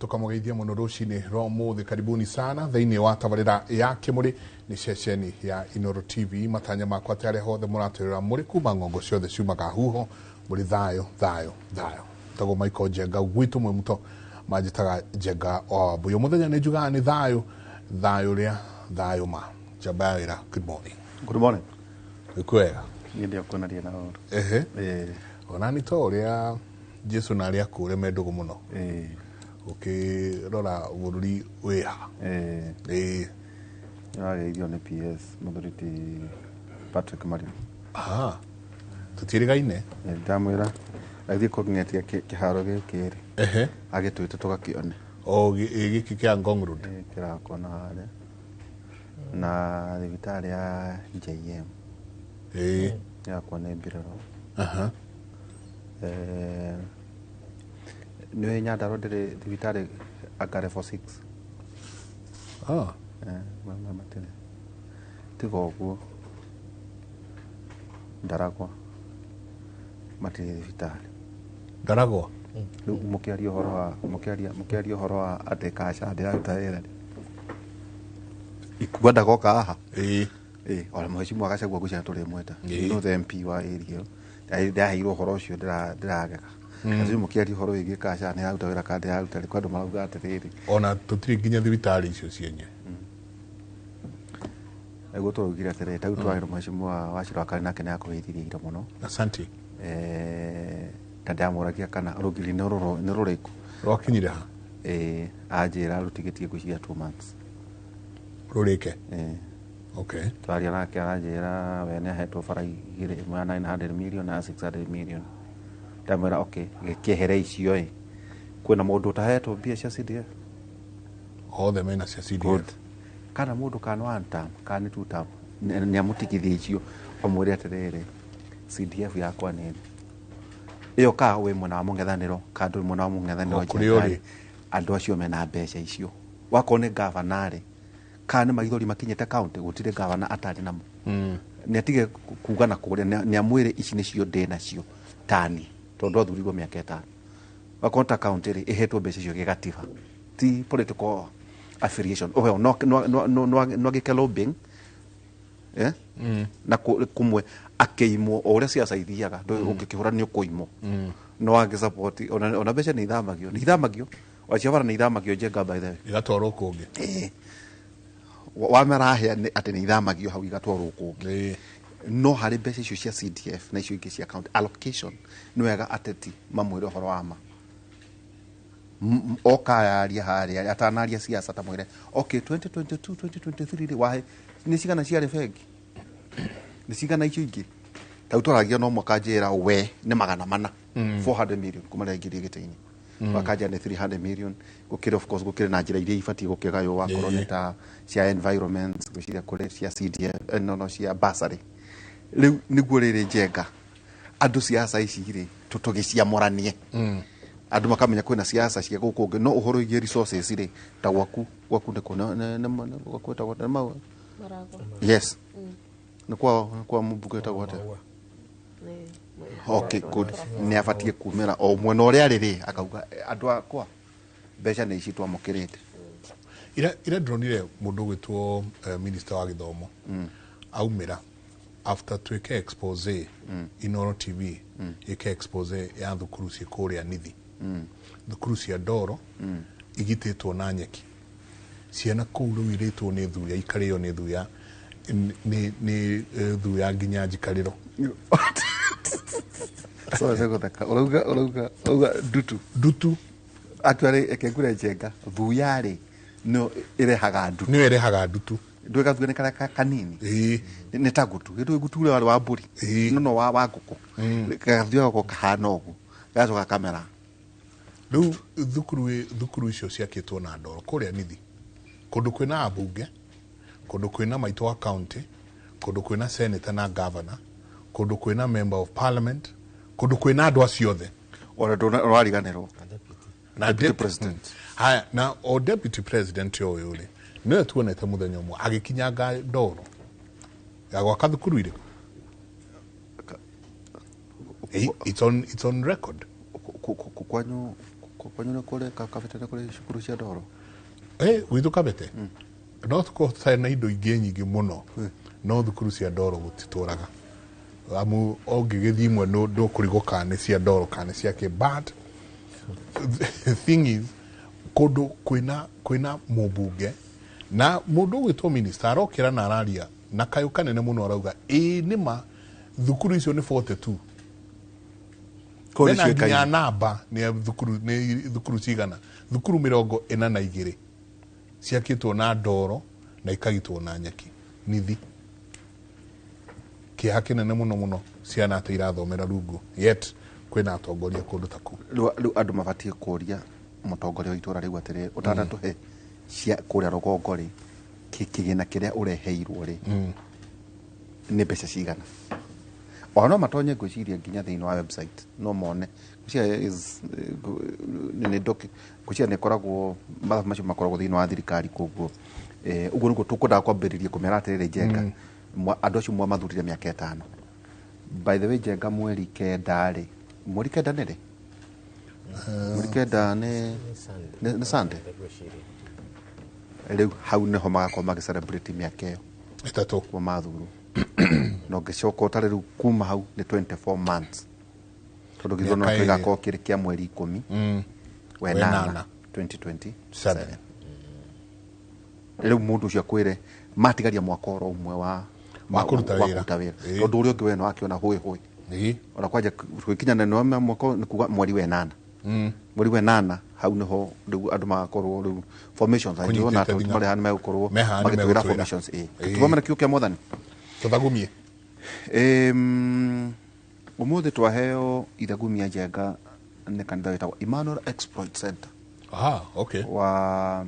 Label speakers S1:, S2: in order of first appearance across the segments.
S1: Tukamũgeithia mũno rũcinĩ rwa ũmũthĩ. Karibuni sana thĩinĩ wa tabarĩra ya Kĩmũrĩ nĩ ceceni ya Inoro TV. Matanya makwa atĩ arĩa hothe mũratwĩrora mũrĩ kuma ng'ongo ciothe ciumaga huho mũrĩ thayũ thayũ thayũ. Tagwo Michael Njenga gwitũ mwĩ mũto manjĩtaga Njenga wa Wambui. Mũthenya nĩ njugaga nĩ thayũ thayũ rĩa thayũ ma njamba ya wĩra. Good morning.
S2: Good morning.
S1: Wĩ wega?
S2: Niĩ ndiokuonaria na ũru.
S1: Ehe. Ona nĩ to ũrĩa Jesu na arĩa akũre me ndũgũ mũno. Ũkĩrora bũrũri wĩha. Ĩĩ.
S2: Nĩwageithio nĩ PS mũthuri ti Patrick Mariu.
S1: Aha. Tũtiĩrĩgaine.
S2: Ndamwĩra agĩthiĩ kũng'etia kĩharo gĩkĩ rĩ. Agĩtwĩte tũgakĩone.
S1: O gĩkĩ kĩa Ngong Road.
S2: Kĩrakwo na harĩa. Na thibitarĩ ya JM. Yakwo nĩ mbirarũ. Nĩũĩ Nyandarua ndĩrĩ thibitarĩ anga level 6.
S1: Ah.
S2: Matirĩ. Tiga ũguo Ndaragwa matirĩ thibitarĩ.
S1: Ndaragwa?
S2: Rĩu mũkĩaria ũhoro wa mũkĩaria mũkĩaria ũhoro wa atĩ kaca ndĩraruta wĩra rĩ. Ikua ndagoka haha. Ĩĩ, ona mheshimiwa Gachagua ngwĩciria tũrĩmwĩta. You know the MP wa area ĩyo. Ndaheirwo ũhoro ũcio ndĩragega. Rĩu mũkĩaria ũhoro wĩgiĩ kaca nĩraruta wĩra kana ndĩraruta rĩ, kwĩ andũ marauga atĩrĩrĩ.
S1: Ona tũtirĩ nginya thibitarĩ icio cienye.
S2: Nĩguo tũraugire atĩrĩrĩ, ta rĩu tũrarĩ na mheshimiwa Wachira wa Karĩ nake nĩakũgeithirie ira mũno.
S1: Asante.
S2: Na ndamũragia kana rũgiri nĩ rũrĩkũ.
S1: Rwakinyire ha?
S2: Anjĩra rũtigĩtie ngwĩciria 2 months.
S1: Rũrĩke? Okay.
S2: Twaria nake aranjĩra we nĩahetwo bara igĩrĩ, ĩmwe ya 900 million na ya 600 million. Ndamwĩra okay, gĩkĩehere icio ĩ. Kwĩna mũndũ ũtahetwo mbia cia CDF?
S1: Othe mena cia CDF.
S2: Good. Kana mũndũ kana one term, kana nĩ two term, nĩamũtigithie icio, amwĩre atĩrĩrĩ, CDF yakwa nĩ ĩno. Ĩyo ka wĩ mwena wa mũng'ethanĩro, ka ndũrĩ mwena wa mũng'ethanĩro,
S1: O kũrĩa ũrĩ.
S2: Andũ acio mena mbeca icio. Wakorwo nĩ gavana rĩ, kana nĩ maithori makinyĩte county, gũtirĩ gavana atarĩ namo. Nĩatige kuga na kũrĩa, nĩamwĩre ici nĩcio ndĩ nacio tani, tondũ athurirwo mĩaka ĩtano. Wakorwo ta county rĩ, ĩhetwo mbeca icio gĩgatiba. Ti political affiliation. Ohe, no, no, no, no, no, no agĩke lobbying, Na kũmwe akĩimwo o ũrĩa ciaca ithiaga, ndũĩ ũngĩkĩhũra nĩ ũkũimwo. No angĩ support, ona mbeca nĩ ithamagio, nĩ ithamagio. Wacia bara nĩ ithamagio Njenga by the way.
S1: Igatwarwo kũngĩ.
S2: Wamarahĩa nĩ atĩ nĩ ithamagio hau igatwarwo kũngĩ. No harĩ mbeca icio cia CDF na icio ingĩ cia county allocation, nĩ wega ateti mamwĩre ũhoro wa ma. Oka yaria harĩa, atanaria siasa ta mwĩre, okay, 2022, 2023 rĩ, wahe, nĩ cigana ciarĩ bengi? Nĩ cigana icio ingĩ? Ta rĩu twaragia no mwaka njĩra we nĩ magana mana, 400 million kuma rĩrĩa aingĩrire gĩtĩ-inĩ. Wakanja nĩ 300 million, gũkĩrĩ of course gũkĩrĩ na njĩra iria ibatiĩ gũkĩgaywo, wakorwo nĩ ta cia environment, ngwĩciria kũrĩ cia CDF, no, no, cia bursary. Rĩu nĩguo rĩrĩ Njenga, andũ siasa ici rĩ, tũgĩciamũranie. Andũ makamenya kwĩna siasa cia gũkũ ũngĩ, no ũhoro wĩgiĩ resources rĩ, ta gwaku, gwaku nĩ kũ, nĩ, nĩ, nĩ, nĩ, gwaku ĩtagwo atĩa? Nĩ mau?
S3: Maragwa.
S2: Yes. Nĩ kwa, nĩ kwa mũmbunge ĩtagwo atĩa?
S3: Nĩ,
S2: Okay, good. Nĩ abatiĩ kumĩra o mwena ũrĩa arĩ rĩ, akauga, andũ akwa, mbeca nĩ ici twamũkĩrĩte.
S1: Ira ndĩronire mũndũ ũgwĩtwo, minister wa gĩthomo, aumĩra after twĩke expose, Inoro TV, ĩke expose ya thukuru ciĩ kũrĩa Nithi. Thukuru cia ndoro, igitĩtwo na nyeki. Ciana kũu rĩu irĩtwo nĩ thuya, ikarĩo nĩ thuya, nĩ thuya nginya njikarĩro.
S2: Sorry, nĩ gũtheka. Ũrauga, ũrauga, ũrauga ndutu.
S1: Ndutu.
S2: Actually, reke ngwĩre Njenga, thuya rĩ, nĩyo ĩrehaga ndutu.
S1: Nĩyo ĩrehaga ndutu.
S2: Ndũĩ gathuya nĩ karĩa kanini? Nĩ ta ngutu. Gĩtũĩ ngutu ũrĩa warĩ wa mbũri. No, no, wa ngũkũ. Gathuya gako kahana ũguo. Gacoka kamera.
S1: Rĩu thukuru icio ciakĩtwo na ndoro kũrĩa Nithi. Kũndũ kwĩna ambunge, kũndũ kwĩna maitũ wa county, kũndũ kwĩna senator na governor, kũndũ kwĩna member of parliament, kũndũ kwĩna andũ acio othe.
S2: Ona ndũrariganĩrwo.
S1: Na
S2: Deputy
S1: deputy
S2: president.
S1: Haya, na o deputy president ũyũ rĩ, nĩwe tuonete mũthenya ũmwe agĩkinyanga ndoro ya gwaka thukuru irĩkũ? It's on record.
S2: Kwanyu Kwanyu nĩ kũrĩ Kabete, nĩ kũrĩ cukuru cia ndoro?
S1: Gwitũ Kabete no tũkorwo tũtarĩ na indo ingĩ nyingĩ mũno, no thukuru cia ndoro gũtitũraga, amu ũngĩgĩthiĩ imwe ndũkũrigwo kana nĩ cia ndoro kana nĩ cia kĩ. But the thing is, kũndũ kwĩna mũmbunge na mũndũ ũgwĩtwo minister arokĩra na araria na kayũ kanene mũno, arauga ĩĩ nĩma thukuru icio nĩ 42.
S2: Kũu nĩ
S1: Mena nginya
S2: ciũĩkaine.
S1: Namba nĩ thukuru, nĩ thukuru cigana, thukuru 42 ciakĩtwo na ndoro na ikagitwo na nyeki. Nithi kĩeha kĩnene mũno mũno, ciana atĩ irathomera rungu, yet kwĩna atongoria kũndũ ta kũu.
S2: Rĩu andũ mabatiĩ kũria mũtongoria wa itũra rĩu atĩrĩ, ũtanatũhe cia kũrĩa rũgongo rĩ, kĩgĩna kĩrĩa ũreheirwo rĩ nĩ mbeca cigana? Ona no matonye, ngwĩciria nginya thĩinĩ wa website no mone. Ngwĩciria nĩ ngwĩciria nĩ ĩkoragwo, mathabu macio makoragwo thĩinĩ wa thirikari. Koguo ũguo nĩguo tũkwendaga kwambĩrĩria kũmera atĩrĩrĩ, Njenga, andũ acio mwamathurire mĩaka 5. By the way, Njenga, 9 rĩ, 9 nĩ rĩ? 9 nĩ Sunday. Rĩu hau nĩho magakorwo magĩcelebrate mĩaka ĩyo
S1: 3
S2: kuma mathurwo, na ũngĩcoka ũtare rĩu kuma hau nĩ 24 months, tondũ gĩthurano
S1: Mĩaka
S2: nakĩo
S1: 2.
S2: Gĩgakorwo kĩrĩ kĩa 10 wenana
S1: Wenana.
S2: 2027.
S1: Seven.
S2: Rĩu mũndũ ũcio akwĩre matigaria mwaka oro ũmwe wa
S1: Wa kũruta
S2: wa
S1: wĩra.
S2: kũruta wĩra, tondũ ũrĩa ũngĩ we no akĩona hũĩ hũĩ. Ona kwanja gwĩkinya na nĩ mwaka nĩ kuga 8, 8 hau nĩho rĩu andũ magakorwo rĩu formations
S1: Kũnyitĩte
S2: andũ
S1: thing'a.
S2: marĩ haha nĩ megũkorwo
S1: Me haha nĩ
S2: magĩtwĩra
S1: megũtwĩra.
S2: formations. Ĩ tũthome na kiugo kĩa Mwathani.
S1: Tũthagumie.
S2: Ũmũthĩ twaheo ithagumia Njenga nĩ kanitha wĩtagwo Emmanuel Exploit Center
S1: Aha, okay.
S2: wa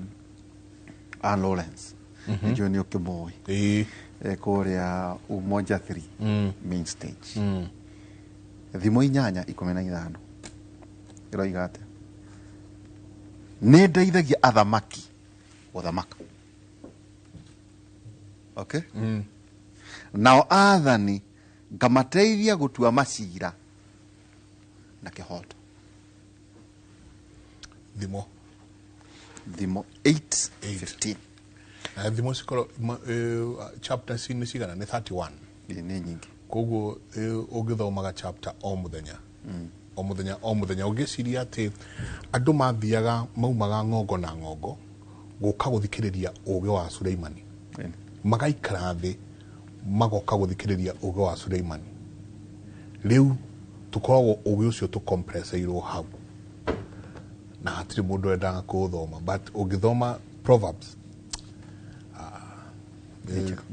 S2: Ann Lawrence, nĩnjũĩ nĩ ũkĩmũĩ.
S1: Ĩĩ.
S2: Kũrĩa Umoja 3 main stage. Thimo 8:15 ĩroiga atĩa? Nĩ ndeithagia athamaki gũthamaka, okay, nao athani ngamateithia gũtua macira na kĩhoto.
S1: Thimo
S2: Thimo 8:15.
S1: Na thimo cikorwo chapter nĩ cigana? Nĩ 31.
S2: Ĩ, nĩ nyingĩ.
S1: Koguo ũngĩthomaga chapter o mũthenya, o mũthenya, o mũthenya, ũngĩciria atĩ andũ mathiaga maumaga ng'ongo na ng'ongo gũka gũthikĩrĩria ũgĩ wa Suleimani, magaikara thĩ magoka gũthikĩrĩria ũgĩ wa Suleimani. Rĩu tũkoragwo ũgĩ ũcio tũcompresseirwo hau na hatirĩ mũndũ wendaga kũũthoma, but ũngĩthoma Proverbs,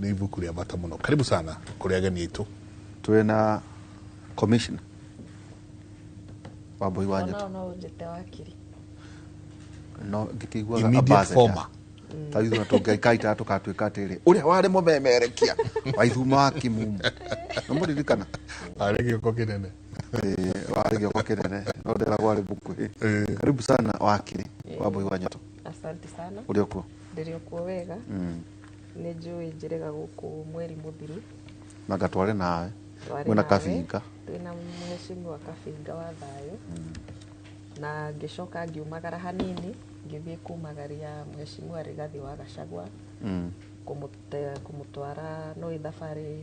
S1: nĩ ibuku rĩa bata mũno. Karibu sana kũrĩ ageni aitũ.
S2: Twĩna commissioner Wambui wa
S3: Onao
S2: Nyoto.
S3: No ũnjĩte wakiri.
S2: No ngĩkĩiguaga
S1: Immediate
S2: ambassador.
S1: former.
S2: Ta ithuĩ tũngĩkaita tũkatuĩka atĩrĩ, ũrĩa warĩ mũmemerekia wa ithuma wa Kimumu, nĩmũririkana?
S1: Arĩ gĩoko kĩnene.
S2: Warĩ gĩoko kĩnene, no ndĩragwo arĩ mũkuhĩ. Karibu sana, wakiri Wambui wa Nyoto.
S3: Asante sana.
S2: Ũrĩ okuo?
S3: Ndĩrĩ okuo wega. Nĩ njũĩ njĩrĩga gũkũ mweri mũthiru.
S2: Na ngatware nawe.
S3: Twarĩ
S2: Mwĩna
S3: nawe.
S2: Kabinga.
S3: Twĩna mheshimiwa Kabinga wa thayũ, na ngĩcoka ngiumagara hanini ngĩthiĩ kumagaria mheshimiwa Rigathi wa Gachagua, kũmũtwara no thabarĩ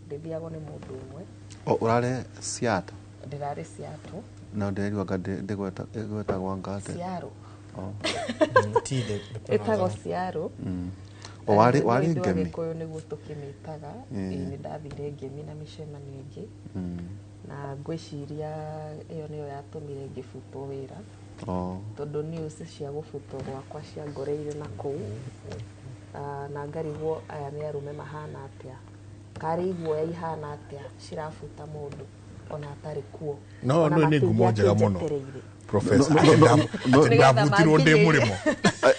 S3: ndĩthiagwo nĩ mũndũ ũmwe.
S2: O ũrarĩ Seattle?
S3: Ndĩrarĩ Seattle.
S2: No ndĩrerigwo anga ndĩgwetagwo anga atĩa.
S3: Seattle.
S4: Ti the
S3: Ĩtagwo Seattle.
S2: O warĩ
S3: Ithuĩ
S2: Ngemi?
S3: Agĩkũyũ nĩguo tũkĩmĩtaga. Ĩĩ, nĩ ndathire Ngemi na mĩcemanio ĩngĩ, na ngwĩciria ĩyo nĩyo yatũmire ngĩbutwo wĩra, tondũ news cia gũbutwo gwakwa ciangoreire na kũu. Na ngarigwo aya nĩ arũme mahana atĩa, karĩ iguoya ihana atĩa cirabuta mũndũ ona atarĩ kuo.
S1: No
S3: Ona
S1: no nĩ ngumo njega mũno,
S3: matingĩakĩnjetereire.
S1: Professor,
S2: No, no, no, no,
S1: atĩ
S3: Nĩgetha
S1: ndabutirwo ndĩ
S3: manginyĩrie.
S1: mũrĩmo.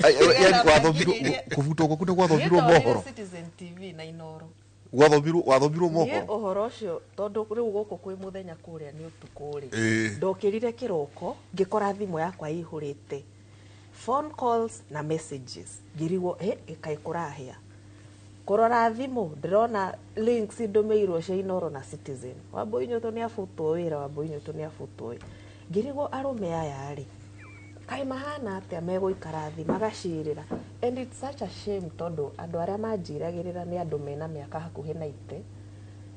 S3: Nĩgetha
S2: Wathomirwo
S3: manginyĩrie.
S2: kũbutwo gwaku nĩ gwathomirwo
S3: Niĩ ndorire
S2: mohoro?
S3: Citizen TV na Inoro.
S2: Wathomirwo
S3: Niĩ
S2: mohoro?
S3: ũhoro ũcio, tondũ rĩu gũkũ kwĩ mũthenya, kũrĩa nĩ ũtukũ rĩ, ndokĩrire kĩroko ngĩkora thimũ yakwa ĩihũrĩte phone calls na messages. Ngĩrigwo, ĩ ĩkaĩ kũrahĩa? Kũrora thimũ ndĩrona links ndũmĩirwo cia Inoro na Citizen, Wambui Nyoto nĩ abutwo wĩra, Wambui Nyoto nĩ abutwo wĩra. Ngĩrigwo arũme aya rĩ, Kaĩ mahana atĩa megũikara thĩ magacirĩra? And it's such a shame, tondũ andũ arĩa manjiragĩrĩra nĩ andũ mena mĩaka hakuhĩ na ite,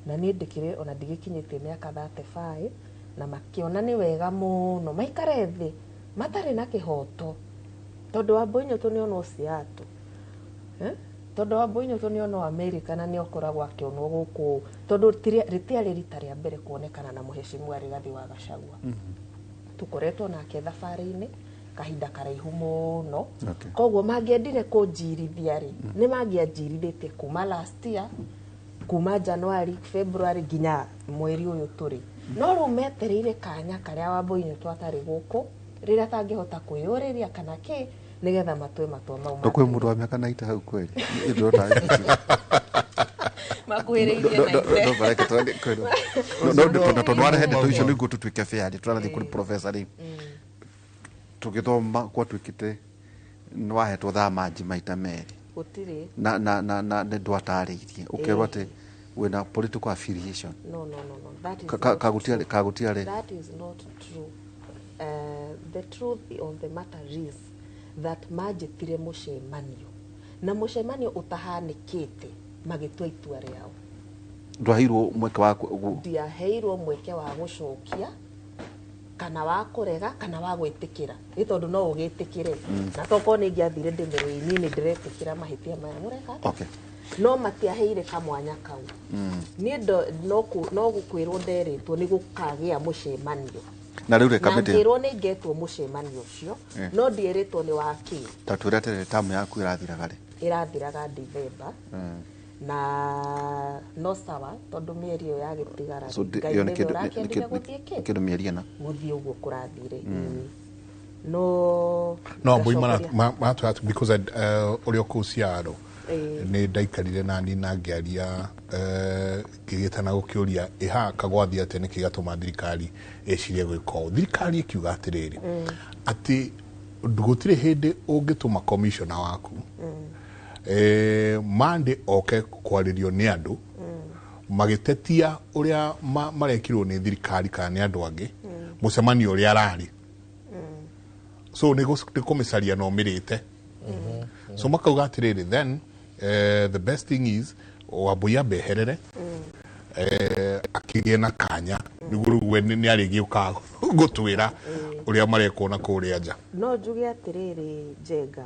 S3: na niĩ ndĩkĩrĩ ona ndigĩkinyĩtie mĩaka 35, na makĩona nĩ wega mũno maikare thĩ matarĩ na kĩhoto, tondũ Wambui Nyũtũ nĩ onwo Seattle. Eh? Tondũ Wambui Nyũtũ nĩ onwo America, na nĩ okoragwo akĩonwo gũkũ, tondũ rĩtiarĩ rita rĩa mbere kuonekana na mũhecimiwa Rigathi wa Gachagua. Tũkoretwo nake thabarĩ-inĩ kahinda karaihu mũno. Koguo mangĩendire kũnjirithia rĩ, nĩ mangĩanjirithĩtie kuma last year, kuma January, February, nginya mweri ũyũ tũrĩ. No rĩu metereire kanya karĩa Wambui Nyũtũ atarĩ gũkũ, rĩrĩa atangĩhota kwĩyũrĩria kana kĩ, nĩgetha matue matua mau.
S2: To kwĩ mũndũ wa mĩaka 90 hau kweli? Ndĩrona
S3: makuhĩrĩirie na ite.
S2: No tondũ warehe ndeto icio nĩguo tũtuĩke fair, tũrathiĩ kũrĩ professor rĩu. Tũgĩthoma gwatuĩkĩte nĩ wahetwo thaa manji maita merĩ.
S3: Gũtirĩ.
S2: Na nĩ ndwatarĩirie, ũkerwo atĩ wĩna political affiliation.
S3: No, that is not
S2: Kagutiarĩ
S3: true.
S2: Kagutiarĩ.
S3: That is not true. The truth of the matter is that manjĩtire mũcemanio, na mũcemanio ũtahanĩkĩte magĩtua itua rĩao.
S2: Ndwaheirwo mweke wa
S3: Ndiaheirwo mweke wa gũcokia kana wa kũrega kana wa gwĩtĩkĩra, nĩ tondũ no ũgĩtĩkĩre na tokorwo nĩ ingĩathire ndĩmĩrĩ, niĩ nĩ ndĩretĩkĩra mahĩtia maya mũreka atĩa? No matiaheire kamwanya kau. Niĩ no gũkwĩrwo nderĩtwo nĩ gũkagĩa mũcemanio.
S2: Na rĩu rĩ
S3: Na
S2: kamĩtĩ
S3: ngĩrwo nĩ ngetwo mũcemanio ũcio, no ndierĩtwo nĩ wa kĩ.
S2: Ta twĩre atĩrĩrĩ, tamu yaku ĩrathiraga rĩ?
S3: Ĩrathiraga Dithemba, na no sawa, tondũ mĩeri ĩyo yagĩtigara
S2: So
S3: rĩ, Ngai
S2: ĩyo nĩ
S3: nĩwe ũrakĩendire gũthiĩ kĩ
S2: kĩndũ mĩeri 4.
S3: Gũthiĩ ũguo kũrathire, ĩĩ. No
S1: No Wambui
S3: ngacokeria-
S1: maratwĩra because ũrĩa kũu Ciaro nĩ ndaikarire nani na ngĩaria, ngĩgĩtana gũkĩũria ĩha kagwathiĩ atĩa, nĩkĩ gĩatũma thirikari ĩcirie gwĩka ũũ. Thirikari ĩkiuga atĩrĩrĩ, atĩ gũtirĩ hĩndĩ ũngĩtũma commissioner waku Monday oke kwarĩrio nĩ andũ magĩtetia ũrĩa marekirwo nĩ thirikari kana nĩ andũ angĩ mũcemanio ũrĩa ararĩ. So nĩ kũmĩcaria na ũmĩrĩte. So makauga atĩrĩrĩ, then the best thing is Wambui ambeherere, akĩgĩe na kanya nĩguo rĩu we nĩ arĩgĩũka gũtwĩra ũrĩa marekwo na kũrĩa nja.
S3: No njuge atĩrĩrĩ, Njenga,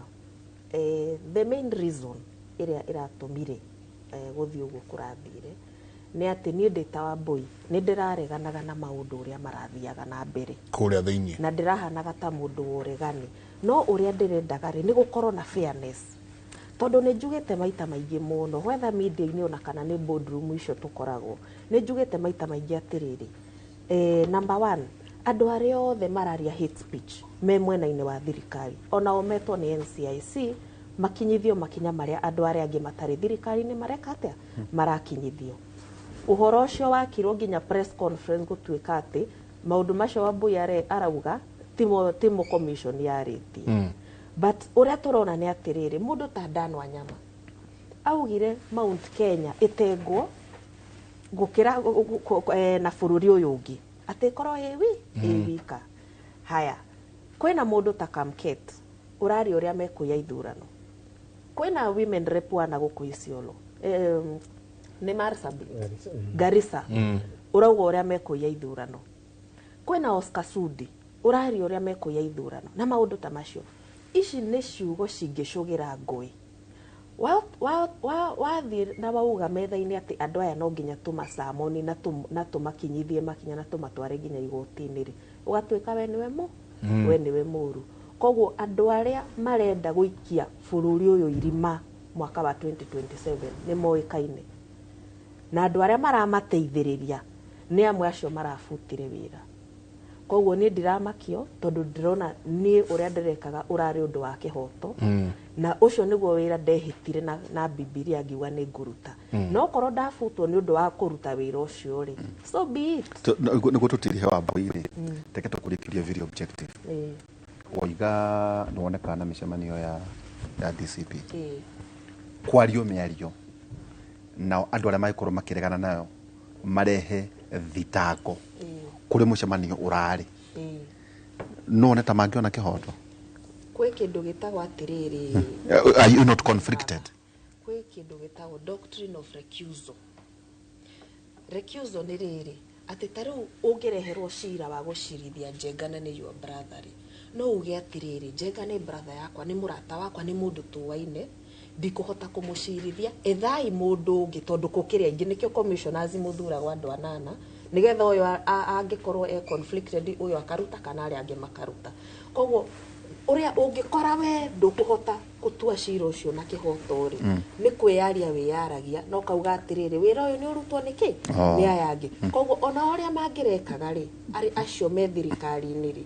S3: the main reason ĩrĩa ĩratũmire gũthiĩ ũguo kũrathire nĩ atĩ niĩ ndĩ ta Wambui nĩ ndĩrareganaga na maũndũ ũrĩa marathiaga na mbere
S1: kũrĩa thĩinĩ,
S3: na ndĩrahanaga ta mũndũ wa ũregani, no ũrĩa ndĩrendaga rĩ, nĩ gũkorwo na fairness, tondũ nĩ njugĩte maita maingĩ mũno, whether media-inĩ ona kana nĩ boardroom icio tũkoragwo, nĩ njugĩte maita maingĩ atĩrĩrĩ, number one, andũ arĩa othe mararia hate speech me mwena-inĩ wa thirikari onao metwo nĩ NCIC makinyithio makinya marĩa andũ arĩa angĩ matarĩ thirikari-inĩ mareka atĩa, marakinyithio. Ũhoro ũcio wakirwo nginya press conference gũtuĩka atĩ maũndũ macio Wambui arauga timo commission yarĩtie. But ũrĩa tũrona nĩ atĩrĩrĩ, mũndũ ta Dan Wanyama augire Mount Kenya ĩtengwo gũkĩra na bũrũri ũyũ ũngĩ, atĩ ĩkorwo ĩ wika. Haya, kwĩna mũndũ ta Kamket ũraria ũrĩa mekuya ithurano, kwĩna women rep wana gũkũ Isiolo, nĩ Marsabit, Garissa, ũrauga ũrĩa mekuya ithurano, kwĩna Oscar Sudi ũraria ũrĩa mekuya ithurano, na maũndũ ta macio. Ici nĩ ciugo cingĩcũgĩra ngũĩ. Wathiĩ na wauga metha-inĩ atĩ andũ aya no nginya tũmacamoni na tũmakinyithie makinya na tũmatware nginya igoti-inĩ rĩ, ũgatuĩka we nĩwe mũ we nĩwe mũru. Koguo andũ arĩa marenda gũikia bũrũri ũyũ irima mwaka wa 2027 nĩ moĩkaine, na andũ arĩa maramateithĩrĩria nĩ amwe acio marabutire wĩra. Koguo niĩ ndiramakio, tondũ ndĩrona niĩ ũrĩa ndĩrekaga ũrarĩ ũndũ wa kĩhoto, na ũcio nĩguo wĩra ndehĩtire na Bibilia ngiuga nĩ ngũruta. No korwo ndabutwo nĩ ũndũ wa kũruta wĩra ũcio rĩ, so be it.
S2: Nĩguo tũtirihe Wambui rĩ, reke tũkũrĩkĩrie very objective. Woiga nĩ wonekaga na mĩcemanio ya DCP, kwario mĩario nao andũ arĩa mangĩkorwo makĩregana nayo marehe thitango kũrĩ mũcemanio ũrarĩ, no one ta mangĩona kĩhoto?
S3: Kwĩ kĩndũ gĩtagwo atĩrĩrĩ.
S2: Are you not conflicted?
S3: Kwĩ kĩndũ gĩtagwo doctrine of recusal. Recusal nĩ rĩrĩ, atĩ ta rĩu ũngĩreherwo cira wa gũcirithia Njenga na nĩ your brother rĩ, no uge atĩrĩrĩ, Njenga nĩ brother yakwa, nĩ mũrata wakwa, nĩ mũndũ tũwaine, ndikũhota kũmũcirithia, ethai mũndũ ũngĩ, tondũ gũkĩrĩ aingĩ, nĩkĩo commissioners mũthuragwo andũ anana, nĩgetha ũyũ angĩkorwo e conflicted, ũyũ akaruta kana arĩa angĩ makaruta. Koguo ũrĩa ũngĩkora we ndũkũhota gũtua cira ũcio na kĩhoto rĩ, nĩ kwĩyaria wĩyaragia na ũkauga atĩrĩrĩ, wĩra ũyũ nĩ ũrutwo nĩkĩ nĩ aya angĩ. Koguo ona ũrĩa mangĩrekaga rĩ, arĩ acio me thirikari-inĩ rĩ,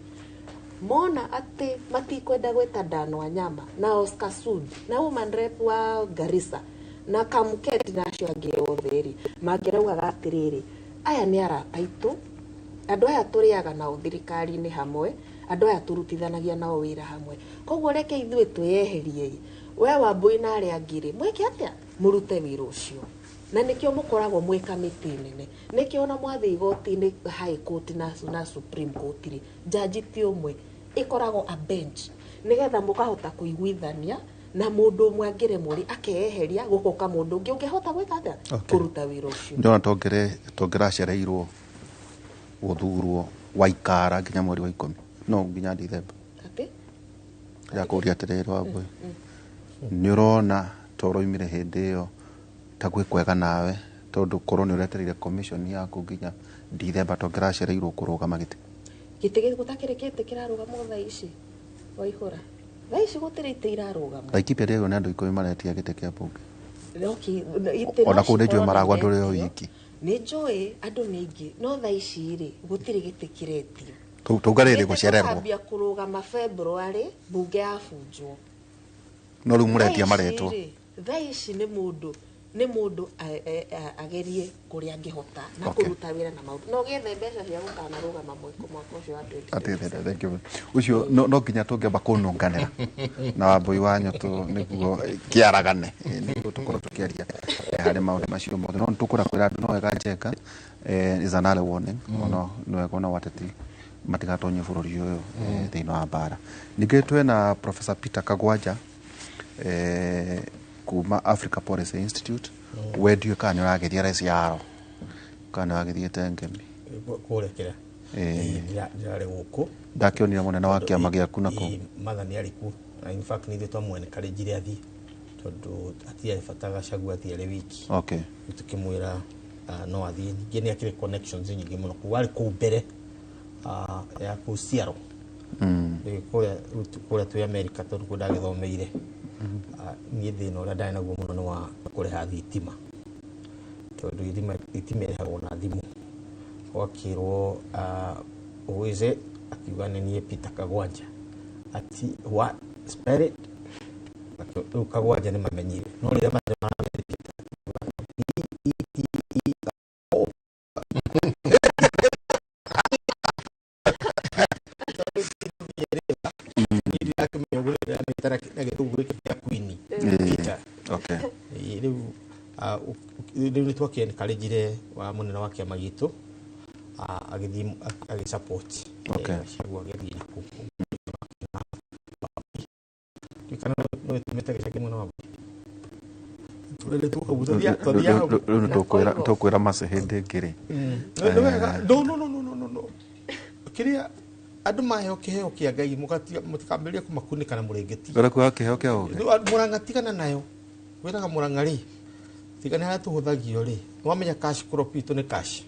S3: mona atĩ matikwenda gwĩta Dan Wanyama na Oscar Sud na woman rep wa Garissa na Kamuketi na acio angĩ othe rĩ, mangĩraugaga atĩrĩrĩ, aya nĩ arata aitũ, andũ aya tũrĩaga nao thirikari-inĩ hamwe, andũ aya tũrutithanagia nao wĩra hamwe, koguo reke ithuĩ twĩyeherie, we Wambui na arĩa angĩ rĩ, mwĩke atĩa, mũrute wĩra ũcio. Na nĩkĩo mũkoragwo mwĩ kamĩtĩ nene, nĩkĩo ona mwathiĩ igoti-inĩ High Court na Supreme Court rĩ, jaji ti ũmwe, ĩkoragwo a bench, nĩgetha mũkahota kũiguithania na mũndũ ũmwe angĩremwo rĩ, akeyeheria, gũgoka mũndũ ũngĩ ũngĩhota gwĩka atĩa, kũruta wĩra ũcio.
S2: Ndĩrona tongeracereirwo gũthurwo waikara nginya mweri wa 10, no nginya Dithemba.
S3: Atĩ?
S2: Ndakũria atĩrĩrĩ Wambui, nĩ ũrona ta ũroimire hĩndĩ ĩyo ta gwĩ kwega nawe, tondũ korwo nĩ ũretereire commission yaku nginya Dithemba tongeracereirwo kũrũgama gĩtĩ?
S3: Gĩtĩ gĩkũ gũtakĩrĩ gĩtĩ kĩrarũgamwo thaa ici, Waihũra? Thaa ici gũtirĩ itĩ irarũgamwo.
S2: Laikipia ndĩragwo nĩ andũ 10 maretia gĩtĩ kĩa mbunge.
S3: Okay, itĩ
S2: Ona
S3: no
S2: kũu nĩ njũĩ
S3: cikorwo
S2: maragwo andũ
S3: nĩ
S2: arĩa
S3: iretio.
S2: oiki.
S3: Nĩ njũĩ andũ nĩ aingĩ, no thaa ici rĩ, gũtirĩ gĩtĩ kĩretio.
S2: Tauga rĩrĩ
S3: Gĩtĩ
S2: gũcererwo.
S3: gũkambia kũrũgama February, mbunge yabunjwo.
S2: No rĩu mũretia maretwo.
S3: Thaa ici nĩ mũndũ, nĩ mũndũ agerie kũrĩa angĩhota na kũruta wĩra na maũndũ. No gethe mbeca cia gũkanarũgama mwaka ũcio wa 2027.
S2: Atĩ, thank you. Ũcio no nginya tũngĩamba kũnũnganĩra na Wambui wa Nyũtũ nĩguo kĩaragane, nĩguo tũkorwo tũkĩaria harĩ maũndũ macio mothe. No nĩtũkwenda kwĩra andũ no wega Njenga, is an early warning, ono nĩ wega ona wateti matigatonye bũrũri ũyũ thĩinĩ wa mbara. Ningĩ twĩna Professor Peter Kagwanja kuma Africa Policy Institute. We ndiũĩ kana nĩ ũragĩthiĩ RCR kana nĩ ũragĩthiĩte Ngemi.
S4: Kũrĩa kĩrĩa? Ndĩrarĩ gũkũ.
S2: Ndakĩonire mũnene wa kĩama gĩaku na kũu.
S4: Mother nĩ arĩ kuo. Na in fact nĩ ithuĩ twamwenkarĩnjire athiĩ, tondũ atiarĩ bata Gachagua athiĩ arĩ wiki. Tũkĩmwĩra no athiĩ. Ningĩ nĩ akĩrĩ connections nyingĩ mũno kũu. Arĩ kũu mbere ya kũu Seattle. Rĩu kũrĩa twĩ America tondũ kũu ndagĩthomeire. Niĩ thĩna ũrĩa ndarĩ naguo mũno nĩ wa kũrĩha thitima, tondũ thitima ĩrĩhagwo na thimũ. Gwakĩrwo, who is it? Akiuga nĩ niĩ Peter Kagwanja. Ati what? Spell it? Rĩu Kagwanja nĩ mamenyire. No rĩrĩa maramenyire Peter, P E T E O. Peter. Rĩu nĩ twakĩ encourage wa mũnene wa kĩama gitũ, agĩthiĩ agĩ support. Gachagua agĩthiĩ na kũu. Kana no ĩtũmĩte gĩcagi mwena wa
S2: Rĩu nĩ tũkwĩra Mercy hĩndĩ ĩngĩ rĩ.
S4: Nĩ wega. No, no, no, no, no, no, no. Kĩrĩa andũ maheo kĩheo kĩa Ngai, mũtikambĩrĩrie kũmakunĩka na mũrĩngĩti.
S2: Ũrĩa kuoya kĩheo kĩa ũgĩ?
S4: Mũrang'a tigana nayo. Wĩraga Mũrang'a rĩ, tiga nĩ harĩa tũhũthagio rĩ, nĩwamenya cash crop itũ nĩ cash.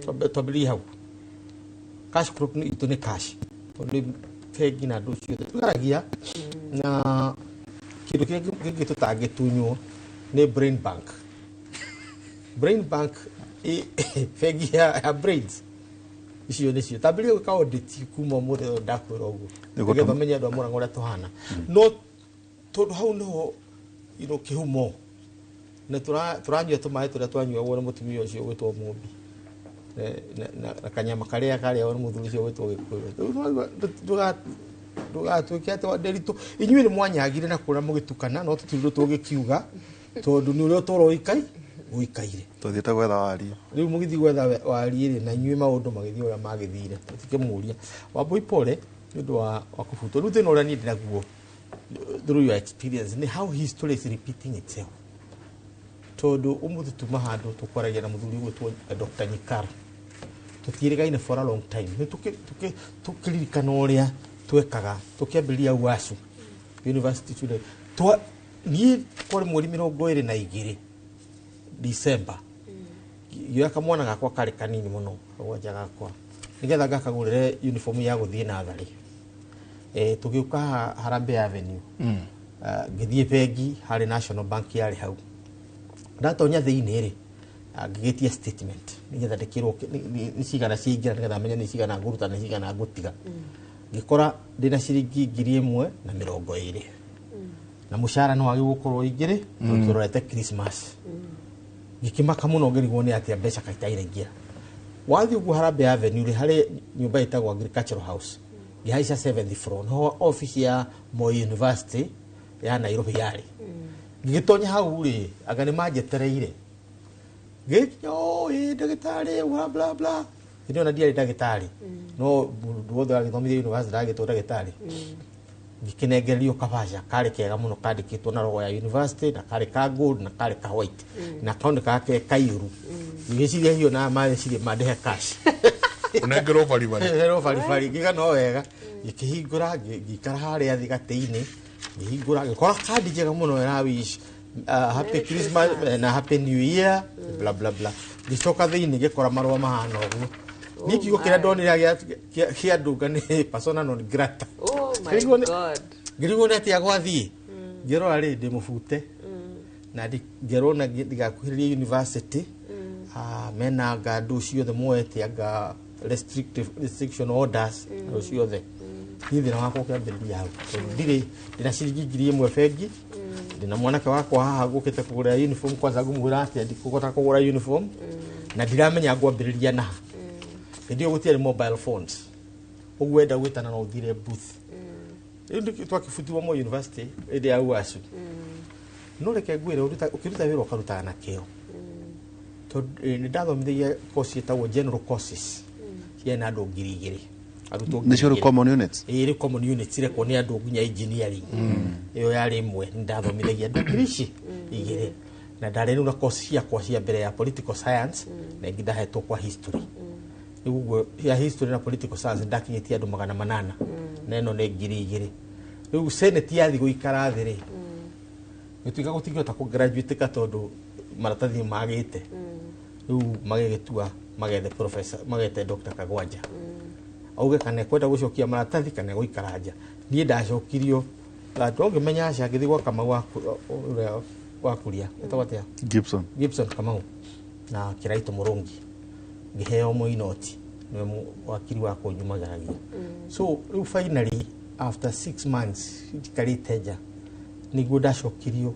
S4: Twambĩrĩrie hau. Cash crop itũ nĩ cash. Tondũ nĩ bengi na andũ ciothe tũgeragia na kĩndũ kĩrĩa kĩngĩ tũtangĩtunywo nĩ brain bank. Brain bank bengi ya brains. Icio nĩcio. Tambĩrĩria gwĩka audit kuma ũmũthĩ ũyũ ndakwĩra ũguo.
S2: Nĩguo
S4: Nĩgetha ũmenye andũ a Mũrang'a ũrĩa tũhana. No tondũ hau nĩho kĩhumo. Na tũranyua tũmaĩ tũrĩa twanyuagwo nĩ mũtumia ũcio ũgwĩtwo Mũmbi. Na kanyama karĩa karĩagwo nĩ mũthuri ũcio ũgwĩtwo Gĩkũyũ. Rĩu ndũgatuĩke atĩ wa Nderitu. Inyuĩ nĩ mwanyagire na kũrĩa mũgĩtukana, no tũtirĩ ũndũ tũngĩkiuga, tondũ nĩ ũrĩa ũtũũra ũikaire.
S2: Tũthiĩte gwetha warie.
S4: Rĩu mũgĩthiĩ gwetha warie rĩ, na inyuĩ maũndũ magĩthiĩ ũrĩa magĩthire. Tũtikĩmũria. Wambui pole nĩ ũndũ wa kũbutwo. Rĩu thĩna ũrĩa niĩ ndĩnaguo Through your experience nĩ how history is repeating itself, tondũ ũmũthĩ tuma handũ tũkwaragia na mũthuri ũgwĩtwo Dr. Nyikara, tũtiĩrĩgaine for a long time. Nĩ tũkĩririkana ũrĩa twekaga tũkĩambĩrĩria UASU, University Student. Niĩ kwarĩ mweri 22 December, ngĩoya kamwana gakwa karĩ kanini mũno, kagwanja gakwa, nĩgetha ngakagũrĩre uniform ya gũthiĩ natharĩ. Tũgĩũka Harambee Avenue. Ngĩthiĩ bengi harĩ National Bank yarĩ hau. Ndatonya thĩinĩ rĩ, ngĩgĩtia statement nĩgetha ndĩkĩrwo nĩ cigana ciaingĩra, nĩgetha menye nĩ cigana ngũruta, nĩ cigana ngũtiga. Ngĩkora ndĩna ciringi 1,020, na mũcara nĩ wagĩrĩirwo gũkorwo igĩrĩ, tondũ tũrorete Christmas. Ngĩkĩmaka mũno, ngĩrigwo nĩ atĩa mbeca kaitairaingĩra. Wathiĩ ũguo Harambee Avenue rĩ, harĩ nyũmba ĩtagwo Agricultural House, ngĩhaica seventh floor, nĩho office ya Moi University ya Nairobi yarĩ. Ngĩgĩtonya hau rĩ, anga nĩ manjetereire. Ngĩkinya, "Oh, ĩ ndagĩtarĩ bla bla bla." Hĩndĩ ĩyo na ndiarĩ ndagĩtarĩ, no mũndũ wothe wagĩthomithia university ndagĩtwo ndagĩtarĩ. Ngĩkĩnengererio kabaca karĩ kega mũno, kandĩkĩtwo na logo ya university, na karĩ ka gold na karĩ ka white, na kaonekaga ke kaiyũru. Ngĩgĩciria hiyo na mareciria mandĩhe cash.
S1: Ũnengerwo baribari.
S4: Ngengerwo baribari. Ngiuga no wega. Ngĩkĩhingũra, ngĩikara harĩa thĩ gatĩ-inĩ, ngĩhingũra, ngĩkora kandi njega mũno ĩra wish happy
S3: Merry
S4: Christmas,
S3: Christmas.
S4: na happy New Year, bla bla bla. Ngĩcoka thĩinĩ, ngĩkora marũa mahana ũguo. Niĩ kiugo kĩrĩa ndonire kĩa ndunga nĩ "persona non grata".
S3: Oh my God.
S4: Ngĩrigwo nĩ atĩa gwathiĩ. Ngĩrora rĩ, ndĩ mũbute na ngĩrwo na ndigakuhĩrĩrie university. Mena anga andũ ciothe moete anga restriction orders, andũ ciothe. Niĩ thĩna wakwa ũkĩambĩrĩria hau, tondũ ndirĩ, ndĩna ciringi 1,000 bengi, ndĩna mwanake wakwa haha ngũkĩte kũgũrĩra uniform. Kwanza ngũmwĩra atĩa ndikũhota kũgũra uniform na ndiramenya ngwambĩrĩria naha? Hĩndĩ ĩyo gũtiarĩ mobile phones ũguo wenda gwĩtana no ũthire booth. Rĩu twakĩbutirwo Moi University hĩndĩ ya UASU. No reke ngwĩre, ũkĩruta wĩra ũkarutaga na kĩo, tondũ nĩ ndathomithagia course ĩtagwo general courses, ciarĩ na andũ 2,000, arutwo
S2: Nĩcio rĩu
S4: 2,000.
S2: Common units?
S4: Ĩĩ, rĩu common units irekwo nĩ andũ nginya engineering. Ĩyo yarĩ ĩmwe. Nĩ ndathomithagia andũ 2,000, na ndarĩ rĩu na course ciakwa cia mbere ya political science, na ĩngĩ ndahetwo kwa history. Rĩu ũguo ya history na political science ndakinyĩtie andũ 800, na ĩno nĩ 2,000. Rĩu senate yathi gũikara thĩ rĩ, gĩtuĩka gũtingĩhota kũ ka tondũ maratathi nĩ magĩte. Rĩu magĩgĩtua magethe professor, magete Dr. Kagwanja auge kana ekwenda gũcokia maratathi kana egũikara nja. Niĩ ndacokirio no ngĩmenya aca, ngĩthiĩ gwa Kamau ũrĩa wa kuria ĩtagwo atĩa?
S2: Gibson.
S4: Gibson Kamau na Kiraito Mũrũngi. Ngĩheo mũinoti nĩwe wakiri wakwa ũnyumagaragia. So rĩu finally after 6 months njikarĩte nja, nĩguo ndacokirio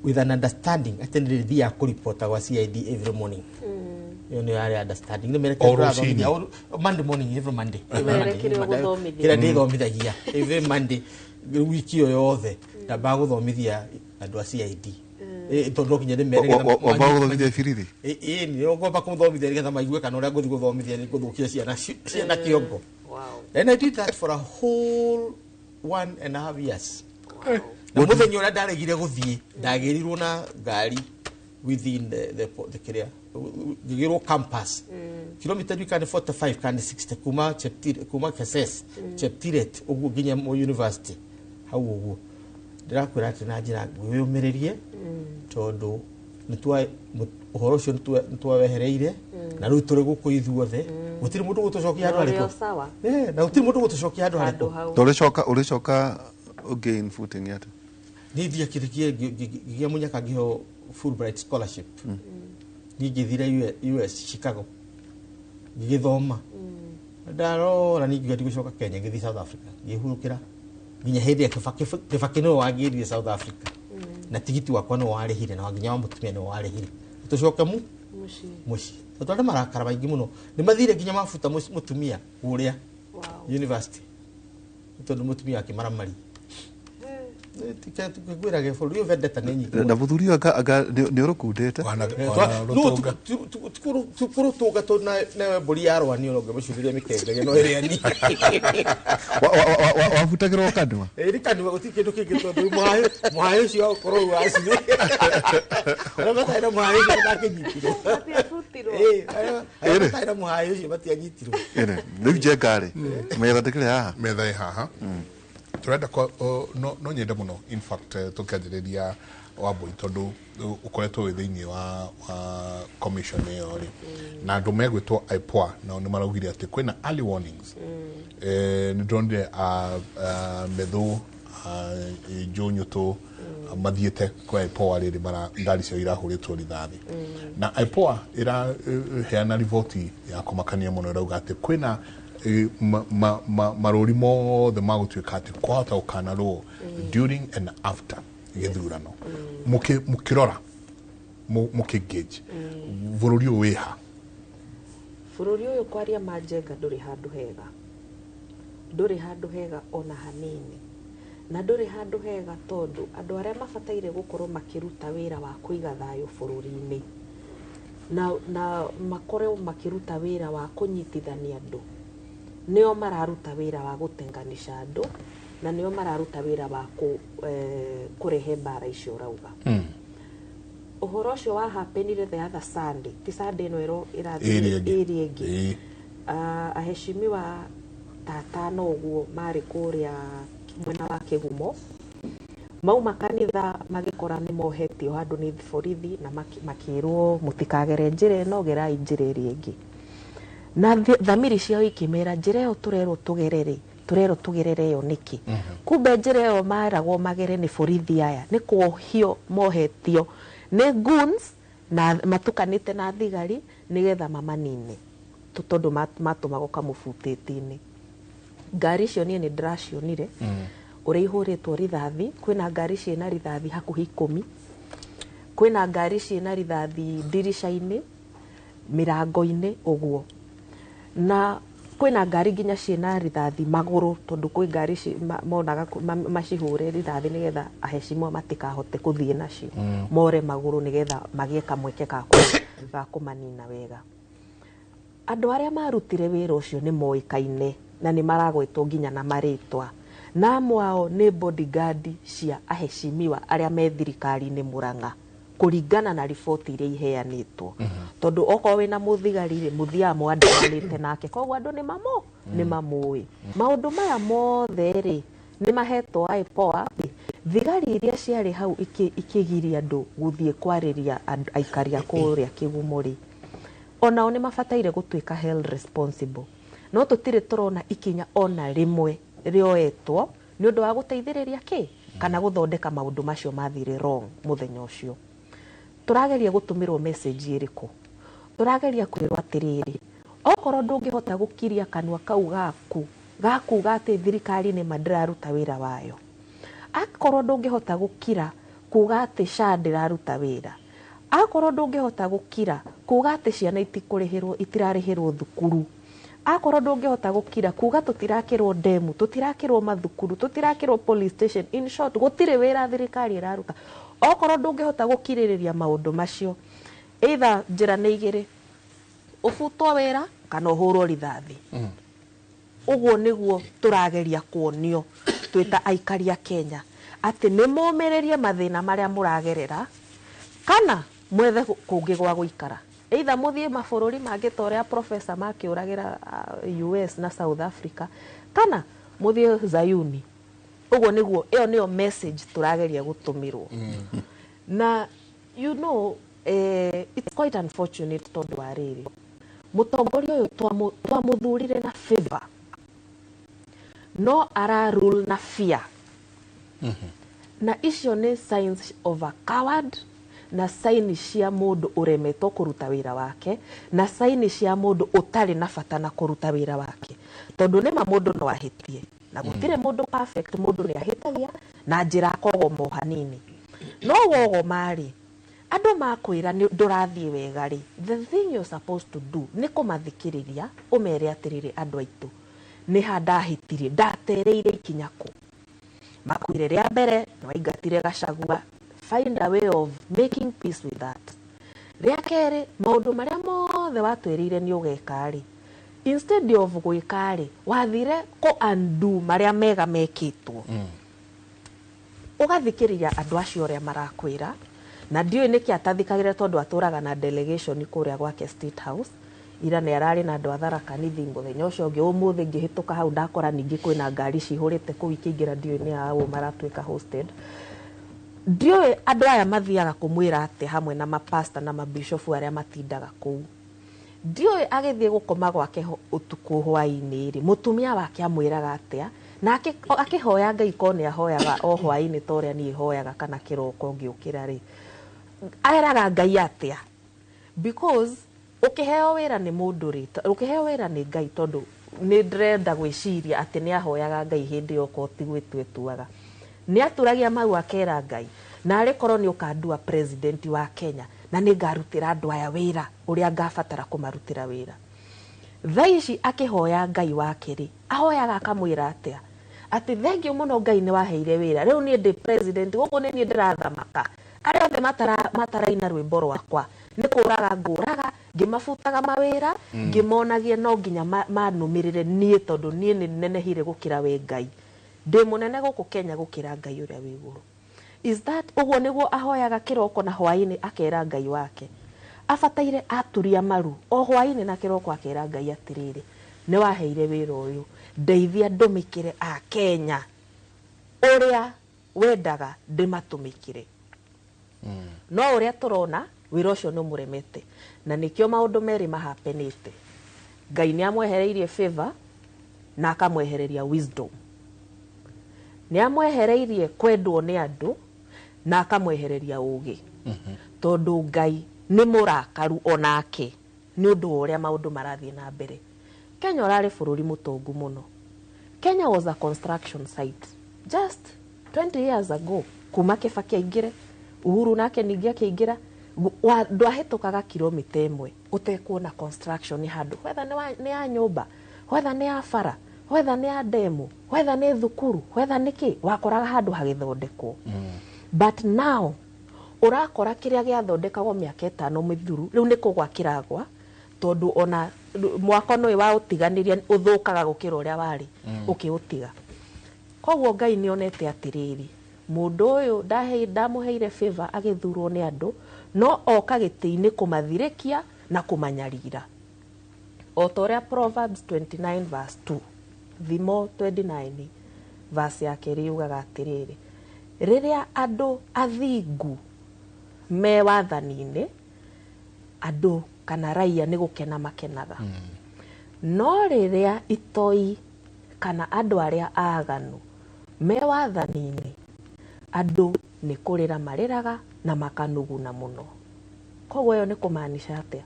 S4: with an understanding atĩ nĩ kũripota gwa CID every morning. Ĩyo nĩyo yarĩ understanding. Nĩ mere
S1: O rũcinĩ?
S4: Monday morning, every Monday, every
S3: Mere
S4: Monday,
S3: kĩrĩa
S4: every Monday.
S3: ũgũthomithia.
S4: Kĩrĩa ndĩthomithagia every Monday, wiki ĩyo yothe ndambaga gũthomithia andũ a CID. Tondũ no nginya ndĩmere nĩgetha
S2: Wamba gũthomithia birithi?
S4: Ĩ nĩ ngomba kũthomithia nĩgetha maigue kana ũrĩa ngũthiĩ gũthomithia nĩ ngũthũkia ciana kĩongo. And I did that for a whole 1.5 years. Na mũthenya ũrĩa ndaregire gũthiĩ, ndagĩrirwo na ngari within the kĩrĩa, ngĩgĩrwo campus kilomita ndiũĩ kana nĩ 45 kana nĩ 60 kuma kuma Keses, Cheptiret ũguo nginya Moi University hau ũguo. Ndĩrakwĩra atĩ na njĩra ngwĩyũmĩrĩrie, tondũ nĩtwa ũhoro ũcio nĩtwawehereire, na rĩu tũrĩ gũkũ ithuothe, gũtirĩ mũndũ gũtũcokia handũ
S3: Na ũrĩ
S4: harĩkũ.
S3: o sawa.
S4: Na gũtirĩ mũndũ gũtũcokia handũ
S3: Handũ
S4: harĩkũ.
S3: hau.
S2: Ũrĩcoka ũrĩcoka gain footing atĩa?
S4: Niĩ thiakĩrĩkie ngĩgĩa mũnyaka, ngĩheo Fulbright scholarship. Niĩ ngĩthire US, Chicago, ngĩgĩthoma. Ndarora niĩ ngiuga ndigũcoka Kenya, ngĩthiĩ South Africa, ngĩhurũkĩra nginya hĩndĩ ya Kibaki. Kibaki nĩwe wangĩrire South Africa na tigiti wakwa nĩwe warĩhire, na nginya wa mũtumia nĩwe warĩhire, tũcoke mu
S3: Mũciĩ.
S4: Mũciĩ, tondũ arĩa marakara maingĩ mũno nĩ mathire nginya mabuta mũtumia kũrĩa university, tondũ mũtumia akĩmaramari. Ngwĩrage bũrũri ũyũ vendetta nĩ nyingĩ.
S2: Na mũthuri ũyũ anga nĩ ũrũkundĩte.
S1: Wana rũtũnga.
S4: Tikũrũtũnga tondũ nawe mbũri ya rwani ũronge mũcurĩrie mĩkengege no ĩrĩa ni.
S2: Wabutagĩrwo kanua.
S4: Ĩrĩ kanua gũtirĩ kĩndũ kĩngĩ tondũ mũhaĩ ũcio wakorwo wacire. Arĩa matarĩ na mũhaĩ ũcio matakĩnyitirwo.
S3: Matiabutirwo.
S4: Arĩa matarĩ na mũhaĩ ũcio matianyitirwo.
S2: Ĩrĩ rĩu Njenga rĩ, metha ndĩkĩrĩ haha.
S1: Metha ĩ haha. Turenda no nyende mũno, in fact, tũkĩanjĩrĩria Wambui, tondũ ũkoretwo wĩ thĩinĩ wa commission ĩyo rĩ, na andũ megwĩtwo IPOA nao nĩ maraugire atĩ kwĩna early warnings. Nĩ ndonire Methũ, Njũnyũtũ mathiĩte kwa IPOA rĩrĩ ngari ciao irahũrĩtwo rithathi, na IPOA ĩraheana riboti ya kũmakania mũno, ĩrauga atĩ kwĩna marũri mothe ma gũtuĩka atĩ kwahota gũkanarũo during and after gĩthurano. Mũkĩrora, mũkĩ-gauge bũrũri ũyũ wĩha?
S3: Bũrũri ũyũ, kwaria ma, Njenga, ndũrĩ handũ hega, ndũrĩ handũ hega ona hanini, na ndũrĩ handũ hega tondũ andũ arĩa mabataire gũkorwo makĩruta wĩra wa kũiga thayũ bũrũri-inĩ na makorwo makĩruta wĩra wa kũnyitithania andũ nĩo mararuta wĩra wa gũtenganisha andũ, na nĩo mararuta wĩra wa kũrehe mbara icio ũrauga. Ũhoro ũcio wa happenire the other Sunday, ti Sunday ĩno ĩrathiĩ.
S1: Ĩrĩa ĩngĩ.
S3: Ĩrĩa ĩngĩ. Aheshimiwa ta atano ũguo marĩ kũrĩa mwena wa Kĩgumo, mauma kanitha magĩkora nĩ mohetio handũ nĩ borithi na makĩrwo mũtikagere njĩra ĩno, gerai njĩra ĩrĩa ĩngĩ, na thamiri ciao ikĩmera njĩra ĩyo tũrerwo tũgere rĩ, tũrerwo tũgerere ĩyo nĩkĩ? Kumbe njĩra ĩyo maragwo magere nĩ borithi aya nĩ kuohio mohetio nĩ goons na matukanĩte na thigari nĩgetha mamanine, tondũ matũmagwo kamũbutĩti-inĩ. Ngari icio niĩ nĩ ndĩracionire ũrĩa ihũrĩtwo rithathi. Kwĩna ngari ciĩna rithathi hakuhĩ 10, kwĩna ngari ciĩna rithathi ndirica-inĩ, mĩrango-inĩ ũguo, na kwĩna ngari nginya ciĩna rithathi magũrũ, tondũ kwĩ ngari monaga macihũre rithathi nĩgetha aheshimiwa matikahote kũthiĩ nacio, more magũrũ nĩgetha magĩe kamweke ga kũmanina wega. Andũ arĩa marutire wĩra ũcio nĩ moĩkaine na nĩ maragwetwo nginya na marĩtwa, na amwe ao nĩ bodyguard cia aheshimiwa arĩa me thirikari-inĩ Murang'a, kũringana na riboti iria iheanĩtwo, tondũ okorwo wĩna mũthigari rĩ, mũthiaga mwandamanĩte nake, koguo andũ nĩ mamo nĩ mamũĩ. Maũndũ maya mothe rĩ, nĩ mahetwo IPOA. Thigari iria ciarĩ hau ikĩgiria andũ gũthiĩ kwarĩria aikari a kũrĩa Kĩgumo rĩ, onao nĩ mabataire gũtuĩka held responsible, no tũtirĩ tũrona ikinya ona rĩmwe rĩoetwo nĩ ũndũ wa gũteithĩrĩria kĩ kana gũthondeka maũndũ macio mathire wrong mũthenya ũcio. Tũrageria gũtũmĩrwo message ĩrĩkũ? Tũrageria kwĩrwo atĩrĩrĩ, okorwo ndũngĩhota gũkiria kanua kau gaku gakuga atĩ thirikari nĩ ma ndĩraruta wĩra wayo, akorwo ndũngĩhota gũkira kuga atĩ SHA ndĩraruta wĩra, akorwo ndũngĩhota gũkira kuga atĩ ciana itikũrĩhĩrwo, itirarĩhĩrwo thukuru, akorwo ndũngĩhota gũkira kuga tũtirakĩrwo ndemu, tũtirakĩrwo mathukuru, tũtirakĩrwo police station, in short gũtirĩ wĩra thirikari ĩraruta, okorwo ndũngĩhota gũkirĩrĩria maũndũ macio, either njĩra nĩ igĩrĩ: ũbutwo wĩra kana ũhũrwo rithathi. Ũguo nĩguo tũrageria kuonio twĩ ta aikari a Kenya, atĩ nĩ mũmĩrĩrie mathĩna marĩa mũragerera kana mwethe kũngĩ gwa gũikara, either mũthiĩ mabũrũri mangĩ ta ũrĩa professor makĩũragĩra US na South Africa, kana mũthiĩ Zayuni. Ũguo nĩguo, ĩyo nĩyo message tũrageria gũtũmĩrwo. Na it's quite unfortunate, tondũ wa rĩrĩ, mũtongoria ũyũ twamũthurire na favor, no ara rule na fear, na icio nĩ signs of a coward, na sign cia mũndũ ũremetwo kũruta wĩra wake, na sign cia mũndũ ũtarĩ na bata na kũruta wĩra wake, tondũ nĩma mũndũ no ahĩtie na gũtirĩ mũndũ perfect. Mũndũ nĩ ahĩtagia na njĩra akogoma o hanini, no wogoma rĩ, andũ makwĩra nĩ ndũrathiĩ wega rĩ, the thing you're supposed to do nĩ kũmathikĩrĩria, ũmere atĩrĩrĩ, andũ aitũ, nĩ ha ndahĩtirie, ndatereire ikinya kũ? Makwire rĩa mbere nĩwaingatire Gachagua, find a way of making peace with that. Rĩa kerĩ, maũndũ marĩa mothe watwĩrĩire nĩ ũgeka rĩ, instead of gwĩka rĩ, wathire kũ undo marĩa mega mekĩtwo. Ũgathikĩrĩria andũ acio ũrĩa marakwĩra, na ndiũĩ nĩkĩ atathikagĩrĩria tondũ atũraga na delegation kũrĩa gwake State House. Ira nĩ ararĩ na andũ a Tharaka Nithi, mũthenya ũcio ũngĩ ũmũthĩ ngĩhĩtũka hau ndakora ningĩ kwĩna ngari cihũrĩte kũu ikĩingĩra, ndiũĩ nĩ aũ maratuĩka hosted. Ndiũĩ andũ aya mathiaga kũmwĩra atĩa hamwe na mapasta na mabishofu arĩa matindaga kũu. Ndiũĩ agĩthiĩ gũkoma gwake ũtukũ hwaĩ-inĩ rĩ, mũtumia wake amwĩraga atĩa, na akĩhoya Ngai korwo nĩ ahoyaga o hwaĩ-inĩ ta ũrĩa niĩ hoyaga kana kĩroko ngĩũkĩra rĩ, eraga Ngai atĩa? Because ũkĩheo wĩra nĩ mũndũ rĩ, ũkĩheo wĩra nĩ Ngai, tondũ nĩ ndĩrenda gwĩciria atĩ nĩ ahoyaga Ngai hĩndĩ ĩyo korwo ti gwĩtua etuaga, nĩ aturagia mau akera Ngai, na arĩ korwo nĩ ũkandua president wa Kenya na nĩ ngarutĩra andũ aya wĩra ũrĩa ngabatara kũmarutĩra wĩra. Thaa ici akĩhoya Ngai wake rĩ, ahoyaga akamwĩra atĩa? Atĩ thengiũ mũno Ngai nĩ waheire wĩra, rĩu niĩ ndĩ president gũkũ, nĩ niĩ ndĩrathamaka, arĩa othe mataraina rwĩmbo rwakwa nĩ kũraga ngũraga, ngĩmabutaga mawĩra, ngĩmonagia no nginya manũmĩrĩre niĩ, tondũ niĩ nĩ nenehire gũkĩra we Ngai, ndĩ mũnene gũkũ Kenya gũkĩra Ngai ũrĩa wĩ igũrũ. Is that ũguo nĩguo ahoyaga kĩroko na hwaĩ-inĩ akera Ngai wake? Abataire aturia maru o hwaĩ-inĩ na kĩroko akera Ngai atĩrĩrĩ, nĩ waheire wĩra ũyũ, ndeithia ndũmĩkĩre a Kenya ũrĩa wendaga ndĩmatũmĩkĩre. No ũrĩa tũrona wĩra ũcio nĩ ũmũremete, na nĩkĩo maũndũ merĩ mahapenĩte. Ngai nĩ amwehereirie favor na akamwehereria wisdom, nĩ amwehereirie kwendwo nĩ andũ na akamwehereria ũgĩ, tondũ Ngai nĩ mũrakaru onake nĩ ũndũ wa ũrĩa maũndũ marathiĩ na mbere. Kenya ũrarĩ bũrũri mũtongu mũno. Kenya was a construction site just 20 years ago, kuma Kibaki aingĩre, Uhuru nake ningĩ akĩingĩra, ndwahĩtũkaga kilomita ĩmwe ũtekuona construction handũ, whether nĩ ya nyũmba, whether nĩ ya bara, whether nĩ ya ndemu, whether nĩ thukuru, whether nĩ kĩ, wakoraga handũ hagĩthondekwo. But now ũrakora kĩrĩa gĩathondekagwo mĩaka 5 mĩthuru rĩu nĩ kũgwa kĩragwa, tondũ ona mwako nĩ wa ũtiganĩria ũthũkaga gũkĩra ũrĩa warĩ ũkĩũtiga. Koguo Ngai nĩ onete atĩrĩrĩ, mũndũ ũyũ ndamũheire favor agĩthurwo nĩ andũ, no oka gĩtĩ-inĩ kũmathirĩkia na kũmanyarira, o ta ũrĩa Proverbs 29 verse 2, Thimo 29 verse ya kerĩ yugaga atĩrĩrĩ, rĩrĩa andũ athingu me wathani-inĩ, andũ kana raia nĩ gũkena makenaga, no rĩrĩa itoi kana andũ arĩa aganu me wathani-inĩ, andũ nĩ kũrĩra marĩraga na makanuguna mũno. Koguo ĩyo nĩ kũmaanisha atĩa?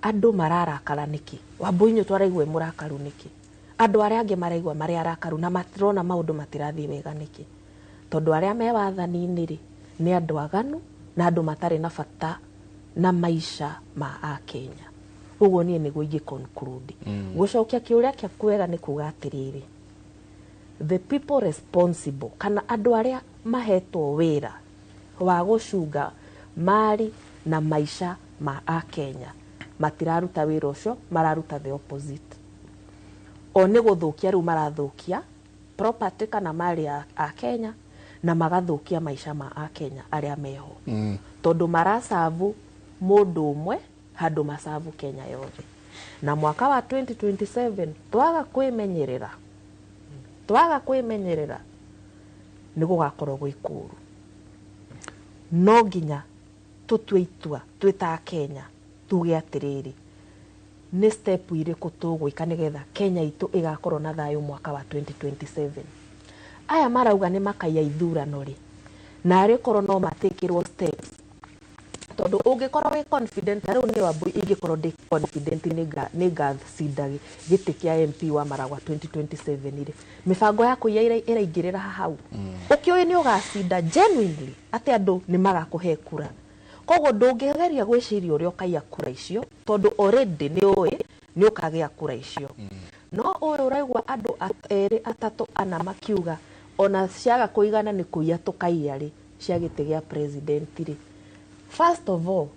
S3: Andũ mararakara nĩkĩ? Wambui twaraigua mũrakaru nĩkĩ? Andũ arĩa angĩ maraigua marĩ arakaru na matirona maũndũ matirathiĩ wega nĩkĩ? Tondũ arĩa me wathani-inĩ rĩ, nĩ andũ aganu na andũ matarĩ na bata na maica ma akenya. Ũguo niĩ nĩguo ingĩ conclude. Gũcokia kĩũria kĩaku wega nĩ kuga atĩrĩrĩ, the people responsible kana andũ arĩa mahetwo wĩra wa gũcunga mari na maica ma akenya matiraruta wĩra ũcio, mararuta the opposite. O nĩ gũthũkia rĩu marathũkia property kana mali ya akenya na magathũkia maica ma akenya arĩa meho, tondũ maracabu mũndũ ũmwe handũ macabu Kenya yothe. Na mwaka wa 2027 twaga kwĩmenyerera nĩ gũgakorwo gwĩ kũũru. No nginya tũtue itua twĩ ta Kenya, tuge atĩrĩrĩ, nĩ step irĩkũ tũgwĩka nĩgetha Kenya itũ ĩgakorwo na thayũ mwaka wa 2027. Aya marauga nĩ makaiya ithurano rĩ, na arĩ korwo no matĩkĩrwo steps, tondũ ũngĩkorwo wĩ confident, ta rĩu niĩ Wambui ingĩkorwo ndĩ confident nĩ ngacinda gĩtĩ kĩa MP wa Maragwa 2027 rĩ, mĩbango ya kũiya ĩraingĩrĩra hau. Ũkĩũĩ nĩ ũgacinda genuinely atĩ andũ nĩ magakũhe kura, koguo ndũngĩgeria gwĩciria ũrĩa ũkaiya kura icio, tondũ already nĩ ũĩ nĩ ũkagĩa kura icio. No ũyũ ũraigua andũ erĩ atatũ ana makiuga Ona ciaga kũigana nĩ kũiya tũkaiya rĩ cia gĩtĩ gĩa president rĩ. First of all,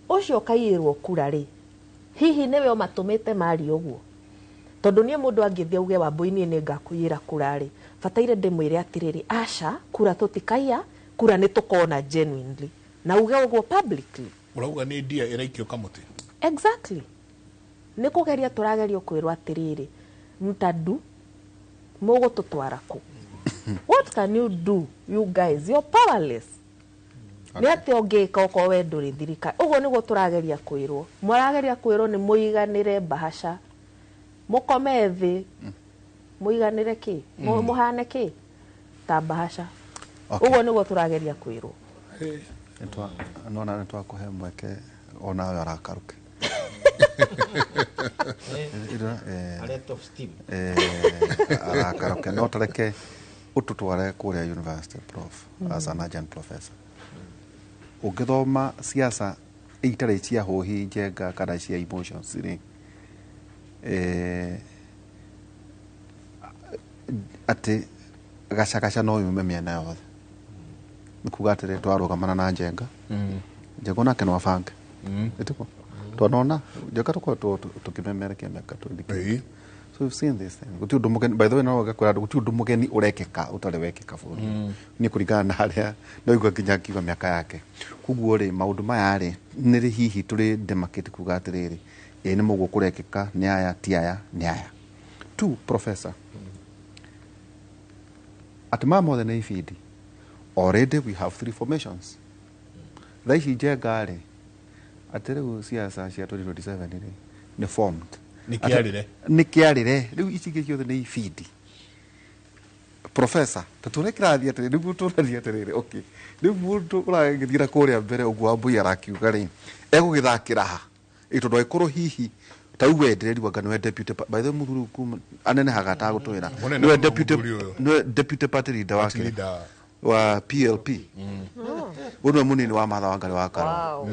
S3: ũcio ũkaiyĩrwo kura rĩ, hihi nĩwe ũmatũmĩte marie ũguo? Tondũ niĩ mũndũ angĩthiĩ auge Wambui niĩ nĩ ngakũiyĩra kura rĩ, bataire ndĩmwĩre atĩrĩrĩ, aca, kura tũtikaiya, kura nĩ tũkona genuinely. Na uge ũguo publicly.
S1: Ũrauga nĩ ndia ĩraikio kamũtĩ.
S3: Exactly. Nĩ kũgeria tũragerio kwĩrwo atĩrĩrĩ, mtadu mũgũtũtwara kũ? What can you do, you guys? You're powerless. Nĩ atĩa ũngĩka okorwo we ndũrĩ thirikari? Ũguo nĩguo tũrageria kwĩrwo. Mũrageria kwĩrwo nĩ mũiganĩre mbahaca, mũkome thĩ, mũiganĩre kĩ? Mũhane kĩ? Ta mbahaca. Ũguo nĩguo tũrageria kwĩrwo.
S2: Nona nĩ twakũhe mweke onawe arakaruke. Arakaruke no tareke ututware kuria university prof as an agent professor. Ũngĩthoma siasa itarĩ cia hũhi njenga kana cia emotions rĩ, atĩ gacagaca no yume mĩena yothe. Nĩ kuga atĩrĩ twarũgamana na njenga, njenga onake no abange. Ĩtiguo? Twanona njenga tũkoretwo tũkĩmemerekia mĩaka 20. So we've seen this thing. Gũtirĩ ũndũ mũgeni, by the way, no ngakwĩra andũ gũtirĩ ũndũ mũgeni ũrekĩka ũtarĩ wekĩka bũrũri. Niĩ kũringana na harĩa ndaigua nginya akiuga mĩaka yake. Koguo rĩ, maũndũ maya rĩ, nĩ rĩ hihi tũrĩ demarcate kuga atĩrĩrĩ, ĩĩ nĩ mũguo kũrekĩka, nĩ aya, ti aya, nĩ aya. Two, professor. Atĩ maya mothe nĩ ibindi. Already we have three formations. Thaa ici njenga rĩ, atĩ rĩu siasa cia 2027 rĩ, nĩ formed.
S1: Nĩ kĩarĩre.
S2: Nĩ kĩarĩre. Rĩu ici ingĩ ciothe nĩ ibindi. Professor, ta tuone kĩrathiĩ atĩrĩrĩ, nĩguo tũrathiĩ atĩrĩrĩ, okay. Rĩu mũndũ ũragĩthiĩ na kũrĩa mbere ũguo Wambui arakiuga rĩ, egũgĩthakĩra ha? Ĩ tondũ angĩkorwo hihi ta rĩu we ndĩrerigwo anga nĩwe deputy by the way mũthuri ũyũ kuma anenehaga atagũtwĩra.
S1: Mũnene
S2: Nĩwe
S1: mũno
S2: deputy,
S1: mũthuri ũyũ.
S2: nĩwe deputy party leader
S1: Party
S2: wake.
S1: leader.
S2: Wa PLP. Ũyũ nĩwe mũnini wa Martha Wangari wa Karua.
S3: Wow.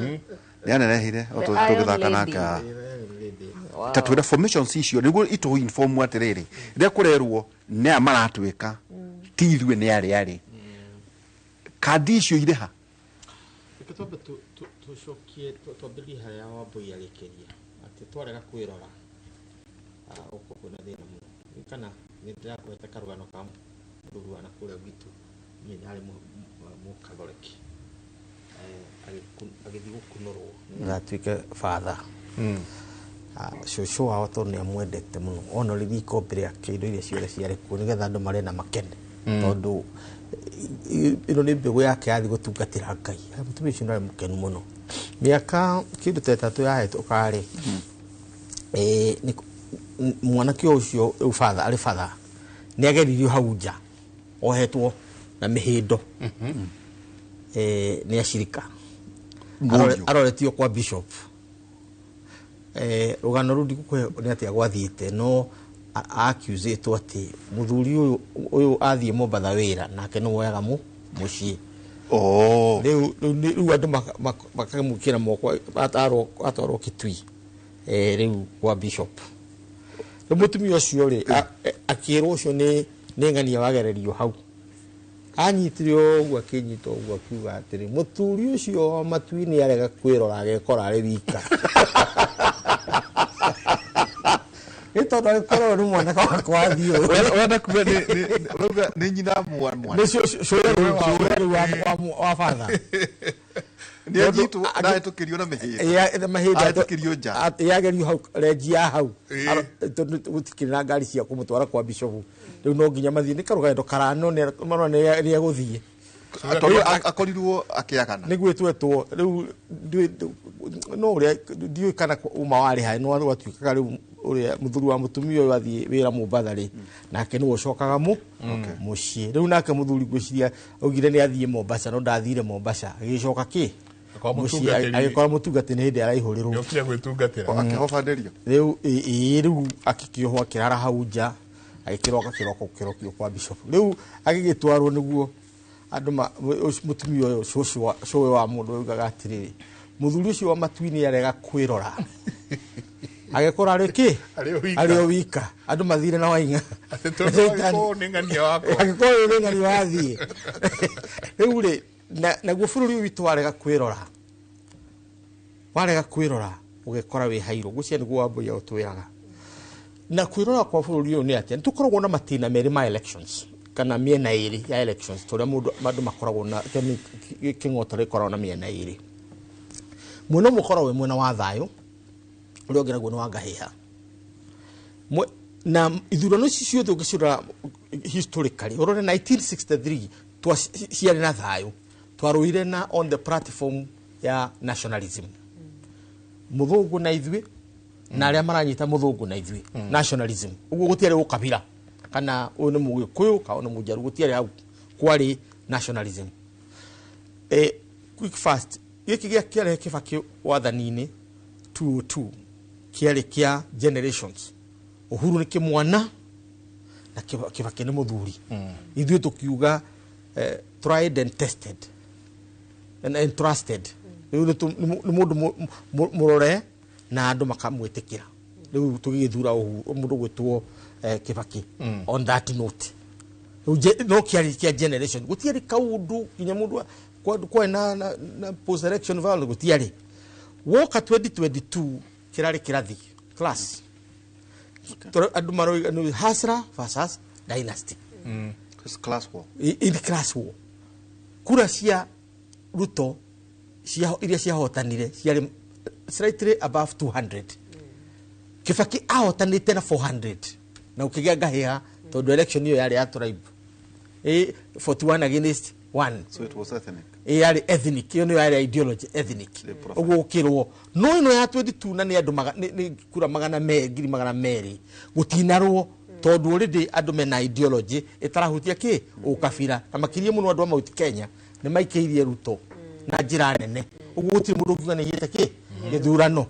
S2: Nĩ anenehire, o
S3: The Iron
S2: tũgĩthaka
S3: Lady.
S2: nake haha. Ta twĩra formations icio nĩguo itũ inform atĩrĩrĩ, rĩrĩa kũrerwo nĩ aya maratuĩka, ti ithuĩ nĩ arĩa rĩ. Kandi icio irĩ ha?
S4: Reke twambe tũcokie, twambĩrĩrie harĩa Wambui arĩkĩria, atĩ twarega kwĩrora, gũkorwo kwĩna thĩna mũno. Nĩ kana nĩ ndĩrakũhete karũgano ka mũthuri wa nakũrĩa gwitũ, niĩ ndarĩ mũkathoreki. Agĩthiĩ gũkunũrwo nĩgetha atuĩke father. Cũcũ wao tondũ nĩ amwendete mũno, ona rĩrĩ ikombe rĩake, indo iria ciothe ciarĩ kuo nĩgetha andũ marĩe na makene. Tondũ ĩno nĩ mbegũ yake yathiĩ gũtungatĩra Ngai. Mũtumia ũcio nĩ mũkenu mũno. Mĩaka kĩndũ ta ĩtatũ yahĩtũka rĩ, mwanake ũcio rĩu father, arĩ father, nĩ ageririo hau nja, ohetwo na mĩhĩndo. Nĩ acirika.
S2: Mũriũ.
S4: Aroretio kwa bishop. Rũgano rũu ndigũkũhe nĩ atĩa gwathiĩte, no accusĩtwo atĩ mũthuri ũyũ athiĩ Mombatha wĩra, nake nĩ woyaga mũciĩ. Rĩu andũ makamũkĩra moko, atwarwo Kitui. Rĩu kwa bishop. Rĩu mũtumia ũcio rĩ, akĩrwo ũcio nĩ ng'ania wagererio hau. Anyitire ũguo, akĩnyita ũguo, akiuga atĩrĩ, mũthuri ũcio wa matu-inĩ arega kwĩrora agekora arĩ wika. Nĩ tondũ agĩkorwo nĩ mwanake wakwa athiĩ ũũ.
S2: Ũrenda kuga ũrauga nĩ nyina mwana.
S4: Nĩ cũwe rĩu wa father.
S2: Nĩ anyitwo, ndahĩtũkĩrio na mĩhĩndo.
S4: Ĩya, na mĩhĩndo.
S2: Ahĩtũkĩrio nja.
S4: Yagerio hau, renji ya hau. Tondũ gũtikĩrĩ na ngari cia kũmũtwara kwa bishop. Rĩu no nginya mathiĩ, nĩ karũgendo karano, nĩ marona nĩ egũthiĩ.
S2: Tondũ akorirwo akĩagana.
S4: Nĩguo ĩtwetwo, rĩu no ũrĩa, ndiũĩ kana uma warĩ ha, no gwatuĩkaga rĩu ũrĩa mũthuri wa mũtumia ũyũ athiĩ wĩra Mombatha rĩ, nake nĩwe ũcokaga mũciĩ. Rĩu nake mũthuri ngwĩciria augire nĩ athiĩ Mombasa, no ndathire Mombasa, agĩcoka kĩ?
S1: Akora
S4: Mũciĩ,
S1: mũtungatĩri.
S4: agĩkora mũtungatĩri nĩ hĩndĩ araihũrĩrwo.
S1: Nĩokire gwĩtungatĩra.
S2: Akĩhobanĩrio.
S4: Rĩu, rĩu akĩkĩohwo akĩrara hau nja, agĩkĩroka kĩroko kĩrokio kwa bishop. Rĩu agĩgĩtwarwo nĩguo andũ mũtumia ũyũ, cũcũ wa, cũwe wa mũndũ augaga atĩrĩrĩ, mũthuri ũcio wa matu-inĩ arega kwĩrora. Agĩkora arĩ kĩ?
S1: Arĩ o wika.
S4: Arĩ o wika. Andũ mathire na Waing'a.
S1: Atĩ tondũ angĩkorwo nĩ ng'ania wakwa.
S4: Angĩkorwo nĩ ng'ania wathiĩ. Rĩu rĩ, naguo bũrũri ũyũ witũ warega kwĩrora. Warega kwĩrora ũgekora wĩ hairũ. Ngwĩciria nĩguo Wambũi ũtwĩraga. Na kwĩrora kwa bũrũri ũyũ nĩ atĩa? Nĩ tũkoragwo na matĩna merĩ ma elections kana mĩena ĩrĩ ya elections tũrĩa mũndũ andũ makoragwo na kĩng'oto gĩkoragwo na mĩena ĩrĩ. Mwena ũmwe ũkoragwo wĩ mwena wa thayũ, ũrĩa ũngĩ naguo nĩ wa ngahĩha. Na ithurano ici ciothe ũngĩcirora historically, ũrore 1963 ciarĩ na thayũ, twarũire na on the platform ya nationalism. Mũthũngũ na ithuĩ na arĩa maranyita mũthũngũ na ithuĩ, nationalism. Ũguo gũtiarĩ ũkabira kana ũyũ nĩ Mũgĩkũyũ kana ũyũ nĩ Mũnjaruo, gũtiarĩ hau, kwarĩ nationalism. Quick fast, gĩkĩ gĩa kĩarehe Kibaki wathani-inĩ 202 kĩarĩ kĩa generations. Uhuru nĩ kĩmwana na Kibaki nĩ mũthuri. Ithuĩ tũkiuga tried and tested and trusted. Rĩu nĩ mũndũ mũrore na andũ makamwĩtĩkĩra. Rĩu tũgĩgĩthura mũndũ gwĩtwo Kibaki on that note. Rĩu no kĩarĩ kĩa generation, gũtiarĩ kaũndũ nginya mũndũ kwarĩ na post election violence gũtiarĩ. Woka 2022 kĩrarĩ kĩrathi class. Andũ maroiga nĩ hustler versus dynasty.
S2: It's class war.
S4: In class war. Kura cia Ruto iria ciahotanire ciarĩ slightly above 200. Kibaki ahotanĩte na 400 na ũkĩgĩa ngahĩha tondũ election ĩyo yarĩ ya tribe. 41 against 1.
S2: So it was ethnic.
S4: Yarĩ ethnic, ĩyo nĩyo yarĩ ideology ethnic.
S2: The profile.
S4: Ũguo ũkĩrwo no ĩno ya 22 na nĩ andũ nĩ kura magana ngiri magana merĩ gũtinarwo tondũ already andũ mena ideology ĩtarahutia kĩ ũkabira na makĩria mũno andũ a Mount Kenya nĩ maikĩirie Ruto na njĩra nene. Ũguo gũtirĩ mũndũ ũngiuga nĩ aiyĩte kĩ gĩthurano.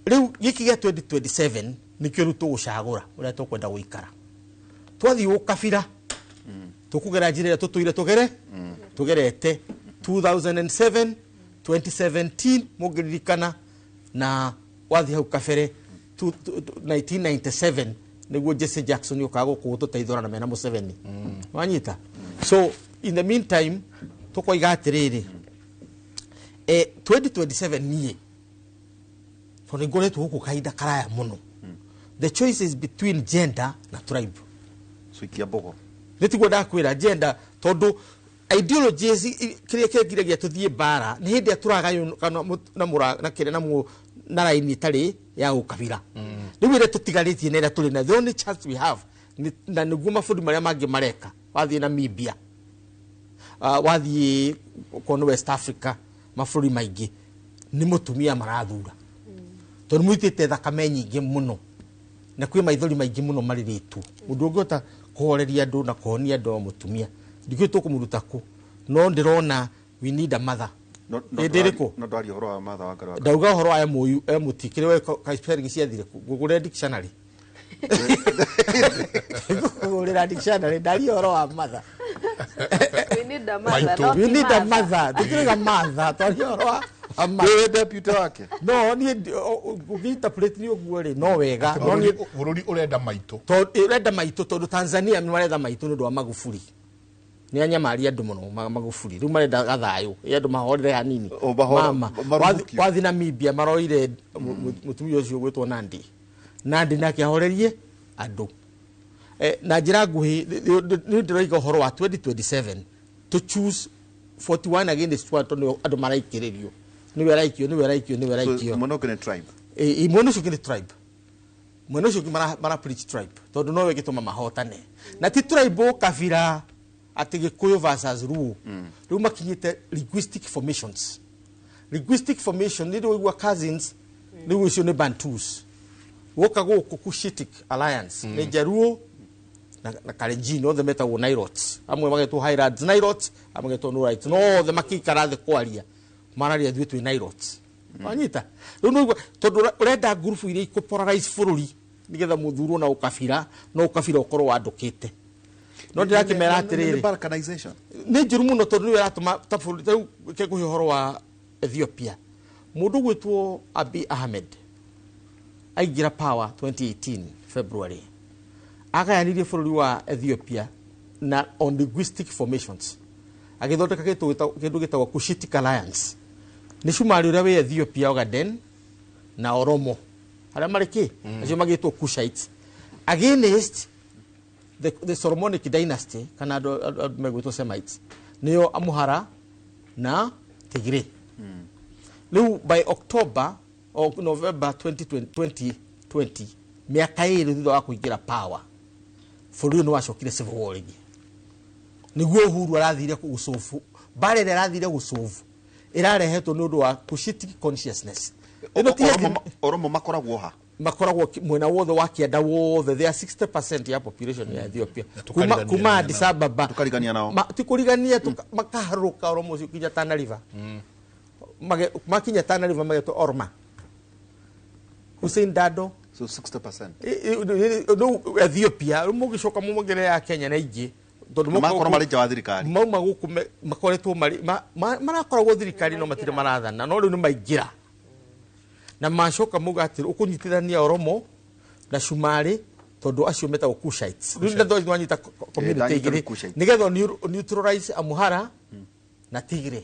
S4: Rĩu gĩkĩ gĩa 2027 nĩkĩo rĩu tũgũcagũra ũrĩa tũkwenda gũikara. Twathiĩ ũkabira tũkũgera njĩra ĩrĩa tũtũire tũgerete 2007 2017 mũngĩririkana, na wathiĩ hau kabere 1997 nĩguo Jesse Jackson okaga gũkũ gũtũteithũra na mena Museveni. Wanyita? So in the meantime tũkoiga atĩrĩrĩ, 2027 niĩ tondũ nĩngoretwo gũkũ kahinda karaya mũno, the choice is between gender na tribe.
S2: So ikia mbogo.
S4: Nĩ tiguo ndakwĩra gender tondũ ideologies kĩrĩa kĩngiragia tũthiĩ mbara nĩ hĩndĩ ĩrĩa tũragayũkana na na kĩrĩa na na raini ĩtarĩ ya ũkabira. Rĩu ĩrĩa tũtigarĩtie na ĩrĩa tũrĩ nayo, the only chance we have na nĩguo mabũrũri marĩa mangĩ mareka. Wathiĩ Namibia, wathiĩ okorwo nĩ West Africa, mabũrũri maingĩ nĩ mũtumia marathura tondũ mũitĩte thakame nyingĩ mũno na kwĩ maithori maingĩ mũno marĩrĩtwo. Mũndũ ũngĩhota kũhoreria andũ na kũhonia andũ o mũtumia, ndikĩũĩ tũkũmũruta kũ, no ndĩrona we need a mother. Hĩndĩ ĩrĩkũ?
S2: No ndwaria ũhoro wa Martha Wangari wa
S4: Ndauga ũhoro wa MOU, MT, kĩrĩa we spelling ciathire kũ? Ngũgũrĩre dictionary. Ngũgũrĩra dictionary, ndaria ũhoro wa mother.
S3: We need a mother,
S1: Maitũ.
S3: not
S4: We need a
S3: mother.
S4: mother. Tũtirĩ mother, twaria ũhoro wa mother.
S2: Wewe deputy wake.
S4: No, niĩ ũngĩ-interpret nĩ ũguo rĩ, no wega. No niĩ
S1: Bũrũri ũrenda maitũ.
S4: Tondũ ũrenda maitũ tondũ Tanzania nĩ marenda maitũ nĩ ũndũ wa Magufuli. Nĩ anyamaria andũ mũno Magufuli. Rĩu marenda gathayũ. Ĩ andũ mahorere hanini.
S2: O,
S4: Mama,
S2: maruhukio.
S4: wathi Namibia maroire mũtumia ũcio ũgwĩtwo Nandi. Nandi nake ahorerie andũ. Na njĩra nguhĩ, nĩ ndĩroiga ũhoro wa 2027 to choose 41 against 1 tondũ andũ maraikĩrĩrio. Nĩwe araikio, nĩwe araikio, nĩwe araikio.
S2: So, mwena ũngĩ nĩ tribe.
S4: Mwena ũcio ũngĩ nĩ tribe. Mwena ũcio ũngĩ mara preach tribe tondũ nowe gĩtũma mahotane. Na ti tribe ũkabira atĩ Gĩkũyũ versus Luo. Rĩu makinyĩte linguistic formations. Linguistic formation nĩ rĩu cousins, rĩu icio nĩ Bantus. Woka gũkũ Cushitic Alliance nĩ Jaluo na Kalenjin, othe metagwo Nilotes. Amwe magetwo Highlands Nilotes, amwe magetwo Nurites. No othe makĩikara thĩ kwaria mararia ithuĩ twĩ Nilotes. Wanyita? Rĩu nĩũigua, tondũ ũrenda ngurubu iria ikũ polarize bũrũri nĩgetha mũthurwo na ũkabira, no ũkabira ũkorwo wandũkĩte. No ndĩrakĩmera atĩrĩrĩ,
S2: Nĩ balkanization.
S4: Nĩ njũru mũno tondũ nĩwe ĩratũma ta bũrũri, ta rĩu reke ngũhe ũhoro wa Ethiopia. Mũndũ ũgwĩtwo Abiy Ahmed Aingĩra power 2018 February, agayanirie bũrũri wa Ethiopia na on linguistic formations, agĩthondeka kĩndũ gĩtagwo Cushitic Alliance. Nĩ Cumarĩ ũrĩa wĩ Ethiopia, Ogaden na Oromo arĩa marĩ kĩ acio magĩtwo Cushites, against the Solomonic dynasty, kana andũ megwĩtwo Semites, nĩo Amhara na Tigray. Rĩu by October or November 2020, 2020, mĩaka 2 thutha wa kũingĩra power, bũrũri ũyũ nĩ wacokire civil war rĩngĩ. Nĩguo Uhuru arathire gũcobu mbara ĩrĩa arathire gũcobu ĩrarehetwo nĩ ũndũ wa Cushitic consciousness. Ĩno ti
S2: Oromo makoragwo ha?
S4: Makoragwo mwena wothe wa kĩanda wothe. They are 60% ya population ya Ethiopia.
S1: Na
S4: kuma
S1: tũkarigania
S4: kuma
S1: nao.
S4: Addis Ababa.
S2: Tũkarigania nao.
S4: Ti kũrigania, makaharũrũka Oromo ũcio kinya Tana River. Makinya Tana River magetwo Orma, Hussein Dado.
S2: So 60%.
S4: Rĩu Ethiopia, rĩu mũgĩcoka mũmongerere ya Kenya na ingĩ, tondũ
S2: Na makorwo marĩ nja wa thirikari.
S4: Mauma gũkũ makoretwo marĩ marakoragwo thirikari no matirĩ marathana, no rĩu nĩ maingĩra na macoka mauga atĩ ũkũnyitithania Oromo na Cumarĩ, tondũ acio metagwo Cushites. Rĩu nĩ wanyita community
S2: ndanyita
S4: igĩrĩ
S2: Cushites.
S4: nĩgetha neutralize Amhara na Tigray,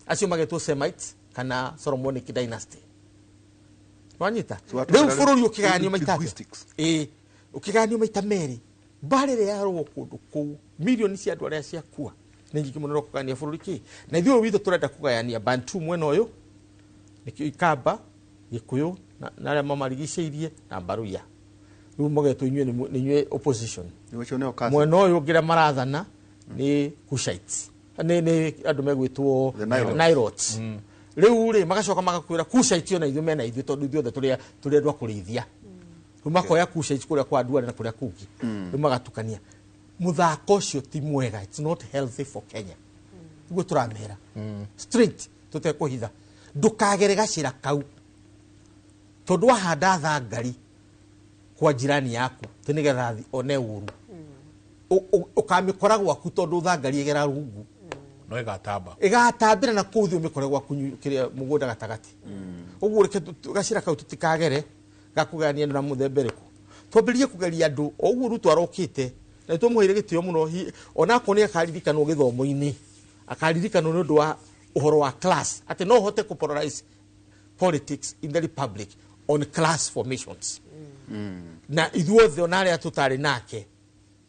S4: acio magetwo Semites kana Solomonic dynasty. Wanyita?
S2: So
S4: Rĩu
S2: atũmĩra
S4: bũrũri ũkĩgayanio maita atĩa?
S2: linguistics.
S4: Ĩĩ, ũkĩgayanio maita merĩ, mbara ĩrĩa yarũo kũndũ kũu, milioni cia andũ arĩa ciakua nĩ nyingĩ mũno. No kũgayania bũrũri kĩ na ithuĩ witũ tũrenda kũgayania Bantu mwena ũyũ, nĩkĩo Ikamba, Gĩkũyũ na arĩa mamarigicĩirie na Mbaruya. Rĩu magetwo inyuĩ nĩ inyuĩ opposition.
S2: Nĩ ũcio nĩo kasi.
S4: Mwena ũyũ ũngĩ arĩa marathana nĩ Cushites, nĩ andũ megwĩtwo
S2: The Nilotes.
S4: Nilotes. Rĩu rĩ, magacoka magakwĩra Cushites ona ithuĩ mena ithuĩ, tondũ ithuothe tũrĩ andũ a kũrĩithia. Rĩu makoya Cushites kũrĩa kwa Duale na kũrĩa kũngĩ, rĩu magatukania. Mũthako ũcio ti mwega, it's not healthy for Kenya. Nĩguo tũramera straight, tũtekũhitha, ndũkagere gacĩra kau, tondũ wahanda thangari kwa jirani yaku ti nĩgetha one ũru, ũkamĩkora gwaku, tondũ thangari ĩgera rungu.
S1: No ĩgatamba.
S4: Ĩgatambĩra na kũu thĩ, ũmĩkore gwaku kĩrĩa mũgũnda gatagatĩ. Ũguo reke gacĩra kau tũtikagere gakũgayania andũ na mũthemba ĩrĩkũ. Twambĩrĩrie kũgeria andũ o ũguo Ruto arokĩte, na nĩ twamũheire gĩtĩo mũno. Onakorwo nĩ akaririkanwo gĩthomo-inĩ, akaririkanwo nĩ ũndũ wa ũhoro wa class, atĩ no ũhote kũ polarize politics in the republic on class formations. Na ithuothe, ona arĩa tũtarĩ nake,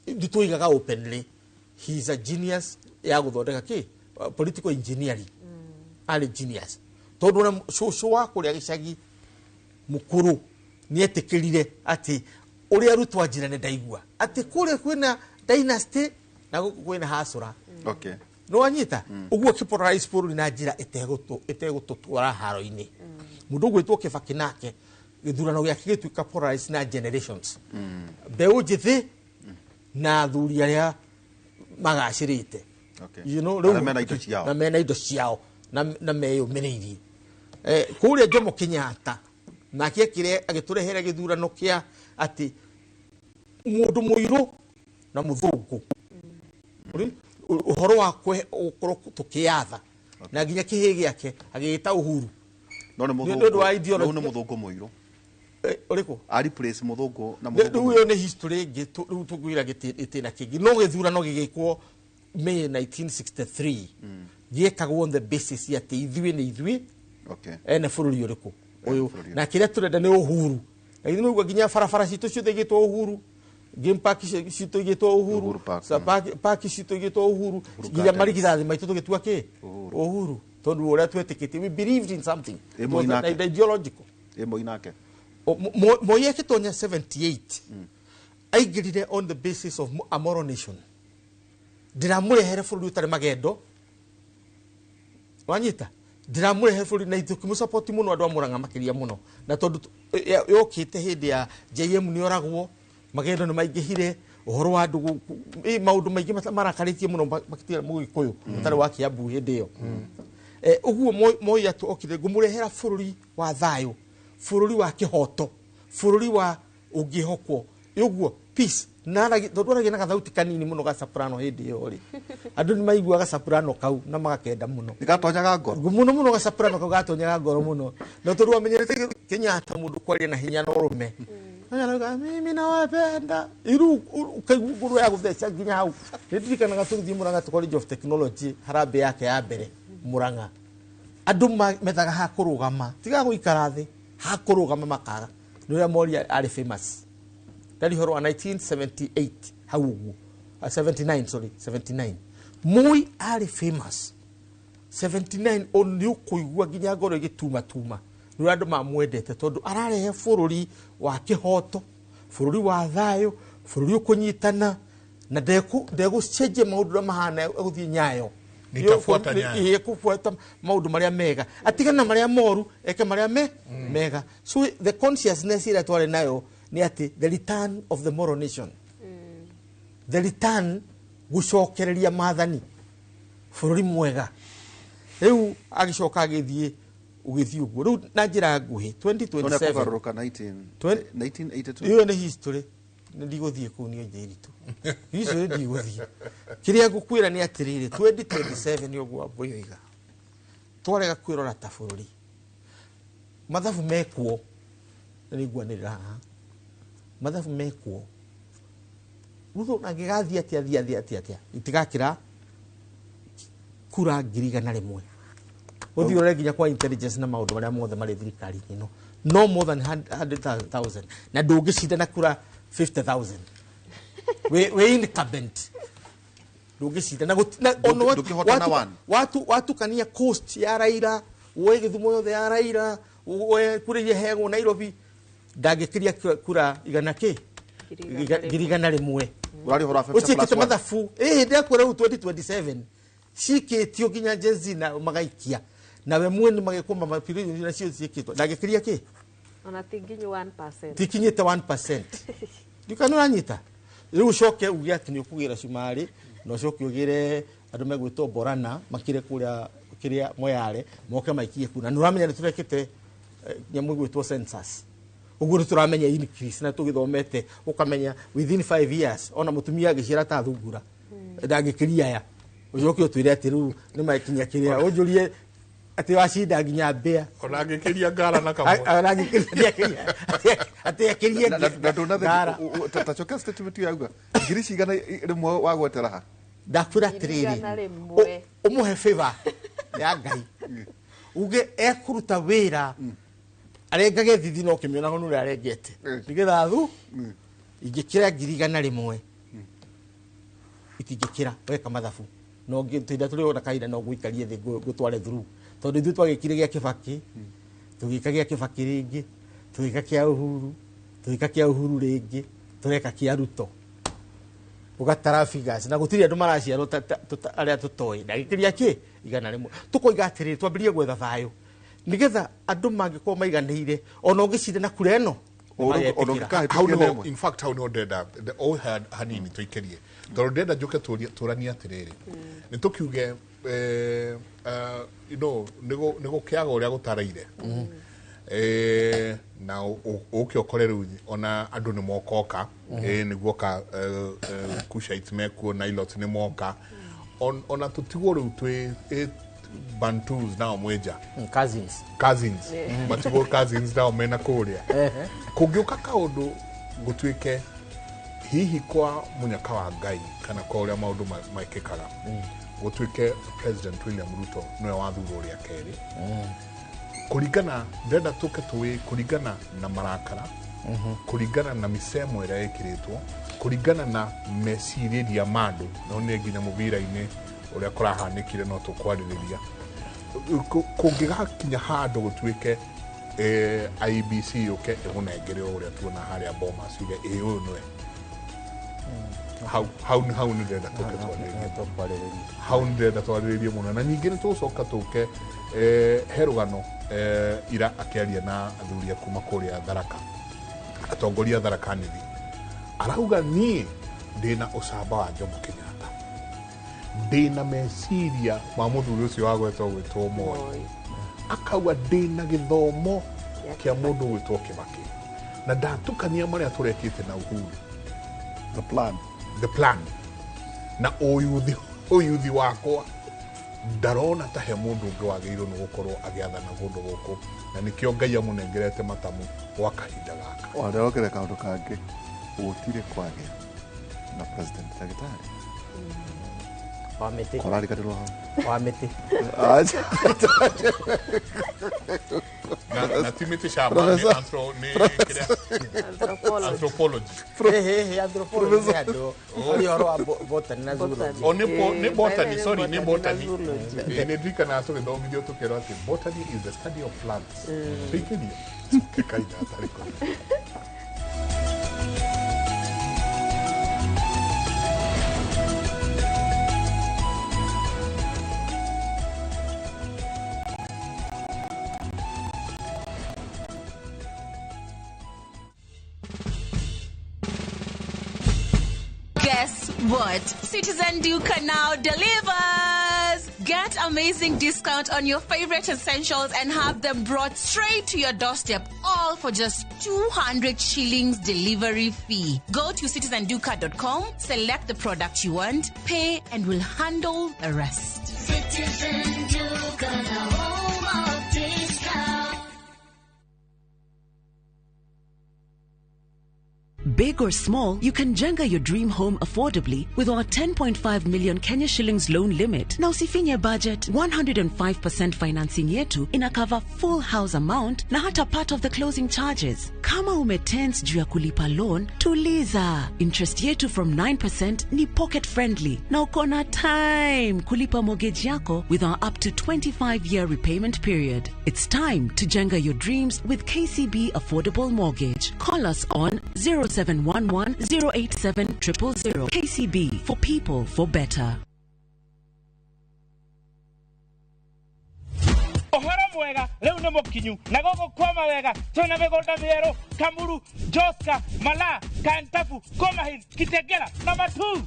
S4: nĩ openly he is a genius ya gũthondeka kĩ political engineering. Arĩ genius, tondũ ona cũcũ wa kũrĩa gĩcagi mũkũrũ nĩ etĩkĩrire atĩ ũrĩa Ruto anjĩra nĩ ndaigua atĩ kũrĩa kwĩna dynasty na gũkũ kwĩna hasũra. Nĩ wanyita ũguo akĩpolarize bũrũri na njĩra ĩtegũtũtwara haro-inĩ. Mũndũ ũgwĩtwo Kĩbakĩ nake gĩthurano gĩake gĩtuĩka polarized na generations, mbeũ njĩthĩ na athuri arĩa magacĩrĩte.
S2: Arĩa mena indo ciao.
S4: Na mena indo ciao na meyũmĩrĩirie. Kũrĩa Jomo Kenyatta nake akĩre agĩtũrehere gĩthurano kĩa atĩ mũndũ mũirũ na mũthũngũ. Ũhoro wa gũkorwo tũkĩyatha, na nginya kĩhĩ gĩake agĩgĩta Uhuru.
S2: No nĩ
S4: Nĩ ũndũ wa
S2: mũthũngũ.
S4: ideology.
S2: No nĩ mũthũngũ mũirũ.
S4: Ũrĩkũ?
S2: A replace mũthũngũ na
S4: Rĩu
S2: mũthũngũ.
S4: ĩyo nĩ history ĩngĩ. Rĩu tũkwĩra gĩtĩna kĩngĩ, no gĩthurano gĩgĩkwo May 1963 gĩekagwo on the basis atĩ ithuĩ nĩ ithuĩ ene bũrũri ũrĩkũ ũyũ
S2: bũrũri.
S4: Na kĩrĩa tũrenda nĩ uhuru. Na githĩ nĩũigua nginya barabara citũ ciothe igĩtwo Uhuru, game park citũ igĩtwo Uhuru,
S2: Uhuru Park,
S4: park citũ igĩtwo Uhuru, nginya
S2: Gardens.
S4: marigithathi maitũ tũgĩtua kĩ Uhuru, tondũ ũrĩa twetĩkĩtie, we believed in something.
S2: Ĩ
S4: It was
S2: Moi nake.
S4: ideological.
S2: Ĩ Moi nake.
S4: Moi agĩtonya 78 aingĩrire on the basis of a moral nation. Ndĩramũrehere bũrũri ũtarĩ magendo, wanyita? Ndĩramũrehere bũrũri na ithuĩ tũkĩmũsupport mũno, andũ a Mũrang'a makĩria mũno, na tondũ yokĩte hĩndĩ ya JM nĩ oragwo, magendo nĩ maingĩhire, ũhoro wa andũ maũndũ maingĩ marakarĩtie mũno makĩria mũgĩkũyũ ũtarĩ wa Kiambu hĩndĩ ĩyo. Ũguo Moi okire ngũmũrehera bũrũri wa thayũ, bũrũri wa kĩhoto, bũrũri wa ũngĩhokwo, ũguo peace. Na tondu aragia na gathauti kanini muno ga soprano hindi iyo ri andu ni maiguaga soprano kau na magakenda muno
S2: gatonyaga ngoro
S4: muno muno ga soprano kau gatonyaga ngoro muno no tondu amenyerete Kenyatta mundu kwaria na hinya na urume arauga mimi nawapenda iru ukaigua ngoro ya gutheca nginya hau. Ndirikanaga tugithie Murang'a College of Technology harambee yake ya mbere Murang'a andu methaga ha kurugama tiga guikara thi ha kurugama makaga ni uria Mori ari famous. Ndari horo wa 1978 hau uguo 79 sorry 79 Moi ari famous 79 on ni ukuigua nginya ngoro igituma tuma ni uria andu mamwendete tondu ararehe bururi wa kihoto bururi wa thayo bururi ukunyitana na ndegucenjia maundu maria mahana eguthie nyayo
S1: nitafuata nyayo
S4: ekufuata maundu maria mega atigana maria moru eke maria mega. So the consciousness ira twari nayo ni ati the return of the moral nation, the return gucokereria maathani bururi mwega. Riu agicoka agithie ugithie uguo riu na njira nguhi 2027
S2: 1982
S4: iyo ni history ndigũthiĩ kũu nĩ Njiritu history ndigũthiĩ. Kĩrĩa ngũkwĩra nĩ atĩrĩrĩ 2027 nĩ ũguo Wambui oiga twarega kwĩrora ta bũrũri mathabu mekwo na nĩnguanĩrĩra haha mathabu mekwo Ruto angĩgathiĩ atĩa thiĩ atĩa atĩa itigakĩra kura 100,000 ũthiĩ ũrore nginya kwa intelligence na maũndũ marĩa mothe marĩ thirikari-inĩ ĩno no more than 100,000 na ndũngĩcinda na kura 50,000 we incumbent ndũngĩcinda na watukania coast ya Raila woe Gĩthumo yothe ya Raila woe kura iria iheagwo Nairobi ndangĩkĩria kura igana kĩ 100,000 ũciĩkĩte mathabu ndĩrakwĩra rĩu 2027 ciikĩtio nginya Gen Z na magaikia nawe mwene magĩkwo mapirioni nacio ciĩkĩtwo ndangĩkĩria kĩ
S3: ona ti nginyu 1%
S4: tikinyĩte 1% ndikana ũranyita rĩu ũcoke uge atĩ nĩ ũkũgĩra cumarĩ na ũcoke ũgĩre andũ megwĩtwo Borana makire kũrĩa kĩrĩa Moyale moke maikie kura na nĩ ũramenya nĩ tũrekĩte nyamũ ĩgwĩtwo census ũguo nĩ tũramenya increase na tũgĩthomete ũkamenya within 5 years ona mũtumia angĩciara ta thungura ndangĩkĩria aya ũcoke ũtwĩre atĩ rĩu nĩ makinya kĩrĩa ũnjũrie atĩ wacinda nginya mbĩa
S1: ona angĩkĩria ngara na kamwe
S4: ona angĩkĩria atĩ akĩrie
S2: ngara tacoka statement yauga ngiri cigana rĩmwe wagwetera ha
S4: ndakwĩra atĩrĩrĩ ũmũhe favor ya Ngai uge ekũruta wĩra arengage thithi no ũkĩmĩonaga nĩ ũrĩa arengete nĩgetha thu ingĩkĩra 100,000 itingĩkĩra weka mathabu no ngĩtinda tũrĩ ona kahinda no ngũikarie thĩ ngũtware through tondu ithuĩ twagĩkire gĩa Kibaki tũgĩka gĩa Kibaki rĩngĩ tũgĩka kĩa Uhuru tũgĩka kĩa Uhuru rĩngĩ tũreka kĩa Ruto ũgatara figures na gũtirĩ andũ maraciarwo arĩa tũtoĩ ndagĩkĩria kĩ 100 tũkoiga atĩrĩrĩ twambĩrĩrie gwetha thayũ nĩgetha andũ mangĩkorwo maiganĩire ona ũngĩcinda na kura ĩno
S1: in fact hau nĩho ndĩrenda o hanini tũikĩrie tondũ ndĩrenda njũke tũranie atĩrĩrĩ nĩ tũkiuge you know nĩ gũkĩaga ũrĩa gũtaraire na ũke ũkore rĩu ona andũ nĩ mokoka nĩguo ka Kushites mekuo Nilots nĩ moka ona tũtigwo rĩu twĩ Bantus nao mwenja cousins matigwo cousins nao mena kũrĩa kũngĩũka kaũndũ gũtuĩke hihi kwa mũnyaka wa Ngai kana kwa ũrĩa maũndũ maikĩkaga gũtuĩke President William Ruto nĩwe wathurwo rĩa kerĩ kũringana ndĩrenda tũke tũĩ kũringana na marakara kũringana na mĩcemo ĩrĩa ĩkĩrĩtwo kũringana na mecirĩria ma andũ no nĩ nginya mũbira-inĩ ũrĩa kũrahanĩkire no tũkwarĩrĩria kũngĩgakinya handũ gũtuĩke IEBC yũke ĩgũnengere ũrĩa tuona harĩa Bomas yuge ĩ ũyũ nĩwe hau nĩ ndĩrenda tũke twarĩrĩrie hau nĩ ndĩrenda twarĩrĩrie mũno na ningĩ nĩ tũgũcoka tũke he rũgano ira akĩaria na athuri a kuma kũrĩa Tharaka atongoria Tharaka Nithi arauga niĩ ndĩna ũcamba wa Jomo Kenyatta ndĩna meciria ma mũthuri ũcio wagwetwo gwĩtwo Moi akauga ndĩna gĩthomo kĩa mũndũ gwĩtwo Kibaki na ndatukania marĩa tũrekĩte na Uhuru
S2: The plan.
S1: The plan. Na ũyuthi wakwa ndarona ta he mũndũ ũngĩ wagĩrĩirwo nĩ gũkorwo agĩathana kũndũ gũkũ, na nĩkĩo Ngai amũnengerete matamu gwa kahinda gaka.
S2: Wanderokere kaũndũ kangĩ, gũtirĩ kwagĩa na president ndagĩtarĩ
S4: wa mĩtĩ.
S2: Kũrariganĩrwo hau.
S4: Wa mĩtĩ.
S1: Na ti mĩtĩ shamba, nĩ anthropology.
S4: Anthropology nĩ andũ arĩa ũhoro wa botany na zoology.
S1: O nĩ botany, sorry, nĩ botany. Nĩ ndirikanaga tũgĩthomithio tũkerwo atĩ botany is the study of plants. Tũikĩrie. Kahinda gatarĩ kũraihu.
S5: Guess what? Citizen Duka now delivers! Get amazing discount on your favorite essentials and have them brought straight to your doorstep, all for just 200 shillings delivery fee. Go to citizenduka.com, select the product you want, pay, and we'll handle the rest.
S6: Citizen Duka, the home of discount.
S7: Big or small, you can jenga your dream home affordably with our 10.5 million Kenya shillings loan limit. Na usifinye budget, 105% financing yetu ina cover full house amount na hata part of the closing charges. Kama umetense juu ya kulipa loan, tuliza. Interest yetu from 9% ni pocket friendly. Na uko na time kulipa mortgage yako with our up to 25-year repayment period. It's time to jenga your dreams with KCB Affordable Mortgage. Call us on 0711 087 000. KCB, for people, for better.
S8: Ohoro mwega leo nĩ mũkinyu na gũkũ kwama wega twĩna mĩgũnda mĩerũ Kamuru, Joska, Mala, Kantafu, Komahil, Kitegera na Matu.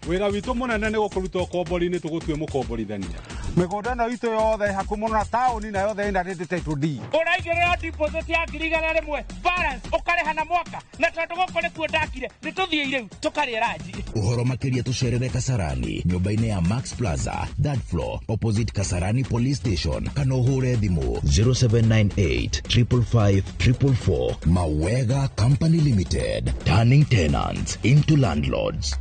S9: Wĩra witũ mũnene nĩ gũkũruta ũkombori-inĩ tũgũtue mũkomborithania.
S10: Mĩgũnda ĩno itũ yothe hakuhĩ mũno na taũni na yothe ĩna rĩndĩ title deed.
S8: Ũraigĩrĩra deposit ya 100,000 balance ũkarĩha na mwaka, na tondũ gũkũ nĩkuo ndakire nĩ tũthiĩ rĩu tũkarĩe ranji.
S11: Ũhoro makĩria tũcerere Kasarani nyũmba-inĩ ya Max Plaza, third floor, opposite Kasarani Police Station, kana ũhũre thimũ 0798 555 444. Mawega Company Limited, turning tenants into landlords.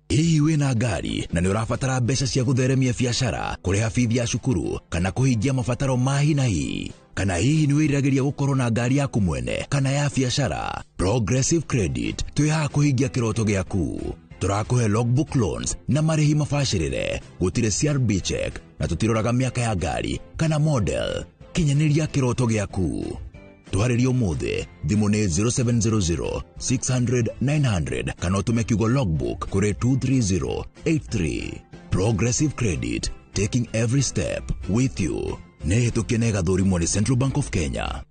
S11: Hihi wĩna ngari na nĩ ũrabatara mbeca cia gũtheremia biacara, kũrĩha bithi ya cukuru, kana kũhingia mabataro ma hi na hi? Kana hihi nĩ wĩriragĩria gũkorwo na ngari yaku mwene kana ya biacara? Progressive Credit twĩ haha kũhingia kĩroto gĩaku. Tũrakũhe logbook loans na marĩhi mabacĩrĩre, gũtirĩ CRB check na tũtiroraga mĩaka ya ngari kana model. Kinyanĩria kĩroto gĩaku. Twarĩrie ũmũthĩ, thimũ nĩ 0700 600 900 kana ũtũme kiugo logbook kũrĩ 23083. Progressive Credit, taking every step with you. Nĩ hĩtũkie na ĩgathũrimwo nĩ Central Bank of Kenya.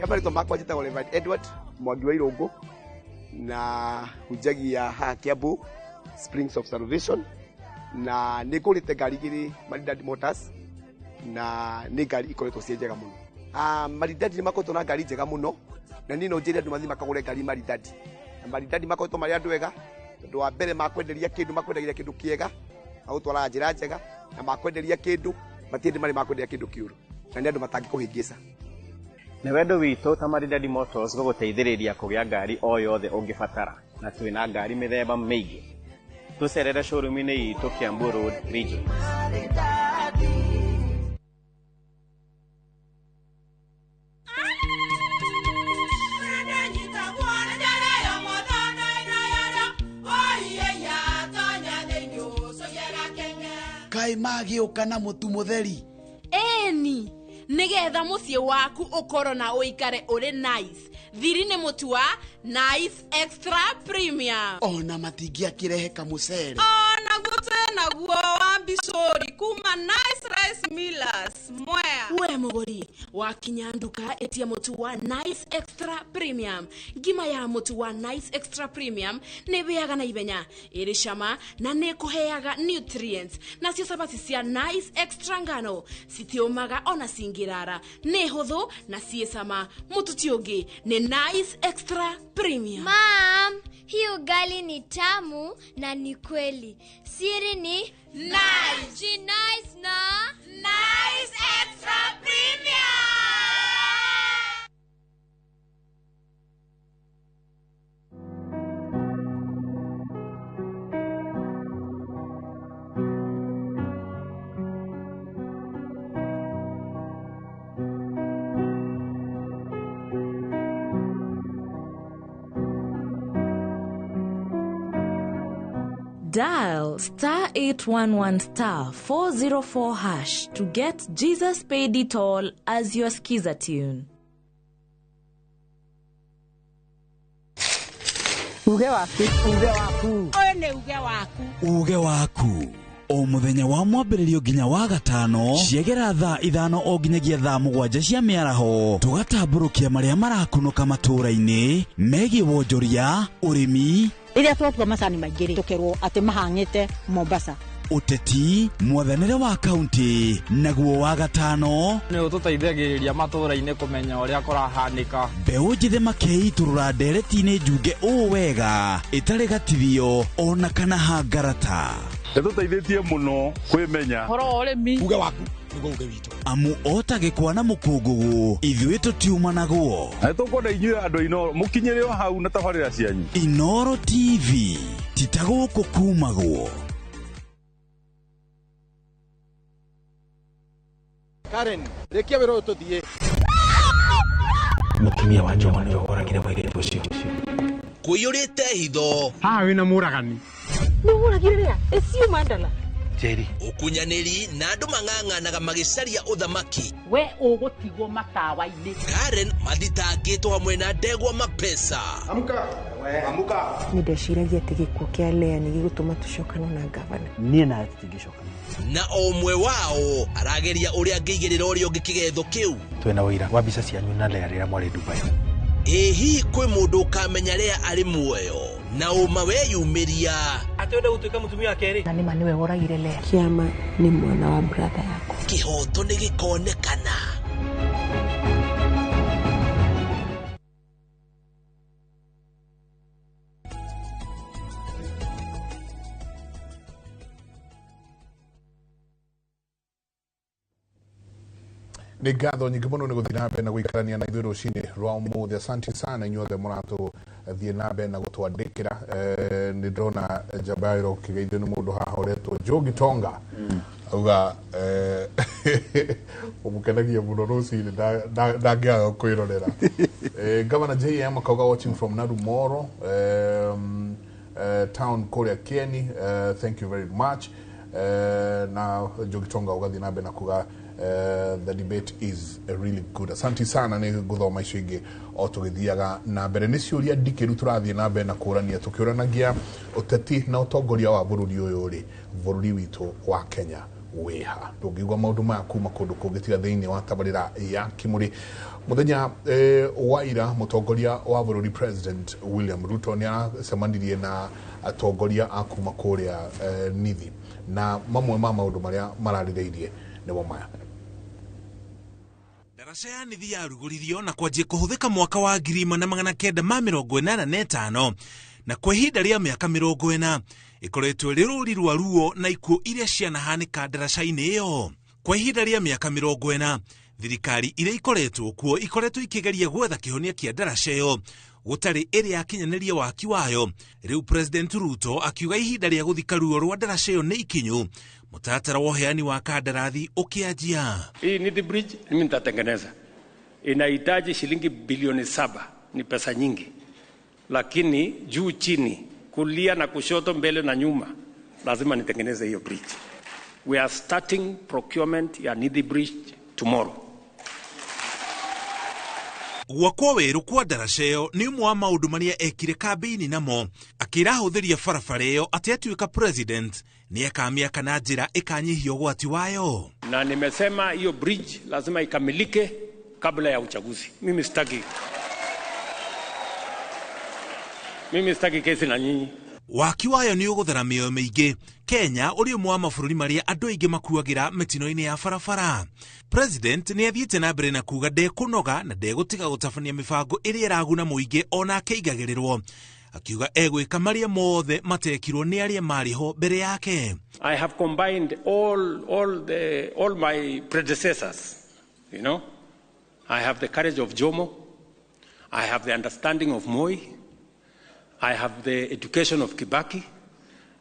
S12: Marĩtwa makwa njĩtagwo Reverend Edward Mwangi wa Irũngũ na hunjagia haha Kiambu Springs of Salvation, na nĩ ngũrĩte ngari igĩrĩ Maridadi Motors na nĩ ngari ikoretwo ciĩ njega mũno. Maridadi nĩ makoretwo na ngari njega mũno, na niĩ no njĩre andũ mathiĩ makagũre ngari Maridadi. Na Maridadi makoretwo marĩ andũ ega, tondũ wa mbere makwenderia kĩndũ, makwendagia kĩndũ kĩega, magũtwaraga njĩra njega, na makwenderia kĩndũ matirĩ marĩ makwenderia kĩndũ kĩũru, na nĩ andũ matangĩkũhĩngĩca.
S13: Nĩ wendo witũ ta Maridadi Motors gũgũteithĩrĩria kũgĩa ngari o yothe ũngĩbatara, na twĩna ngari mĩthemba mĩingĩ. Tũcerere showroom-inĩ itũ Kiambu Road Region.
S14: Kaĩ magĩũka na mũtu mũtheri?
S5: Ĩni, nĩgetha mũciĩ waku ũkorwo na ũikare ũrĩ nice. Thiri nĩ mũtu wa Nice Extra Premium.
S14: Ona matingĩakĩrehe kamũcere.
S5: Ona guo twĩnaguo wa mbicũri kuma Nice Rice Millers. Mwea.
S15: We mũgũri wakinya nduka ĩtia mũtu wa Nice Extra Premium. Ngima ya mũtu wa Nice Extra Premium nĩ ĩhĩaga na ihenya, ĩrĩ cama na nĩ ĩkũheaga nutrients. Nacio cabaci cia Nice Extra ngano citiũmaga ona cingĩrara, nĩ hũthũ na ciĩ cama. Mũtu ti ũngĩ nĩ Nice Extra Premium.
S6: Mom, hii ugali ni tamu na ni kweli. Siri ni
S5: Nice.
S6: Ji nice na
S5: Nice Extra Premium.
S16: Dial star 811 star 404 hash to get Jesus Paid It All as your skiza tune.
S17: Uge waku, uge waku. Ũyũ nĩ uge waku.
S14: Uge waku. O muthenya wa mwambĩrĩrio nginya wa gatano ciegera thaa 5 o nginyagia thaa 7 cia mĩaraho tũgatambũrũkia marĩa marakunũka matũũra-inĩ megiĩ wonjoria, ũrĩmi,
S17: rĩrĩa twatua macani maingĩ rĩ tũkerwo atĩ mahang'ĩte Mombasa,
S14: ũteti, mwathanĩre wa kaunti, naguo wa gatano
S18: nĩ ũtũteithagĩrĩria matũũra-inĩ kũmenya ũrĩa kũrahanĩka.
S14: Mbeũ njĩthĩ makeiitũrũra ndereti-inĩ njunge ũũ wega ĩtarĩ gatithio ona kana hangarata.
S19: Ĩtũteithĩtie mũno kwĩmenya
S17: ũhoro wa ũrĩmi.
S14: Uge waku nĩguo uge witũ. Amu ota gĩkwa na mũkũngũgũ ithuĩ tũtiumanagwo.
S19: Na nĩtũkwenda inyuĩ andũ a Inooro mũkinyĩre o hau na tabarĩra cianyu.
S14: Inooro TV ti ta gũkũ kumagwo.
S20: Karen, rĩkia wĩra ũyũ tũthiĩ.
S21: Mũtumia wa Njoma nĩwe woragire mũirĩtu ũcio.
S22: Kũiyũrĩte hitho.
S23: Haha wĩna mũragani.
S3: Nĩ ũragire rĩa? Ĩciũ mandala.
S21: Njeri.
S22: Ũkunyanĩri na andũ mang'ang'anaga magĩcaria ũthamaki.
S24: We ũgũtigwo matawa-inĩ.
S22: Karen mathitangĩtwo hamwe na ndegwa mapesa.
S20: Amka. Amka.
S3: Nĩ ndeciragia atĩ gĩkuũ kĩa Lea nĩ gĩgũtũma tũcokane na gavana.
S21: Niĩ nawe tũtingĩcokana.
S22: Na o ũmwe wao arageria ũrĩa angĩigĩrĩra ũrĩa ũngĩ kĩgetho kĩu.
S21: Twĩna ũira wa mbica cianyu na Lea rĩrĩa mwarĩ Dubai.
S22: Ĩ hihi kwĩ mũndũ ũkamenya Lea arĩ muoyo na ũma weyumĩria
S8: atĩ wenda gũtuĩka mũtumia wa kerĩ?
S3: Na nĩma nĩwe woragire Lea. Kĩama nĩ mwana wa brother yakwa.
S22: Kĩhoto nĩ gĩkonekana.
S1: Nĩ ngatho nyingĩ mũno nĩ gũthiĩ na mbere na gũikarania na ithuĩ rũcinĩ rwa ũmũthĩ. Asante sana inyuothe mũratũthiĩ na mbere na gũtwandĩkĩra. Nĩ ndĩrona Njabairo ũkĩgeithio nĩ mũndũ haha ũretwo Joe Gitonga. Auga ũmũkenagia mũno rũcinĩ ndangĩaga kwĩrorera. Governor JM akauga watching from Narumoro town kũrĩa Kieni. Thank you very much. Na Joe Gitonga ũgathiĩ na mbere na kuga the debate is really good. Asante sana nĩ gũthoma icio ingĩ o tũgĩthiaga na mbere. Nĩ ciũria ndikĩru tũrathiĩ na mbere na kũrania tũkĩũranagia ũteti na ũtongoria wa bũrũri ũyũ rĩ, bũrũri witũ wa Kenya wĩha. Ndũngĩigua maũndũ maya kuma kũndũ kũngĩ tiga thĩinĩ wa tabarĩra ya Kĩmũrĩ. Mũthenya wa ira mũtongoria wa bũrũri President William Ruto nĩ aracemanirie na atongoria a kuma kũrĩa Nithi, na mamwe ma maũndũ marĩa mararĩrĩirie nĩmo maya.
S25: Ndaraca ya Nithi yarugũririo na kwanjia kũhũthĩka mwaka wa 1985 na kwa ihinda rĩa mĩaka 40 ĩkoretwo ĩrĩ rũri rwa ruo na ikuũ iria cianahanĩka ndaraca-inĩ ĩyo. Kwa ihinda rĩa mĩaka 40 thirikari iria ikoretwo kuo ikoretwo ikĩgeria gwetha kĩhonia kĩa ndaraca ĩyo gũtarĩ ĩrĩa yakinyanĩria waki wayo. Rĩu President Ruto akiuga ihinda rĩa gũthika ruo rwa ndaraca ĩyo nĩ ikinyu, mũtaratara wa ũheani wa kandarathi ũkĩanjia.
S26: Hii Nithi Bridge mimi nitatengeneza, inahitaji shilingi bilioni 7, ni pesa nyingi, lakini juu chini, kulia na kushoto, mbele na nyuma, lazima nitengeneze hiyo bridge. We are starting procurement ya Nithi Bridge tomorrow.
S25: Gwakwo werũ kwa ndaraca ĩyo nĩ ũmwe wa maũndũ marĩa ekire kambĩini namo, akĩra ahũthĩri a barabara ĩyo atĩ atuĩka president Nĩ akamĩaka na njĩra ĩkanyihia ũgwati wayo.
S26: Na nimesema hiyo bridge lazima ikamilike kabla ya uchaguzi. Mimi sitaki kesi na nyinyi.
S25: Waki wayo nĩ ũgũthara mĩoyo mĩingĩ. Kenya ũrĩ ũmwe wa mabũrũri marĩa andũ aingĩ makuagĩra mĩtino-inĩ ya barabara. President nĩ athiĩte na mbere na kuga ndekũnoga na ndegũtiga gũtabania mĩbango ĩrĩa ĩraguna mũingĩ ona akĩigagĩrĩrwo, akiuga egwĩka marĩa mothe matekirwo nĩ arĩa marĩ ho mbere yake.
S26: I have combined all my predecessors, you know. I have the courage of Jomo, I have the understanding of Moi, I have the education of Kibaki,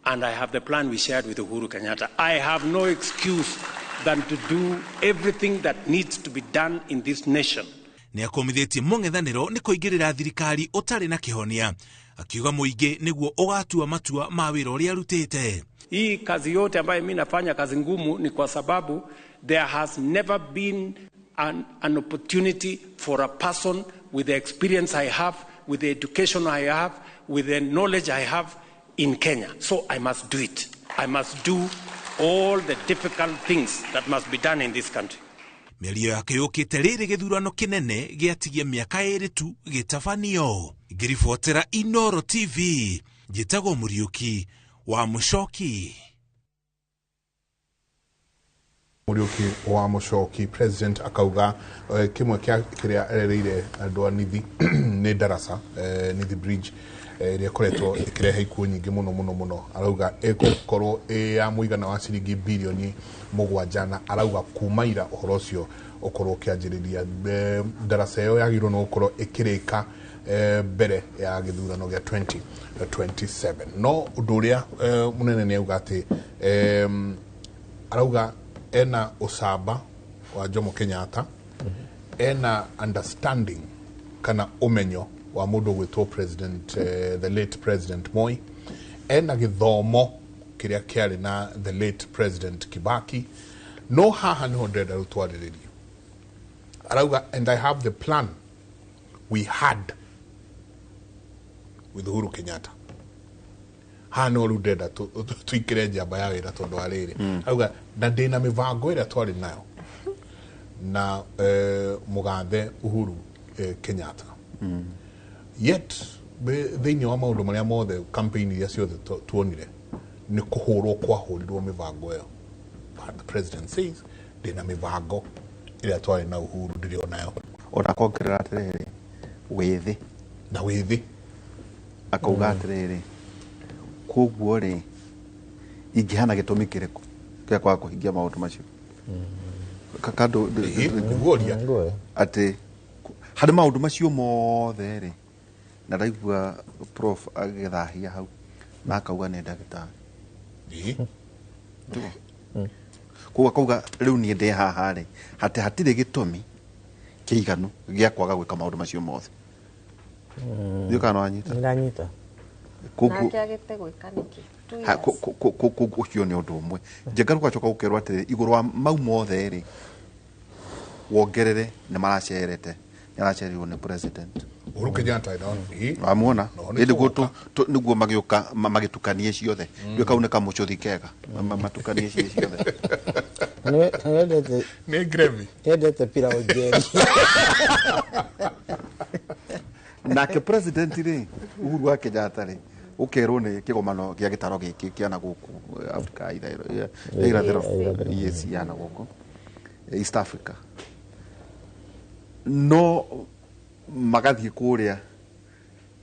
S26: and I have the plan we shared with Uhuru Kenyatta. I have no excuse than to do everything that needs to be done in this nation.
S25: Nĩ akomithĩtie mũng'ethanĩro nĩ kũingĩrĩra thirikari ũtarĩ na kĩhonia, akiuga mũingĩ nĩguo ũgatua matua ma wĩra ũrĩa arutĩte.
S26: Hii kazi yote ambayo mimi nafanya, kazi ngumu, ni kwa sababu there has never been an opportunity for a person with the experience I have, with the education I have, with the knowledge I have in Kenya. So I must do it. I must do all the difficult things that must be done in this country.
S25: Mĩario yake yũkĩte rĩrĩ gĩthurano kĩnene gĩatigia mĩaka ĩrĩ tu gĩtabanio. Ngĩribotera Inoro TV, njĩtagwo Mũriũki wa Mũcoki.
S1: Mũriũki wa Mũcoki. President akauga kĩmwe kĩa kĩrĩa erereire andũ a Nithi nĩ darasa, Nithi Bridge ĩrĩa ĩkoretwo ĩkĩrehe ikuũ nyingĩ mũno mũno mũno. Arauga ĩgũkorwo ĩ ya mũigana wa ciringi bilioni 7, na arauga kuma ira ũhoro ũcio ũkorwo ũkĩanjĩrĩria. Darasa ĩyo yagĩrĩirwo nĩ gũkorwo ĩkĩrĩka mbere ya gĩthurano gĩa 2027. No ũndũ ũrĩa mũnene nĩ auga atĩ arauga ena ũcamba wa Jomo Kenyatta, ena understanding kana ũmenyo wa mũndũ gwĩtwo President, the late President Moi, ena gĩthomo kĩrĩa kĩarĩ na the late President Kibaki. No haha nĩho ndĩrenda rĩu twarĩrĩrie. Arauga, and I have the plan we had with Uhuru Kenyatta. Haha nĩho rĩu ndĩrenda tũikĩre njamba ya wĩra tondũ wa rĩrĩ. Arauga na ndĩna mĩbango ĩrĩa twarĩ nayo na mũgathe Uhuru Kenyatta. Yet thĩinĩ wa maũndũ marĩa mothe campaign iria ciothe tuonire nĩ kũhũrwo kwahũrirwo mĩbango ĩyo. But the president says ndĩna mĩbango ĩrĩa twarĩ na Uhuru ndĩrĩ onayo.
S2: Ona kongerera atĩrĩrĩ, wĩthĩ
S1: na wĩthĩ
S2: akauga atĩrĩrĩ, koguo rĩ ingĩhana gĩtũmi kĩrĩkũ kĩa kwaga kũhingia maũndũ macio? Kakando atĩ harĩ maũndũ macio mothe rĩ, na ndaigua prof agĩthahia hau na akauga nĩ ndagĩtarĩ. Koguo akauga rĩu niĩ ndĩ haha rĩ, atĩ hatirĩ gĩtũmi kĩiganu gĩa kwaga gwĩka maũndũ macio mothe. Ndiũ kana wanyita?
S4: Nĩndanyita.
S2: Koguo
S3: Nake agĩte gwĩka nĩkĩ?
S2: Ũcio nĩ ũndũ ũmwe. Njenga rũgacoka gũkerwo atĩrĩ, igũrũ wa mau mothe rĩ, wongerere nĩ maracerete, nĩ aracereirwo nĩ president
S1: Uhuru Kenyatta.
S2: Amuona nĩguo nĩguo magĩũka magĩtukanie ciothe. Ndio kau nĩ kamũcũthi kega matukanie ciothe.
S1: Nĩ gravy.
S4: Nĩendete pilau njeri.
S2: Nake president rĩ Uhuru wa Kenyatta rĩ ũkerwo nĩ kĩgomano gĩa gĩtaro gĩkĩ kĩa na gũkũ Afrika ya irathĩro, EAC ya na gũkũ East Africa, no magathiĩ kũrĩa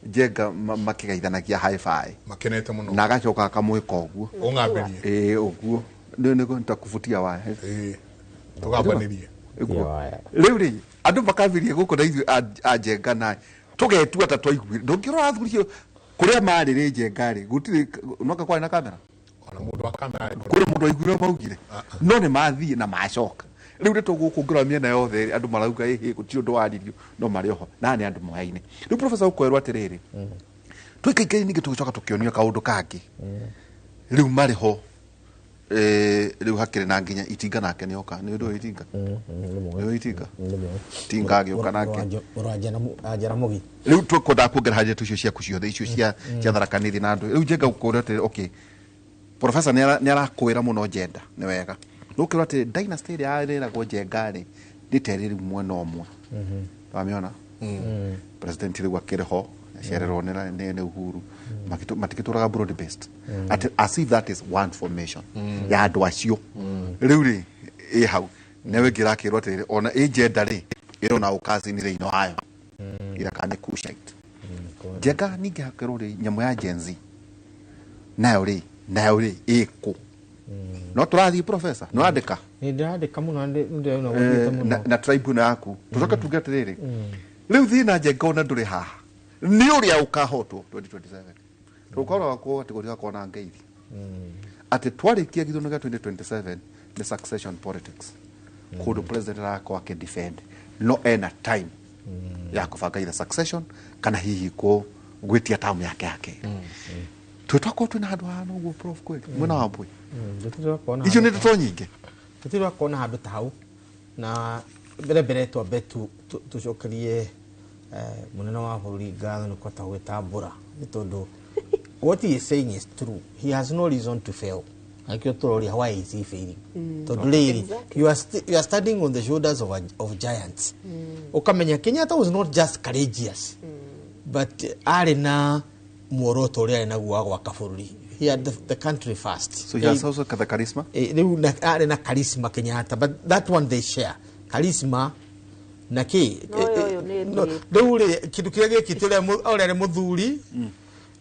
S2: Njenga makĩgeithanagia hi-fi
S1: makenete mũno,
S2: na agacoka akamwĩka ũguo
S1: ũng'ambĩrie
S2: ĩĩ ũguo nĩ nitakubutia waya
S1: tũgambanĩrie
S2: rĩu rĩ andũ makambirie gũkũ na ithuĩ a Njenga naye tũgetua ta twaiguire. Ndũngĩrora athuri acio kũrĩa marĩ rĩ Njenga rĩ gũtirĩ noka kwarĩ na kamera,
S1: ona mũndũ wa kamera
S2: kũrĩ mũndũ waiguire maugire, no nĩ mathiĩ na macoka. Rĩu nĩ tũgũkũngĩra mĩena yothe andũ marauga ĩhĩ gũtirĩ ũndũ waririo, no marĩ oho na nĩ andũ moyaine. Rĩu professor ũkwerwo atĩrĩrĩ, tũikaikaine ningĩ tũgĩcoka tũkĩonio kaũndũ kangĩ. Rĩu marĩ ho rĩu hakĩrĩ na nginya itinga nake nĩoka. Nĩ ũndũ itinga nĩ itinga tinga agĩũka nake
S4: Jaramogi.
S2: Rĩu tũkwendaga kuongerera harĩa icio ciaku ciothe icio cia Tharaka Nithi na andũ. Rĩu Njenga ũkũria atĩrĩrĩ, okay, Professor nĩ arakwĩra mũno Njenga nĩ wega. Nũkĩrwo atĩ dynasty ĩrĩa yarĩragwo Njenga rĩ nĩ terĩ rĩu mwena ũmwe. Wamĩona? President rĩu akĩrĩ ho acererwo nĩ Uhuru. Matigĩtũraga broad based. At, as if that is one formation ya andũ acio. Rĩu rĩ ĩ hau newe ngĩrakĩrwo atĩrĩrĩ ona ĩ Njenga rĩ ĩrona ũkazi-inĩ thĩinĩ wayo. Ira kana nĩ Kushite. Njenga ningĩ hakĩrwo rĩ nyamũ ya Gen Z nayo rĩ ĩkũ. No tũrathiĩ professor no andĩka
S4: nĩ ndĩrandĩka mũno ndĩrona gũthiĩte mũno
S2: na tribe ĩno yaku tũcoke tuge atĩrĩrĩ rĩu thiĩ na Njenga ona ndũrĩ haha nĩ ũrĩa ũkahotwo 2027 tũkorwo kwao atĩ gũtigakorwo na ngeithi atĩ twarĩkia gĩthurano gĩa 2027 nĩ succession politics kũndũ president arakorwo akĩ defend no ena time ya kũbanga either succession kana hihi gwĩtia term yake ya kerĩ. Twĩtwakorwo twĩna handũ hahana ũguo prof kweli mwena wa Mbui icio nĩ ndeto nyingĩ
S4: tũtirĩ wakorwo na handũ ta hau na mbere twambe tũcokerie mũnene wa bũrũri ngatho nĩ kũhota gwĩtambũra nĩ tondũ what he is saying is true. He has no reason to fail. Akĩo tũroria why is he failing? Tondũ rĩrĩ you are standing on the shoulders of giants. Ũkamenya Kenyatta was not just courageous but arĩ na muoroto ũrĩa arĩ naguo wa gwaka bũrũri. He had the country first.
S2: So he has also the charisma?
S4: Rĩu arĩ na charisma Kenyatta, but that one they share. Charisma na kĩ? Rĩu rĩ kĩndũ kĩrĩa gĩkĩte ũrĩa arĩ mũthuri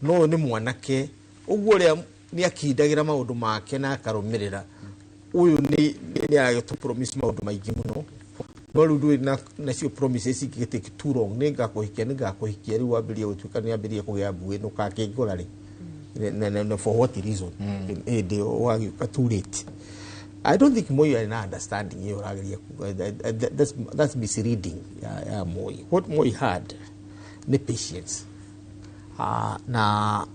S4: no ũyũ nĩ mwanake ũguo ũrĩa nĩ akindagĩra maũndũ make na akarũmĩrĩra. Ũyũ nĩ aragĩtũ promise maũndũ maingĩ mũno no rĩu ndũrĩ nacio promises ingĩ take too long. Nĩ ngakũhikia rĩu wambĩrĩrie gũtuĩka nĩ ambĩrĩrie kũgĩa mbuĩ ndũkakĩngũra rĩ na for what reason hĩndĩ ĩyo wagĩũka too late. I don't think Moi arĩ na understanding ĩyo ũrageria kuga. That's misreading ya Moi. What Moi had nĩ patience na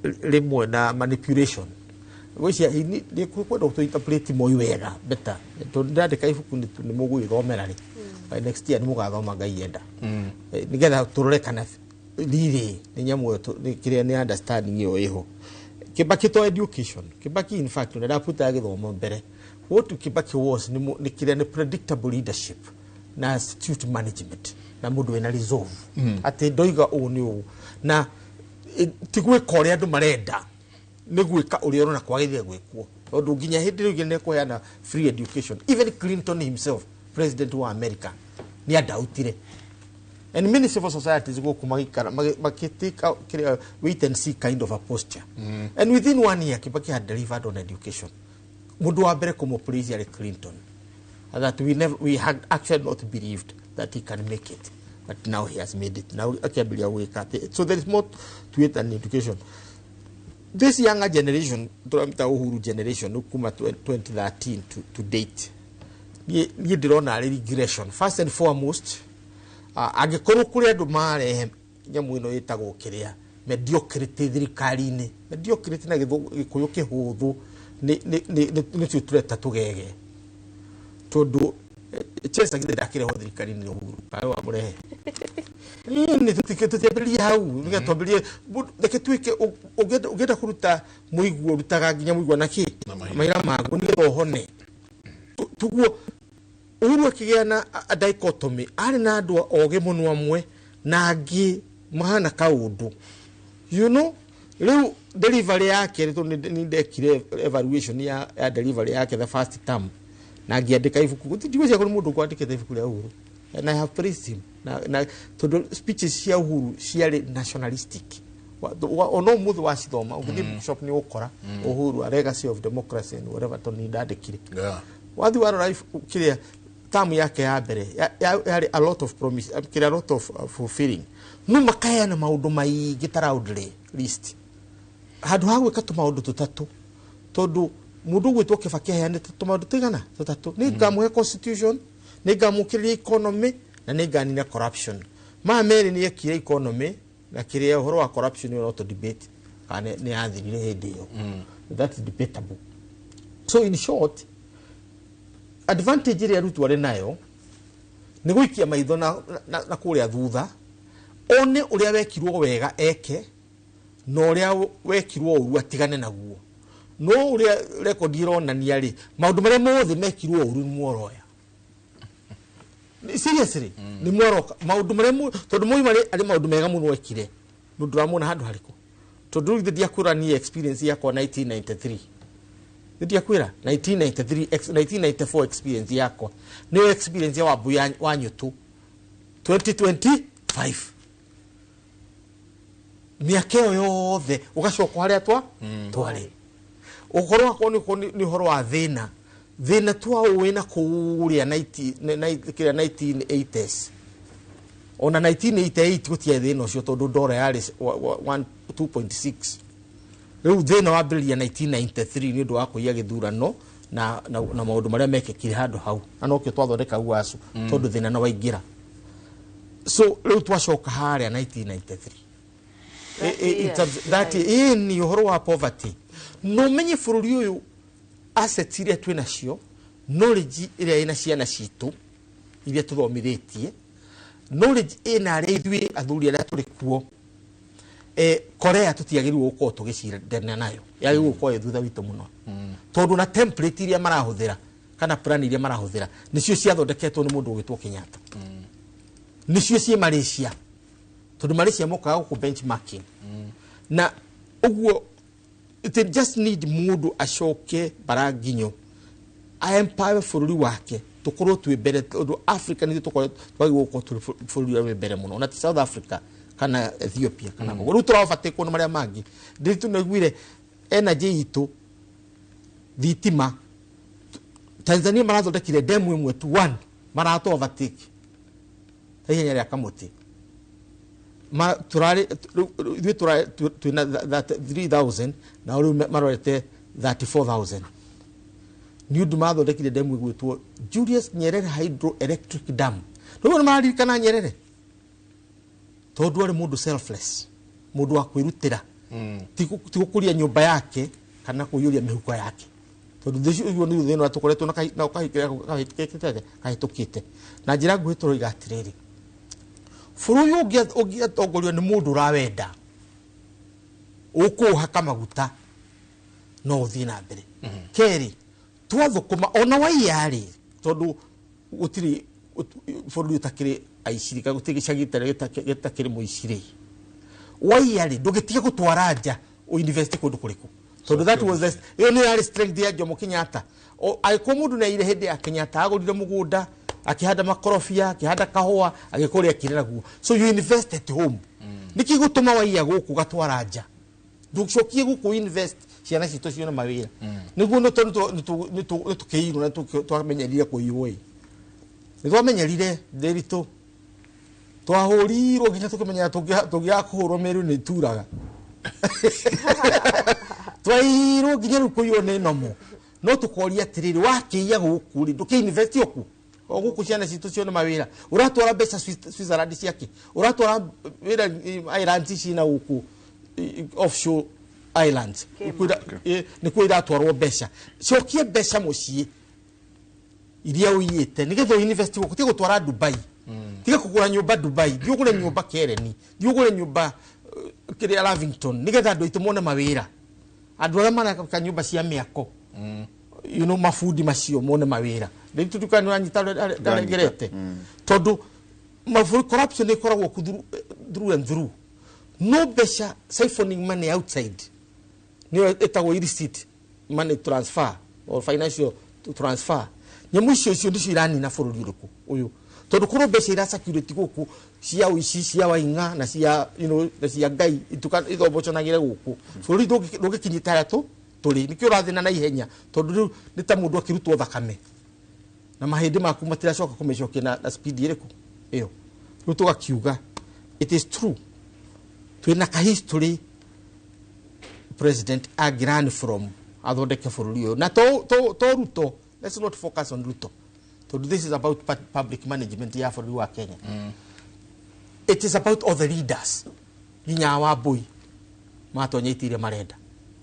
S4: rĩmwe na manipulation. Gwĩciria nĩ kwenda gũtũ interpret Moi wega better tondũ ndĩrandĩka ibuku nĩ mũgũgĩthomera rĩ by next year nĩ mũgathoma Ngai enda nĩgetha tũrore kana rĩrĩ nĩ nyamũ ĩyo kĩrĩa nĩ understanding ĩyo ĩho. Kibaki to education. Kibaki in fact nĩ ndaputaga gĩthomo mbere. What Kibaki was nĩ kĩrĩa nĩ predictable leadership na astute management na mũndũ wĩna resolve atĩ ndoiga ũũ nĩ ũũ na ti gwĩka ũrĩa andũ marenda nĩ gwĩka ũrĩa ũrona kwagĩrĩire gwĩkwo tondũ nginya hĩndĩ ĩrĩa nĩ kũheana free education even Clinton himself president wa America nĩ andautire and many civil societies gũkũ magĩikara magĩtĩka kĩrĩa wait and see kind of a posture. And within 1 year Kibaki had delivered on education. Mũndũ wa mbere kũmũpraise arĩ Clinton that we had actually not believed that he can make it, but now he has made it. Now akĩambĩrĩria gwĩka atĩ so there is more to it than education. This younger generation tũramĩta Uhuru generation kuma 2013 to date niĩ ndĩrona arĩ regression first and foremost. Angĩkorwo kũrĩ andũ marehe nyamũ ĩno ĩtagwo kĩrĩa mediocrity thirikari-inĩ, mediocrity na Gĩkũyũ kĩhũthũ nĩtio tũreta tũgege tondũ Chesa githĩ ndakĩrehwo thirikari-inĩ Uhuru kaĩ wamũrehe tũtiambĩrĩrie hau nĩgetha twambĩrĩrie reke tuĩke ũngĩenda kũruta mũigua ũrutaga nginya mũigua na kĩ mahira maguo nĩgetha ũhone tuguo. Uhuru akĩgĩa na dichotomy arĩ na andũ ogĩ mũno amwe na angĩ mahana kaũndũ you know. Rĩu delivery yake tondũ nĩ ndekire evaluation ya delivery yake the first term na ngĩandĩka ibuku ndigwĩciria kũrĩ mũndũ ũkwandĩkĩte ibuku rĩa Uhuru and I have praised him na tondũ speeches cia Uhuru ciarĩ nationalistic ona ũmũthĩ wacithoma ũngĩthiĩ bookshop nĩ ũgũkora Uhuru a legacy of democracy and whatever tondũ nĩ ndandĩkire. Wathiĩ warora kĩrĩa term yake ya mbere yarĩ a lot of promise kĩrĩa a lot of fulfilling no makaheana maũndũ maingĩ ta roundly list handũ ha gwĩka tũmaũndũ tũtatũ tondũ mũndũ ũgwĩtwo Kibaki aheanĩte tũmaũndũ tũigana tũtatũ. Nĩ ngamũhe constitution, nĩ ngamũkĩrĩria economy na nĩ nganina corruption. Maya merĩ nĩ ekire economy na kĩrĩa ũhoro wa corruption ĩyo no tũ debate kana nĩ yathirire hĩndĩ ĩyo. That's debatable. So in short advantage ĩrĩa Ruto arĩ nayo nĩ gũikia maitho na kũrĩa thutha one ũrĩa wekirwo wega eke na ũrĩa wekirwo ũru atigane naguo. No ũrĩa rekondi ironania rĩ, maũndũ marĩa mothe mekirwo ũru nĩ mworoya. Seriously, nĩ mworoka maũndũ marĩa, tondũ Moi arĩ maũndũ mega mũno ekire, nĩ ndũramwona handũ harĩkũ. Tondũ rĩu ndiakwĩra niĩ experience yakwa 1993, ndiakwĩra 1993 1994 experience yakwa nĩyo experience ya Wambui wa Nyũtũ 2025, mĩaka ĩyo yothe ũgacoka harĩa twarĩ. Ũhoro wakwa nĩ ũhoro wa thĩna, thĩna twaũĩ na kũrĩa 1980s, ona 1988 gũtiarĩ thĩna ũcio tondũ ndora yarĩ 2.6. Rĩu thĩna wambĩrĩria 1993 nĩ ũndũ wa kũiya gĩthurano na maũndũ marĩa mekĩkire handũ hau, na nokĩo twathondeka UASU tondũ thĩna nĩ waingĩra. So rĩu twacoka harĩa 1993 that nĩ ũhoro wa poverty. No menye bũrũri ũyũ assets iria twĩ nacio, knowledge ĩrĩa ĩna ciana citũ iria tũthomithĩtie, knowledge ĩna arĩa ithuĩ athuri arĩa tũrĩ kuo, Korea tũtiagĩrĩirwo gũkorwo tũgĩcindana nayo, yagĩrĩirwo gũkorwo ĩ thutha witũ mũno, tondũ na template iria marahũthĩra kana plan iria marahũthĩra nĩcio ciathondeketwo nĩ mũndũ ũgwĩtwo Kenyatta, nĩcio ciĩ Malaysia, tondũ Malaysia mokaga gũkũ benchmarking. Na ũguo it just need mũndũ acoke baranginyo a empower bũrũri wake, tũkorwo twĩ mbere, tondũ Africa nĩ tũkorwo twagĩrĩirwo gũkorwo tũrĩ bũrũri ũrĩa wĩ mbere mũno, ona ti South Africa kana Ethiopia kana mm. Rĩu tũraobatĩkwo nĩ marĩa mangĩ. Ndĩritũ nĩguire energy itũ thitima, Tanzania marathondekire demu ĩmwe tu one, maratũ overtake ta ihenya rĩa kamũtĩ. Turarĩ ithuĩ twĩna 3000 na rĩu marorete 34000 nĩ ũndũ mathondekire demu ĩgwĩtwo Julius Nyerere Hydroelectric Dam. Rĩu nĩ maririkana Nyerere tondũ arĩ mũndũ selfless, mũndũ wa kwĩrutĩra, ti gũkũria nyũmba yake kana kũiyũria mĩhuko yake, tondũ ũguo nĩ thĩna tũkoretwo na kahĩtũkĩte. Na njĩra nguhĩ tũroiga atĩrĩrĩ, bũrũri ũngĩatongorio nĩ mũndũ ũrawenda ũkũũhaka maguta no ũthiĩ na mbere. Kerĩ, twathũkũma ona waiya-rĩ, tondũ gũtirĩ bũrũri ũtakĩrĩ aici, gũtirĩ gĩcagi gĩtakĩrĩ mũici-rĩ, waiya-rĩ ndũgĩtige gũtwara nja ũinvest kũndũ kũrĩkũ, tondũ that was ĩyo nĩ yarĩ strength ya Jomo Kenyatta. Angĩkorwo mũndũ nĩ aire hĩndĩ ya Kenyatta, agũrire mũgũnda, akĩhanda makorobia, akĩhanda kahũa, agĩkũrĩa akĩrĩ naguo. So you invest at home. Nĩkĩ gũtũma waiya gũkũ gatwara nja? Ndũcokie gũkũ invest ciana citũ cione mawĩra. Nĩguo nĩ tũkĩirwo na twamenyerire kũiywo ĩ. Nĩ twamenyerire Ndĩritũ, twahũrirwo nginya tũkĩmenyera tũngĩaga kũhũrwo mĩrũ nĩ ituraga. Twairwo nginya rĩu kũiywo nĩ nomo. No tũkoria atĩrĩrĩ, wakĩiya gũkũ rĩ, ndũkĩ-invest oku o gũkũ ciana citũ cione mawĩra. Ũratwara mbeca Switzerland ciake, ũratwara wĩra islands ici na gũkũ offshore islands, nĩkuo iratwarwo mbeca. Cokie mbeca mũciĩ iria ũiyĩte nĩgetha ũinvest gũkũ, tiga gũtwara Dubai, tiga kũgũra nyũmba Dubai, thiĩ ũgũre nyũmba Kereni, thiĩ ũgũre nyũmba kĩrĩa Lavington, nĩgetha andũ aitũ mone mawĩra. Andũ arĩa maraka nyũmba cia mĩako, you know, mabundi macio mone mawĩra. Rĩu tutuka nĩ ũranyita ndarengerete, tondũ corruption ĩkoragwo through and through. No mbeca siphoning money outside nĩyo ĩtagwo illicit money transfer or financial transfer. Nyamũ icio icio nĩcio iranina bũrũri ũrĩkũ ũyũ, tondũ korwo mbeca ira security gũkũ cia ũici, cia waing'a na cia you know, na cia Ngai ithombocanagĩre gũkũ, bũrũri ndũngĩkinyĩte harĩa tũrĩ. Nĩkĩo ũrathĩna na ihenya, tondũ rĩu nĩ ta mũndũ akĩrutwo thakame na mahĩndĩ maku matiracoka kũmĩcokia na speed ĩrĩkũ ĩyo. Rĩu tũgakiuga it is true twĩna ka history president angĩrun from athondeke bũrũri ũyũ. Na to Ruto, let's not focus on Ruto, tondũ this is about public management ya bũrũri wa Kenya. It is about all the leaders nginya Wambui matonya itĩ iria marenda,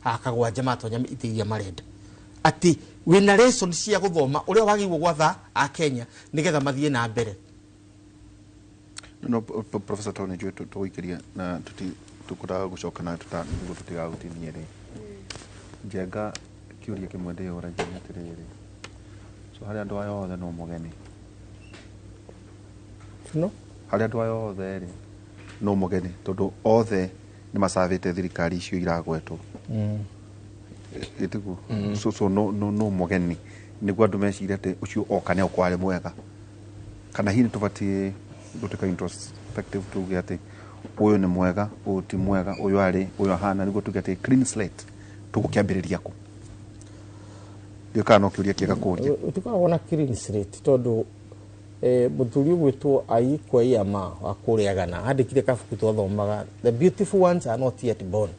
S4: akagwanja matonya itĩ iria marenda, atĩ wĩna lesson cia gũthoma ũrĩa wagĩrĩirwo gwatha a Kenya nĩgetha mathiĩ na mbere.
S2: No Professor Tony njũĩ tũgũikĩria na tũkũraga gũcoka na nĩguo tũtigagũtinie rĩ. Njenga kĩũria kĩmwe ndĩyũragia nĩ atĩrĩrĩ, so harĩ andũ aya othe no mũgeni?
S4: No,
S2: harĩ andũ aya othe rĩ no mũgeni, tondũ othe nĩ macabĩte thirikari icio iragwetwo. Ĩtiguo? So no no no mũgeni nĩguo andũ mecirie atĩ ũcio oka nĩ egũkorwo arĩ mwega, kana hihi nĩ tũbatiĩ gũtuĩka introspective tuge atĩ ũyũ nĩ mwega, ũyũ ti mwega, ũyũ arĩ, ũyũ ahana, nĩguo tuge atĩ clean slate tũgũkĩambĩrĩria kũ? Ndiũĩ kana no kĩũria kĩega kũũria.
S4: Ũtikoragwo na clean slate tondũ mũthuri ũgwĩtwo Aikwa Iyama wa kũrĩa Ghana andĩkire kabuku twathomaga, The Beautiful Ones Are Not Yet Born.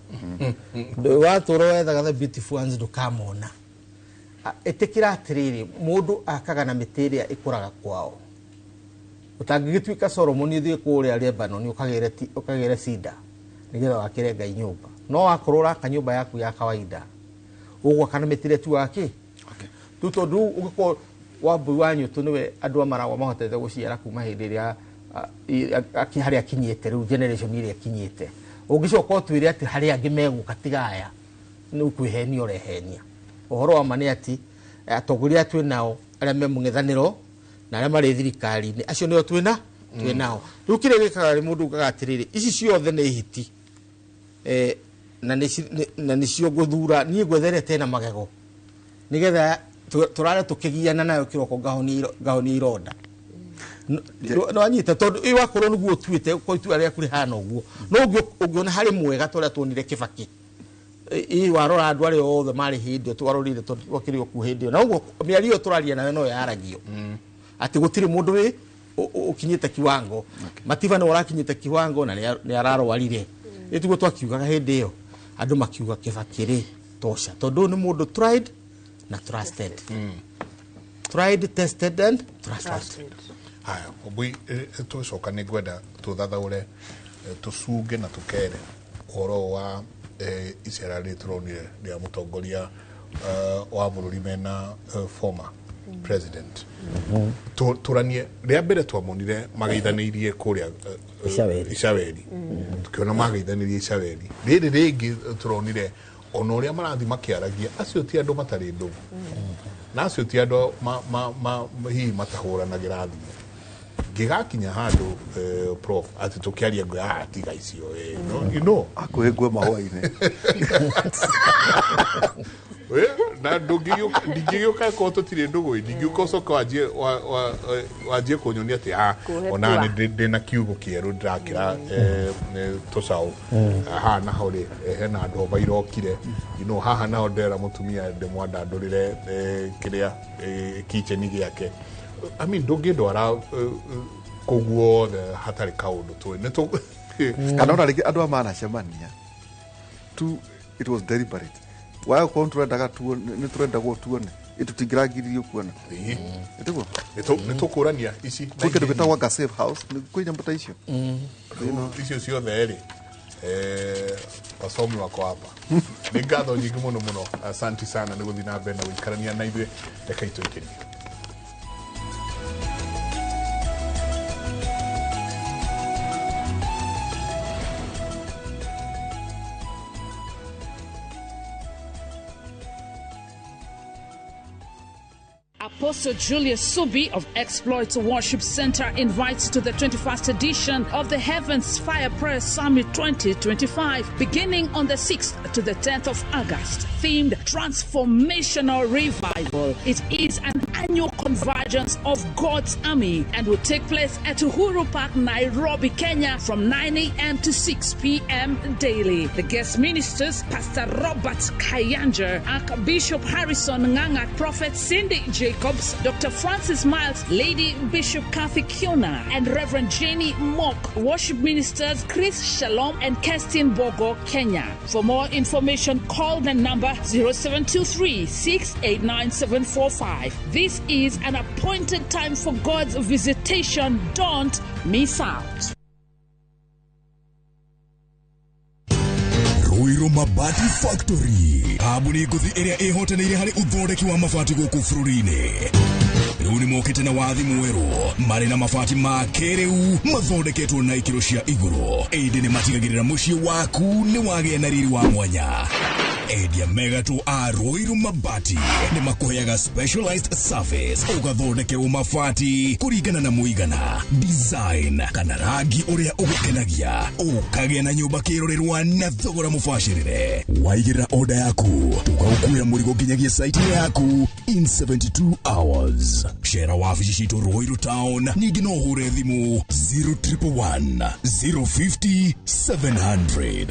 S4: Watũra wethaga the beautiful ones ndũkamona. Ĩtĩkĩra atĩrĩrĩ, mũndũ akaga na mĩtĩ ĩrĩa ĩkũraga kwao. Ũtangĩgĩtuĩka Solomon ũthiĩ kũrĩa Lebanon ũkagĩre cedar nĩgetha wakĩre Ngai nyũmba, no wakorwo ũraka nyũmba yaku ya kawaida ũgwaka na mĩtĩ ĩrĩa tu waki rĩu, tondũ rĩu ũngĩkorwo Wambui wa Nyũtũ nĩwe andũ a Maragwa mahotete gũciara kuma hĩndĩ ĩrĩa harĩa akinyĩte rĩu, generation ĩrĩa akinyĩte, ũngĩcoka ũtwĩre atĩ harĩ angĩ megũka tiga aya, nĩ ũkwĩhenia ũrehenia. Ũhoro wa ma nĩ atĩ atongoria twĩ nao arĩa me mũng'ethanĩro na arĩa marĩ thirikari-inĩ, acio nĩo twĩna twĩ nao rĩu. Kĩrĩa gĩkaga rĩ, mũndũ ugaga atĩrĩrĩ, ici ciothe nĩ hiti na nĩcio ngũthura niĩ, ngwetherete na magego nĩgetha tũrare tũkĩgiana nayo kĩroko ngahonia ironda. No anyita tondũ ĩ wakorwo nĩguo ũtuĩte ko itua rĩaku rĩhana ũguo, no ũngĩona harĩ mwega ta ũrĩa tuonire Kĩbakĩ, ĩ warora andũ arĩa othe marĩ hĩndĩ ĩyo twarorire tondũ twakĩrĩ o kuo hĩndĩ ĩyo, na ũguo mĩario ĩyo tũraria nayo no yaragio atĩ gũtirĩ mũndũ wĩ ũkinyĩte kiwango. Matiba nĩ ũrakinyĩte kiwango na nĩ ararwarire. Ĩtiguo twakiugaga hĩndĩ ĩyo, andũ makiuga Kĩbakĩ rĩ tosha, tondũ ũyũ nĩ mũndũ tried na trusted, tried, tested and trusted.
S1: Haya, Wambui, tũcoka nĩ ngwenda tũthathaũre, tũcunge na tũkere ũhoro wa icera rĩrĩ tũronire rĩa mũtongoria wa bũrũri mena former president. Tũranie rĩa mbere twamonire mageithanĩirie kũrĩa
S4: Icaweri.
S1: Icaweri, tukiona mageithanĩirie Icaweri. Rĩrĩ rĩngĩ tũronire ona ũrĩa marathiĩ makĩaragia, acio ti andũ matarĩ ndũgũ, na acio ti andũ hihi matahũranagĩra thimũ. Ngĩgakinya handũ prof atĩ tũkĩaria ngwe, tiga icio, no, you know.
S2: Hakuhĩ ngwe mahũa-inĩ.
S1: Na ndingĩgĩũka korwo tũtirĩ ndũgũ, ndingĩũka ũcoke wanjie kũnyonia atĩ
S3: Kũhe
S1: ona
S3: tua.
S1: nĩ ndĩna kiugo kĩerũ ndĩrakĩra tũcaũ haha naho rĩ, hena ndomba irokire, haha naho ndĩrera mũtumia ndĩmwandandũrĩre kĩrĩa kitchen gĩake. I mean, ndũngĩndwara kũu guothe hatarĩ kaũndũ tũĩ nĩ
S2: Kana ona rĩngĩ andũ aya manacemania tu, it was deliberate waga gũkorwo nĩtũrendaga tuone, nĩtũrendagwo tuone, tũtingĩragiririo kuona. Ĩtiguo?
S1: Nĩ tũkũrania ici na
S2: Gwĩ kĩndũ
S1: ingĩ.
S2: gĩtagwo anga safe house, kwĩ nyamũ ta icio.
S1: Rĩu icio ciothe rĩ, wasomi wako hapa. Nĩ ngatho nyingĩ mũno mũno, asanti sana nĩ gũthiĩ na mbere na gũikarania na ithuĩ. Reke itũikĩrie.
S15: Apostle Julius Subi of Exploits Worship Center invites to the 21st edition of the Heavens Fire Prayer Summit 2025, beginning on the 6th to the 10th of August, themed Transformational Revival. It is an annual convergence of God's army and will take place at Uhuru Park, Nairobi, Kenya, from 9 a.m. to 6 p.m. daily. The guest ministers, Pastor Robert Kayanja, Archbishop Harrison Nganga, Prophet Cindy Jacobs, Dr. Francis Miles, Lady Bishop Kathy Kiona, and Reverend Jenny Mock. Worship ministers Chris Shalom and Kerstin Bogo, Kenya. For more information, call the number 0723 689 745. This is an appointed time for God's visitation. Don't miss out.
S7: Ruiru Mabati Factory, kambuni ngũthi ĩrĩa ĩhotanĩire harĩ ũthondeki wa mabati gũkũ bũrũri-inĩ, rĩu nĩ mokĩte na wathi mwerũ marĩ na mabati ma kĩrĩu mathondeketwo na ikĩro cia igũrũ, ĩndĩ nĩ matigagĩrĩra mũciĩ waku nĩ wagĩa na riri wa mwanya. Endia megatũ a Ruiru Mabati nĩ makũheaga specialized service ũgathondekerwo mabati kũringana na mũigana, design kana rangi ũrĩa ũgũkenagia, ũkagĩa na nyũmba kĩrorerwa na thogora mũbacĩrĩre. Waigĩrĩra order yaku tũgagũkuĩra mũrigo nginyagia site yaku in 72 hours. Cera wabici citũ Ruiru Town, ningĩ no ũhũre thimũ 0111 050 700.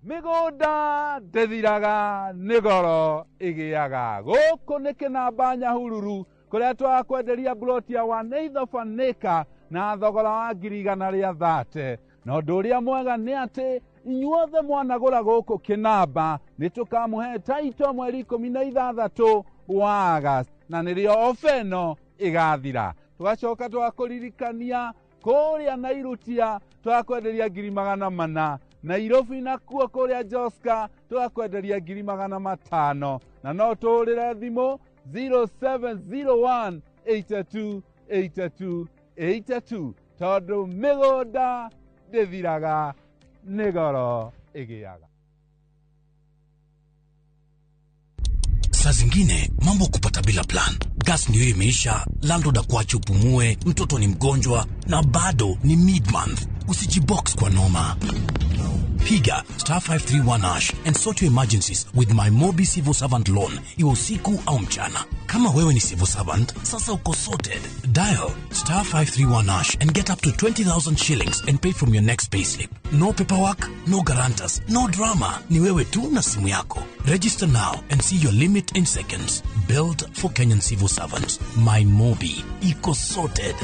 S9: Mĩgũnda ndĩthiraga nĩ goro ĩgĩaga. Gũkũ nĩ kĩnamba Nyahururu kũrĩa twakwenderia mburoti ya 1/8 of an acre na thogora wa 130,000. Na ũndũ ũrĩa mwega nĩ atĩ inyuothe mwanagũra gũkũ kĩnamba nĩ tũkamũhe taito mweri 16 wa August, na nĩrĩo ofa ĩno ĩgathira. Tũgacoka twakũririkania kũrĩa Nairutia twakwenderia 400,000, Nairobi nakuo kũrĩa Joska twakwenderia 500,000, na no tũhũrĩre thimũ 0701 82 82 82 tondũ mĩgũnda ndĩthiraga nĩ goro ĩgĩaga.
S10: Saa zingine mambo kupata bila plan. Gas ndio imeisha, landlord akuache upumue, mtoto ni mgonjwa na bado ni mid-month. Usijibox kwa noma. Piga star 531 hash and sort your emergencies with my Mobi Civil Servant Loan, iwe usiku au mchana. Kama wewe ni civil servant, sasa uko sorted. Dial star 531 hash and get up to 20,000 shillings and pay from your next payslip. No paperwork, no guarantors, no drama. Ni wewe tu na simu yako. Register now and see your limit in seconds. Built for Kenyan civil servants. My Mobi. Iko sorted.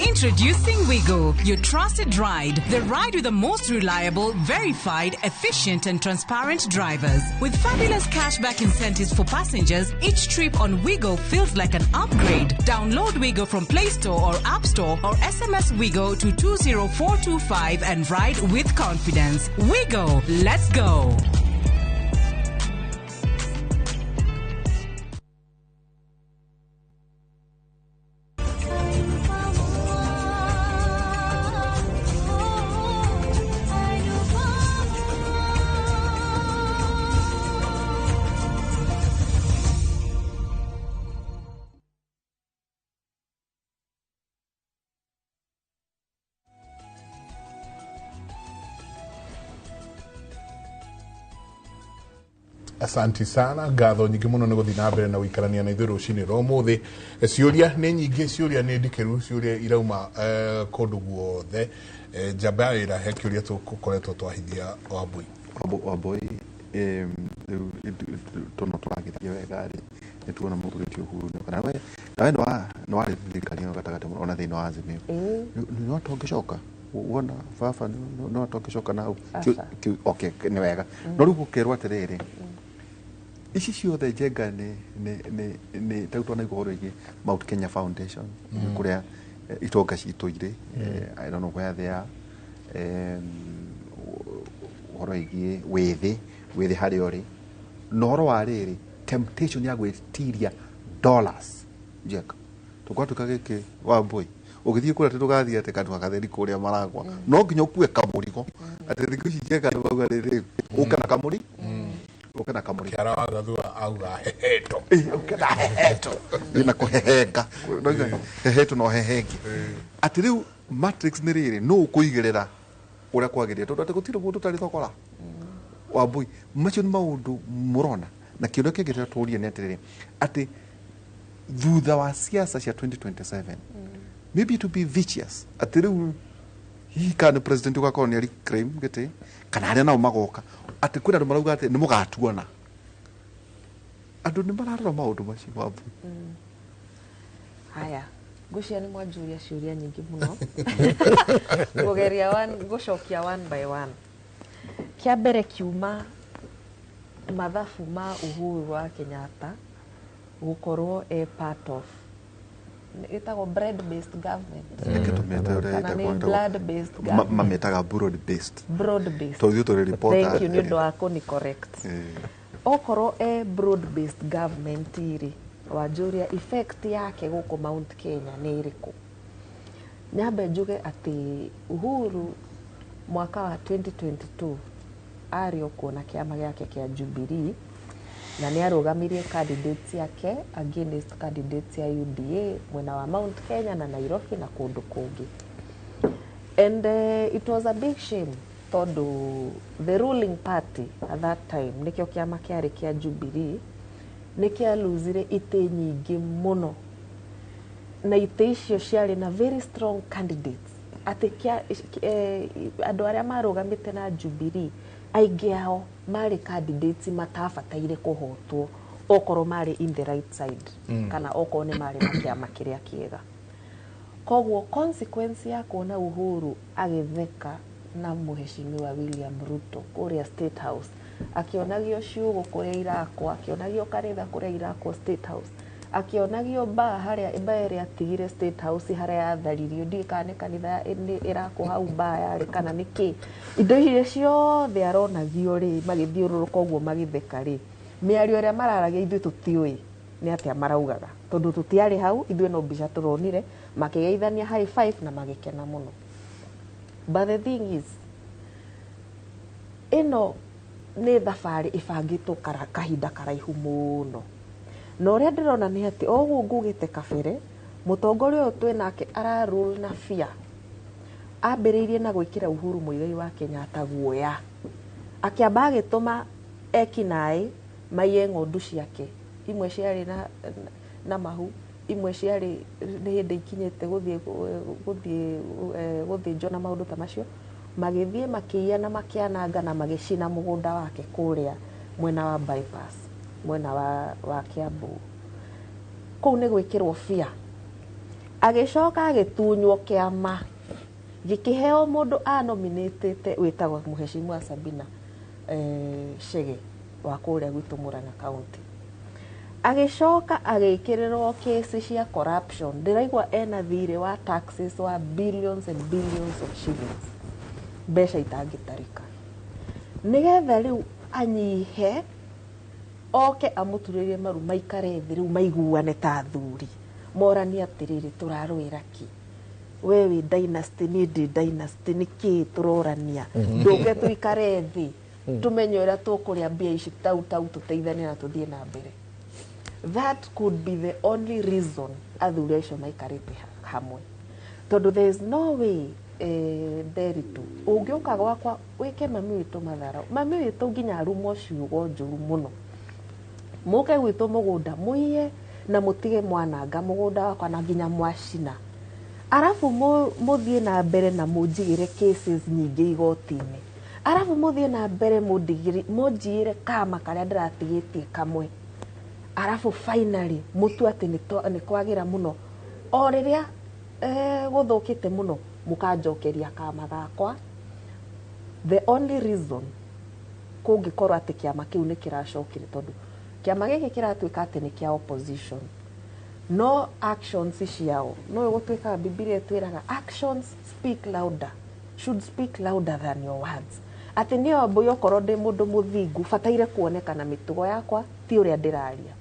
S5: Introducing Wigo, your trusted ride. The ride with the most reliable, verified, efficient and transparent drivers. With fabulous cashback incentives for passengers, each trip on Wigo feels like an upgrade. Download Wigo from Play Store or App Store or SMS Wigo to 20425 and ride with confidence. Wigo, let's go.
S1: Asanti sana, ngatho nyingĩ mũno nĩ gũthiĩ na mbere na gũikarania na ithuĩ rũcinĩ rwa ũmũthĩ. Ciũria nĩ nyingĩ, ciũria nĩ ndikĩru, ciũria irauma kũndũ guothe. Njamba ya wĩra he kĩũria tũkoretwo twahithia Wambui.
S2: Wambui, rĩu tondũ tũragĩthiĩ wega rĩ, nĩ tuona mũthuri Uhuru nĩoka. Nawe nĩ warĩ thirikari ĩno gatagatĩ mũno ona thĩinĩ wa Azimio. No tũngĩcoka wona baba no tũngĩcoka na hau. Okay, nĩ wega. No rĩu gũkerwo atĩrĩrĩ, ici ciothe Njenga nĩ ta rĩu twanaigua ũhoro wĩgiĩ Mount Kenya Foundation kũrĩa itonga citũ irĩ, I don't know where they are, ũhoro wĩgiĩ wĩthĩ harĩa ũrĩ, na ũhoro wa rĩrĩ temptation ya gwĩtiria dollars. Njenga tũkwatuĩka gĩkĩ Wambui ũgĩthiĩ kũrĩa tũgathiĩ atĩ kanua gatheri kũrĩa maragwa no nginya ũkue kamũrigo atĩ thikũ ici Njenga nĩ mauga rĩrĩ ũke na kamũri ũke na kamũrigo.
S1: Kĩara wa Gathua auga heheto.
S2: Ũke na heheto. Wĩna kũhehenga. Heheto no hehenge. Atĩ rĩu matrix nĩ rĩrĩ nũ ũkũigĩrĩra ũrĩa kwagĩrĩire tondũ atĩ gũtirĩ mũndũ ũtarĩ thogora. Wambui, macio nĩ maũndũ mũrona na kĩũria kĩngĩ tũrie nĩ atĩrĩrĩ atĩ thutha wa siasa cia 2027 maybe to be vicious atĩ rĩu hihi kana nĩ president ũgakorwo nĩ reclaim gĩtĩ kana arĩa nao magoka atĩ kwĩna andũ marauga atĩ nĩ mũgatuona. Andũ nĩ mararora maũndũ macio Wambui.
S3: Haya, ngwĩciria nĩ mwanjũria ciũria nyingĩ mũno. Ngũgeria ngũcokia one by one. Kĩa mbere kiuma mathabu ma Uhuru wa Kenyatta gũkorwo e part of ĩtagwo bread based government. Kana nĩ blood based government.
S2: Mametaga broad based.
S3: Broad based.
S2: Tondũ ithuĩ tũrĩ reporter.
S3: Thank you nĩ ũndũ wa kũni correct. Okorwo e broad based government rĩ, wanjũria effect yake gũkũ Mount Kenya nĩ ĩrĩkũ? Nyambe njuge atĩ Uhuru mwaka wa 2022 arĩ o kuo na kĩama gĩake kĩa Jubilee, na nĩ arũgamirie candidates yake against candidates ya UDA mwena wa Mount Kenya na Nairobi na kũndũ kũngĩ. And it was a big shame tondũ the ruling party at that time, nĩkĩo kĩama kĩarĩ kĩa Jubilee, nĩ kĩaluzire itĩ nyingĩ mũno, na itĩ icio ciarĩ na very strong candidates, atĩ andũ arĩa marũgamĩte na Jubilee aingĩ ao marĩ candidates matabataire kũhotwo okorwo marĩ in the right side, kana okorwo nĩ marĩ na kĩama kĩrĩa kĩega. Koguo consequence ya kuona Uhuru agĩtheka na Mheshimiwa William Ruto kũrĩa State House, akĩonagio ciugũ kũrĩa irakwo, akĩonagio kanitha kũrĩa irakwo State House, akĩonagio mbaa harĩa mbaa ĩrĩa atigire State House harĩa yatharirio, ndiũĩ kana nĩ kanitha nĩ ĩrakwo hau mbaa yarĩ kana nĩ kĩ. Indo icio ciothe aronagio rĩ, magĩthiũrũrũka ũguo magĩtheka rĩ, mĩario ĩrĩa mararagia ithuĩ tũtiũĩ nĩ atĩa maraugaga, tondũ tũtiarĩ hau, ithuĩ no mbica tũronire makĩgeithania high five na magĩkena mũno. But the thing is, ĩno nĩ thabarĩ ĩbangĩtwo kahinda karaihu mũno, na ũrĩa ndĩrona nĩ atĩ o ũguo ngugĩte kabere, mũtongoria ũyũ twĩ nake ara roll na fear. Ambĩrĩirie na gwĩkĩra Uhuru Muigai wa Kenyatta guoya, akĩamba agĩtũma ekinaĩ maiye ng'ondu ciake, imwe ciarĩ na mahu, imwe ciarĩ nĩ hĩndĩ ikinyĩte gũthiĩ gũthĩnjwo na maũndũ ta macio, magĩthiĩ makĩiya na makĩananga na magĩcina mũgũnda wake kũrĩa mwena wa bypass, mwena wa Kiambu. Kũu nĩ gwĩkĩrwo fear. Agĩcoka agĩtunywo kĩama gĩkĩheo mũndũ anominĩtĩte wĩtagwo Mheshimiwa Sabina Chege wa kũrĩa gwitũ Murang'a County. Agĩcoka agĩkĩrĩrwo kesi cia corruption, ndĩraigua ena thirĩ wa taxes wa billions and billions of shillings, mbeca itangĩtarĩka, nĩgetha rĩu anyihe oke amũturĩrie maru maikare thĩ rĩu maiguane ta athuri, moranie atĩrĩrĩ, tũrarũĩra kĩ? We wĩ dynasty, niĩ ndĩ dynasty, nĩkĩ tũrorania? Ndũke tũikare thĩ tũmenye ũrĩa tũkũrĩa mbia ici tau tau, tũteithanie na tũthiĩ na mbere. That could be the only reason athuri acio maikarĩte hamwe, tondũ there is no way, Nderitu, ũngĩũka gwakwa wĩke mami witũ matharau, mami witũ nginya arumwo ciugo njũru mũno, mũke gwitũ mũgũnda mũiye na mũtige mwananga mũgũnda wakwa na nginya mwacina, arabu mũthiĩ na mbere na mũnjigĩre cases nyingĩ igoti-inĩ, arabu mũthiĩ na mbere mũnjiyĩre kama karĩa ndĩratigĩtie kamwe, arabu finally mũtue atĩ nĩ kwagĩra mũno, o rĩrĩa gũthũkĩte mũno mũkanjokeria kama gakwa. The only reason kũngĩkorwo atĩ kĩama kĩu nĩ kĩracokire, tondũ kĩama gĩkĩ kĩratuĩka atĩ nĩ kĩa opposition, no actions ciao no gũtuĩkaga, Bibilia ĩtwĩraga actions speak louder, should speak louder than your words, atĩ niĩ Wambũi okorwo ndĩ mũndũ mũthingu bataire kuonekana mĩtugo yakwa ti ũrĩa ndĩraria.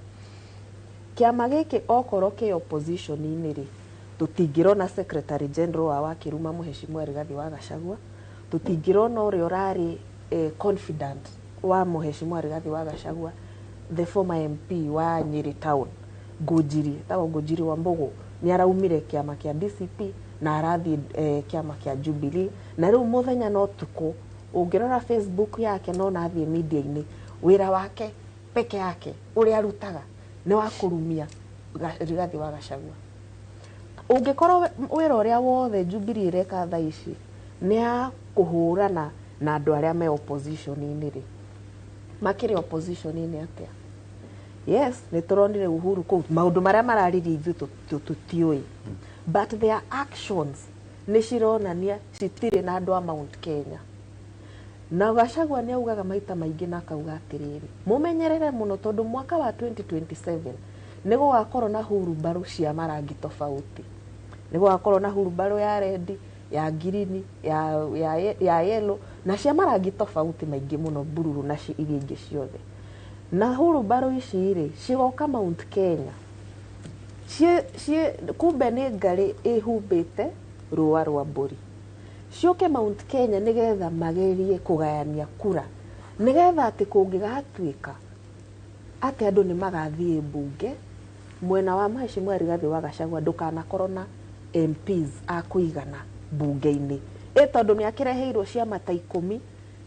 S3: Kĩama gĩkĩ okorwo kĩ opposition-inĩ rĩ, tũtingĩrona secretary general wa Wakĩruma Mheshimiwa Rigathi wa Gachagua, tũtingĩrona ũrĩa ũrarĩ confidant wa Mheshimiwa Rigathi wa Gachagua, the former MP wa Nyeri Town, Ngũnjiri, etagwo Ngũnjiri wa Mbũgũ, nĩ araumire kĩama kĩa DCP na arathiĩ kĩama kĩa Jubilee, na rĩu mũthenya na ũtukũ ũngĩrora Facebook yake no nathiĩ media-inĩ, wĩra wake peke yake ũrĩa arutaga nĩ wa kũrumia Rigathi wa Gachagua. Ũngĩkorwo wĩra ũrĩa wothe Jubilee ĩreka thaa ici nĩ ya kũhũrana na andũ arĩa me opposition-inĩ rĩ, makĩrĩ opposition-inĩ atĩa? Yes, nĩ tũronire Uhuru kũu maũndũ marĩa mararirie ithuĩ tũtiũĩ, but their actions nĩ cironania citirĩ na andũ a Mount Kenya. Na Gachagua nĩ augaga maita maingĩ na akauga atĩrĩrĩ, mũmenyerere mũno tondũ mwaka wa 2027 nĩ gũgakorwo na hurumbarũ cia marangi tofauti, nĩ gũgakorwo na hurumbarũ ya red, ya ngirini, ya yellow na cia marangi tofauti maingĩ mũno, bururu na iria ingĩ ciothe. Na hurumbarũ ici rĩ cigoka Mount Kenya, kumbe nĩ ngarĩ ĩhumbĩte Rũa rwa mbũri ciũke Mount Kenya nĩgetha magerie kũgayania kura, nĩgetha atĩ kũngĩgatuĩka atĩ andũ nĩ magathiĩ mbunge mwena wa Mheshimiwa Rigathĩ wa Gachagua ndũkanakorwo na MPs a kũigana mbunge-inĩ. Ĩ tondũ nĩ akĩreheirwo ciama ta 10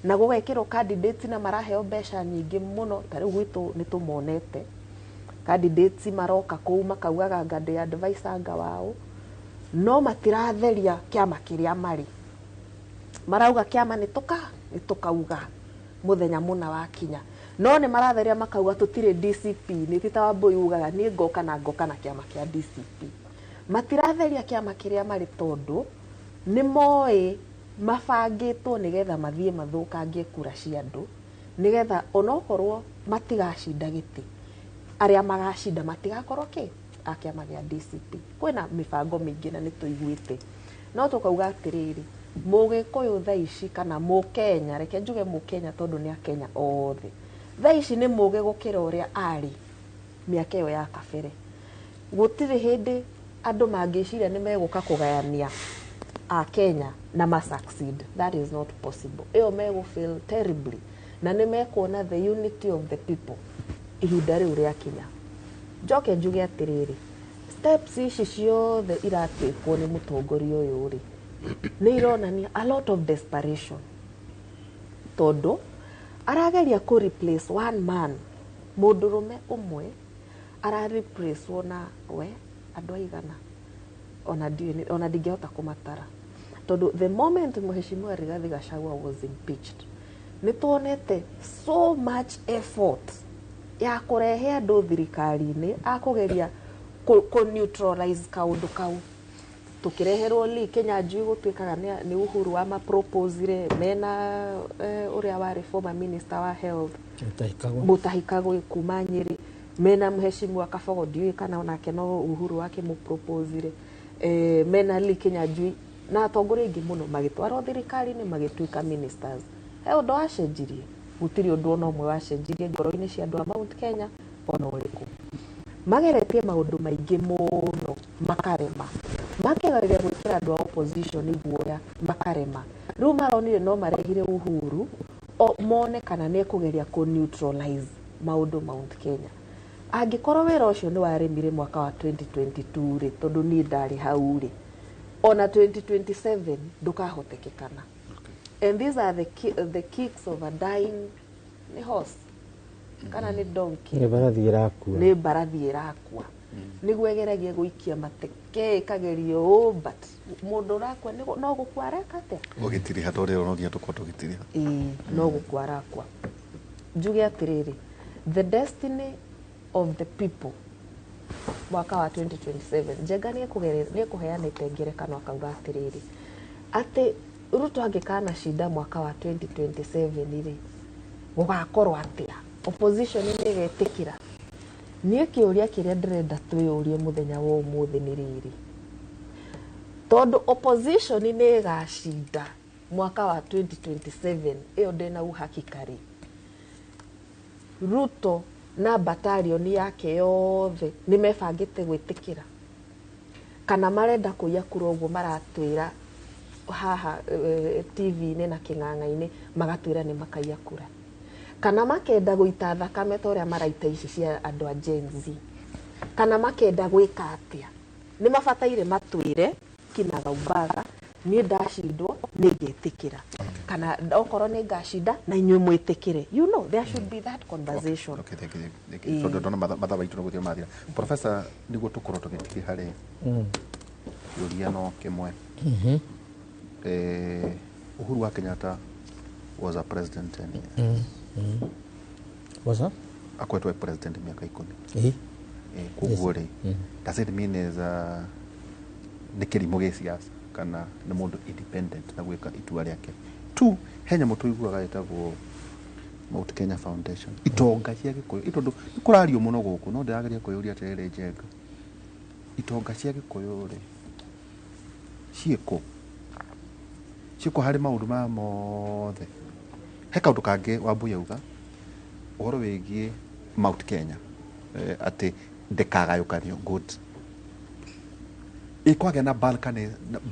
S3: na gũgekĩrwo candidates na maraheo mbeca nyingĩ mũno, ta rĩu gwitũ nĩ tũmonete candidates maroka kũu makaugaga anga ndĩ advisor anga wao, no matiratheria kĩama kĩrĩa marĩ. Marauga kĩama nĩ tũkauga mũthenya mũna wakinya, no nĩ maratheria makauga tũtirĩ DCP. Nĩ ti ta Wambui ugaga niĩ ngoka na ngoka na kĩama kĩa DCP. Matiratheria kĩama kĩrĩa marĩ tondũ nĩ moĩ mabangĩtwo nĩgetha mathiĩ mathũkangie kura cia andũ, nĩgetha onokorwo matigacinda gĩtĩ, arĩa magacinda matigakorwo kĩ a kĩama gĩa DCP. Kwĩna mĩbango mĩingĩ na nĩ tũiguĩte, no tũkauga atĩrĩrĩ, Mũgĩkũyũ thaa ici kana Mũkenya, reke njuge Mũkenya tondũ nĩ Akenya othe, thaa ici nĩ mũgĩ gũkĩra ũrĩa arĩ mĩaka ĩyo ya kabere. Gũtirĩ hĩndĩ andũ mangĩciria nĩ megũka kũgayania a Kenya na ma succeed. That is not possible. Ĩyo megũ fail terribly na nĩ mekuona the unity of the people ihinda rĩu rĩakinya. Njoke njuge atĩrĩrĩ, steps ici ciothe iratuĩkwo nĩ mũtongoria ũyũ rĩ, nĩ ironania a lot of desperation, tondũ arageria kũ replace one man, mũndũrũme ũmwe ara replace na we andũ aigana, ona ndingĩhota kũmatara, tondũ the moment Mheshimiwa Rigathi Gachagua was impeached, nĩ tuonete so much effort ya kũrehe andũ thirikari-inĩ akũgeria kũ neutralize kaũndũ kau. Tukireherwo Lee Kinyanjui gũtuĩkaga nĩ Uhuru wa maproposire mena ũrĩa warĩ former minister wa health Mutahi Kagwe kuma Nyeri, mena Mheshimiwa Kabogo ndiũĩ kana onake no Uhuru wake mũproposire, mena Lee Kinyanjui na atongoria aingĩ mũno magĩtwarwo thirikari-inĩ magĩtuĩka ministers. He ũndũ wacenjirie? Gũtirĩ ũndũ ona ũmwe wacenjirie ngoro-inĩ cia andũ a Mount Kenya ona ũrĩkũ. Mageretie maũndũ maingĩ mũno makarema, makegeria gwĩkĩra andũ a opposition guoya makarema. Rĩu maronire no marehire Uhuru o mone kana nĩ ekũgeria kũ neutralize maũndũ Mount Kenya. Angĩkorwo wĩra ũcio nĩ waremire mwaka wa 2022 rĩ, tondũ niĩ ndarĩ hau rĩ, ona 2027 ndũkahotekekana. And these are the kicks of a dying horse kana nĩ donkey,
S6: nĩ mbarathi ĩrakua,
S3: nĩ mbarathi ĩrakua, nĩguo ĩgeragie gũikia mateke ĩkagerio ũ, but mũndũ ũrakua no gũkua areka atĩa?
S2: Ũgĩtiriha tondũ no nginya tũkorwo tũgĩtiriha.
S3: Ĩĩ, no gũkua arakua. Njuge atĩrĩrĩ, the destiny of the people mwaka wa 2027, Njenga nĩ ekũheanĩte ngerekano akauga atĩrĩrĩ, atĩ Ruto angĩkana cinda mwaka wa 2027 rĩ, gũgakorwo atĩa? Opposition nĩ ĩgetĩkĩra? Niĩ kĩũria kĩrĩa ndĩrenda twĩyũrie mũthenya wa ũmũthĩ nĩ rĩrĩ, tondũ opposition nĩ ĩgacinda mwaka wa 2027, ĩyo ndĩna uhakika rĩ, Ruto na batalioni yake yothe nĩ mebangĩte gwĩtĩkĩra kana marenda kũiya kura ũguo maratwĩra haha TV-inĩ na kĩng'ang'a-inĩ magatwĩra nĩ makaiya kura, kana makenda gũita thakame ta ũrĩa maraita ici cia andũ a Gen Z, kana makenda gwĩka atĩa? Nĩ mabataire matwĩre kinagaubaga, niĩ ndacindwo nĩ ngetĩkĩra, kana okorwo nĩ ngacinda na inyuĩ mwĩtĩkĩre. You know, there should be that conversation.
S2: Okay, thank you, thank you. Tondũ ndona mathaa maitũ nĩ gũthira mathira. Professor, nĩguo tũkorwo tũgĩtiriha rĩ, kĩũria no kĩmwe. Uhuru wa Kenyatta was a president 10 years.
S4: Was that?
S2: Akoretwo president miaka 10. Koguo rĩ, does it mean is nĩ kĩrimũ gĩ siasa kana nĩ mũndũ independent na gwĩka itua rĩake? Two, he nyamũ tũiguaga ĩtagwo Mount Kenya Foundation, itonga cia Gĩkũyũ, tondũ nĩ kũrario mũno gũkũ, no ndĩrageria kwĩyũria atĩrĩrĩ, Njenga, itonga cia Gĩkũyũ rĩ ciĩkũ? Ciĩkũ harĩ maũndũ maya mothe? He kaũndũ kangĩ Wambui auga ũhoro wĩgiĩ Mount Kenya, atĩ ndĩkagayũkanio. Good. Ĩkwagĩa na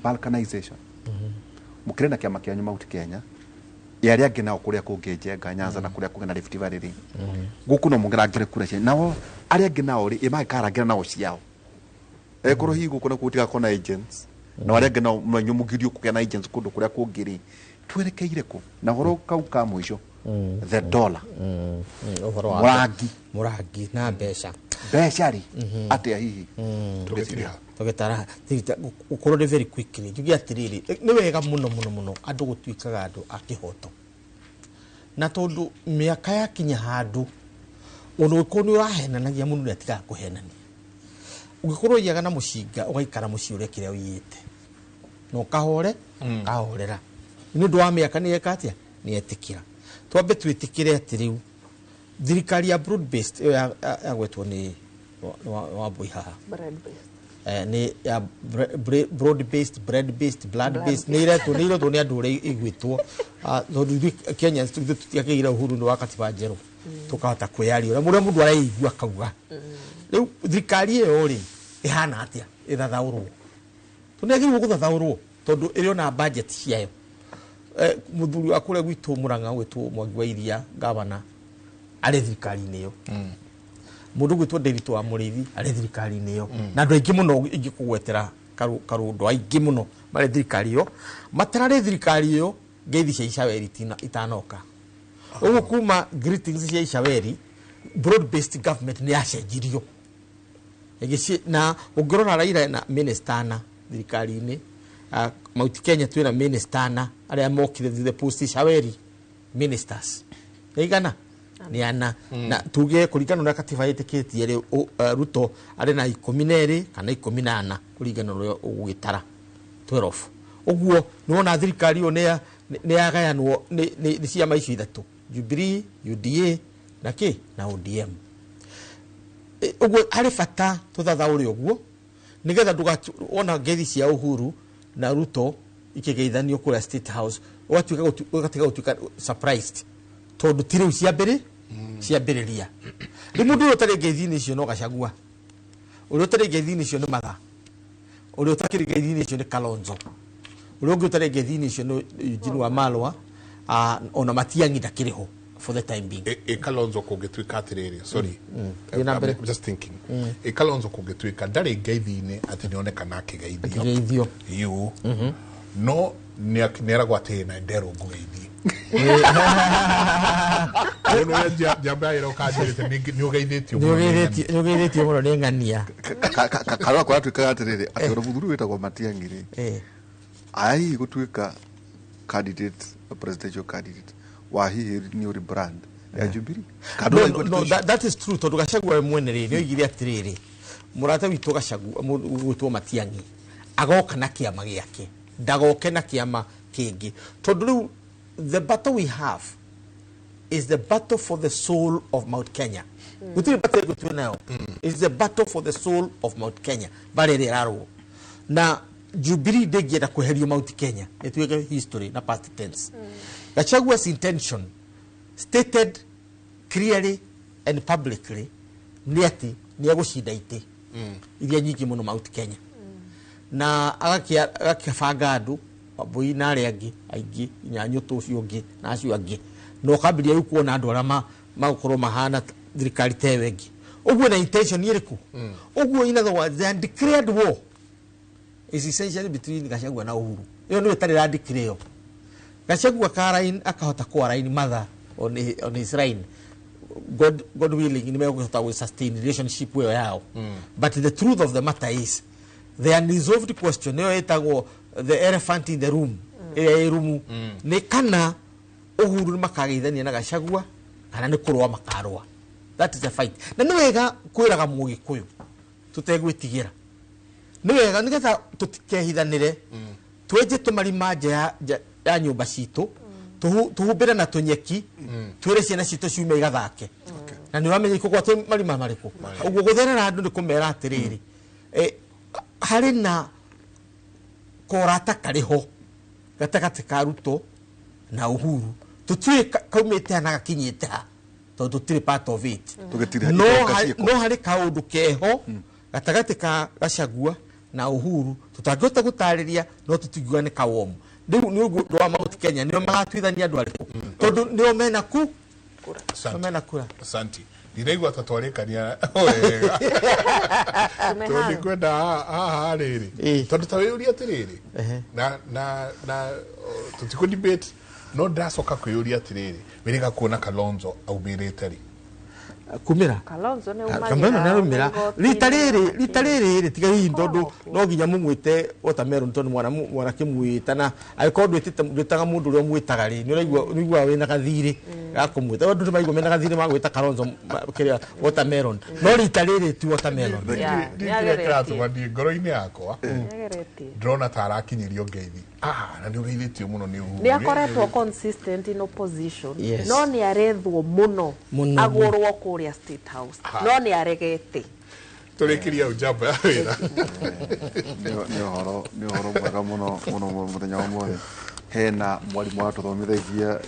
S2: balkanization. Mũkĩrĩ na kĩama kĩanyu Mount Kenya, ya arĩa angĩ nao kũrĩa kũngĩ Njenga, Nyanza na kũrĩa kũngĩ na Rift Valley rĩ, gũkũ no mũngĩrangĩre kura cianyu, nao arĩa angĩ nao rĩ, ĩmangĩkarangĩra nao ciao. Ĩkorwo hihi gũkũ nakuo gũtigakorwo na agents, na arĩa angĩ nao no inyuĩ mũgirio kũgĩa na agents kũndũ kũrĩa kũngĩ rĩ, twerekeire kũ? Na ũhoro kau ka mũico, the dollar.
S4: Ũhoro wa
S2: Mũrangi.
S4: Mũrangi na mbeca.
S2: Mbeca rĩ, atĩa hihi?
S4: Tũgĩtara gũkorwo nĩ very quickly njuge atĩrĩrĩ, nĩ wega mũno mũno mũno andũ gũtuĩkaga andũ a kĩhoto, na tondũ mĩaka yakinya handũ ũndũ ũngĩkorwo nĩ ũrahenanagia mũndũ nĩ atigaga kũhenania. Ũngĩkorwo ũiyaga na mũcinga ũgaikara mũciĩ ũrĩa kĩrĩa ũiyĩte na ũkahore kahorera nĩ ũndũ wa mĩaka nĩ eka atĩa, nĩ etĩkĩra. Twambe twĩtĩkĩre atĩ rĩu thirikari ya broad based ĩyo yagwetwo nĩ Wambui haha, nĩ ya broad based, bread based, blood based, nĩ iretwo nĩ iretwo nĩ andũ ũrĩa iguĩtwo, tondũ ithuĩ Kenyans ithuĩ tũtiakĩgĩire uhuru nĩ wa katiba njerũ tũkahota kwĩyaria ũrĩa mũndũ areigua akauga. Rĩu thirikari ĩyo rĩ ĩhana atĩa ĩthathaũrwo? Tondũ nĩ yagĩrĩirwo gũthathaũrwo tondũ ĩrĩ ona budget ciayo. Mũthuri wa kũrĩa gwitũ Murang'a gwĩtwo Mwangi wa Iria gavana arĩ thirikari-inĩ ĩyo, mũndũ gwĩtwo Ndiritu wa Mũrĩithi arĩ thirikari-inĩ ĩyo, na andũ aingĩ mũno ingĩkũgwetera karũndũ aingĩ mũno marĩ thirikari ĩyo, matararĩ thirikari ĩyo ngeithi cia Icaweri itanoka. Ũguo kuma greetings cia Icaweri, broad based government nĩ yacenjirio. Na ũngĩrora Raila na minister na thirikari-inĩ, Mount Kenya twĩna minister na arĩa mokire through the post Icaweri ministers nĩ igana nĩ ana, na tuge kũringana na katiba ĩtĩkĩtie rĩ, Ruto arĩ na 12 kana 14 kũringana na ũrĩa ũgũgĩtara 12. Ũguo nĩ wona thirikari ĩyo nĩ yagayanwo nĩ ciama icio ithatũ, Jubilee, UDA na kĩ na ODM. Ũguo harĩ bata tũthathaũre ũguo nĩgetha ndũgona ngeithi cia Uhuru na Ruto ikĩgeithanio kũrĩa State House ũgatiga gũtuĩka surprised tondũ ti rĩu ciambĩrĩria. Rĩu mũndũ ũrĩa ũtarĩ ngeithi-inĩ icio no Gachagua, ũrĩa ũtarĩ ngeithi-inĩ icio nĩ Matha, ũrĩa ũtakĩrĩ ngeithi-inĩ icio nĩ Kalonzo, ũrĩa ũngĩ ũtarĩ ngeithi-inĩ icio nĩ Eugene Wamalwa, ona Matiang'i ndakĩrĩ ho for the time being.
S1: Kalonzo kũngĩtuĩka atĩrĩrĩ, sorry,
S4: I'm
S1: just thinking, Kalonzo kũngĩtuĩka ndarĩ ngeithi-inĩ atĩ nĩonekana akĩgeithio you no nĩeragwo atĩ na nderwo ngũgeithie. Njamba ĩra ũkanjĩrĩte nĩ ũgeithĩtio
S4: nĩ ũgeithĩtio mũno nĩ ng'ania.
S2: Karũa kũratuĩkaga atĩrĩrĩ, atĩ ũrĩa mũthuri wĩtagwo Matiang'i rĩ, aya hihi gũtuĩka candidate, presidential candidate wa hihi new rebrand ya Jubilee.
S4: No, that is true tondũ Gachagua we mwene rĩ nĩ oigire atĩrĩrĩ, mũrata witũ Gachagua gwĩtwo Matiang'i agoka na kĩama gĩake, ndagoke na kĩama kĩngĩ, tondũ rĩu the battle we have is the battle for the soul of Mount Kenya. Gũtirĩ battle ĩngĩ twĩ nayo. It's the battle for the soul of Mount Kenya. Mbara ĩrĩa ĩrarũo. Na Jubilee ndĩngĩenda kweherio Mount Kenya ĩtuĩke history na past tense. Gachagua's intention stated clearly and publicly nĩ atĩ nĩ egũcinda itĩ iria nyingĩ mũno Mount Kenya, na agakĩbanga andũ Wambui na arĩa angĩ aingĩ nginya Nyũtũ ũcio ũngĩ na acio angĩ, na ũkambĩrĩria rĩu kuona andũ arĩa magũkorwo mahana thirikari ta ĩyo ĩngĩ. Ũguo na intention ĩrĩkũ? Ũguo in other words, the undeclared war is essentially between Gachagua na Uhuru. Ĩyo nĩyo ĩtarĩ ĩra-declare. Gachagua akahota kũ-align Martha on his line. God willing, nĩ megũhota gũ sustain relationship ĩyo yao. But the truth of the matter is the unresolved question nĩyo ĩtagwo the elephant in the room, ĩrĩa ĩ rumu, nĩ kana Uhuru nĩ makageithania na Gachagua kana nĩ kũrũa makarũa. That is the fight. Na nĩ wega kwĩraga Mũgĩkũyũ tũtegwĩtigĩra, nĩ wega nĩgetha tũtikehithanĩre, twenje tũmarima nja ya nyũmba citũ, tũhumbĩre na tũnyeki, twĩre ciana citũ ciume igathake. Na nĩ ũramenya ikũgwa twĩ marima marĩkũ. Ũguo gũtherera andũ nĩ kũmera atĩrĩrĩ, harĩ na korata karĩ ho gatagatĩ ka Ruto na Uhuru, tũtiũĩ kaumĩte ha na gakinyĩte ha, tondũ tũtirĩ part of it. No harĩ kaũndũ keho gatagatĩ ka Gachagua na Uhuru tutangĩhota gũtarĩria no tũtingiuga nĩ kawomu. Rĩu nĩ ũndũ wa Mount Kenya nĩo magatuithania andũ arĩkũ tondũ nĩo mena ku mena kura.
S1: Asante. Ndiraigua ta twarĩkania wega tondũ ndikwenda haha rĩrĩ tondũ ta wĩyũria atĩrĩrĩ na tũtikũ debate no ndacoka kwĩyũria atĩrĩrĩ wĩrĩga kuona Kalonzo aumĩrĩte rĩ
S4: kumira
S3: Kalonzo nĩ
S4: umagĩra rita rĩrĩ tiga hihi tondũ no nginya mũmwĩte watermelon tondũ mwana kĩmwĩta na angĩkorwo ndwĩtaga mũndũ ũrĩa ũmwĩtaga rĩ nĩ ũraigua wĩna gathirĩ ga kũmwĩta andũ nĩ maigua mena gathirĩ ma gwĩta Kalonzo kĩrĩa watermelon no rita rĩrĩ ti watermelon.
S1: Kĩrĩa kĩratũma niĩ ngoro-inĩ yakwa ndĩrona ta arakinyĩrio ngeithi na nĩ ũgeithĩtio mũno nĩ Uhuru.
S3: Nĩ akoretwo consistent in opposition no nĩ arethwo mũno agũrwo kũrĩa State House no nĩ aregete.
S1: Tũrĩkĩria ujamba ya wĩra.
S2: Nĩ ũhoro mwega mũno mũno mũthenya wa ũmũthĩ. Hena mwarimũ watũthomithagia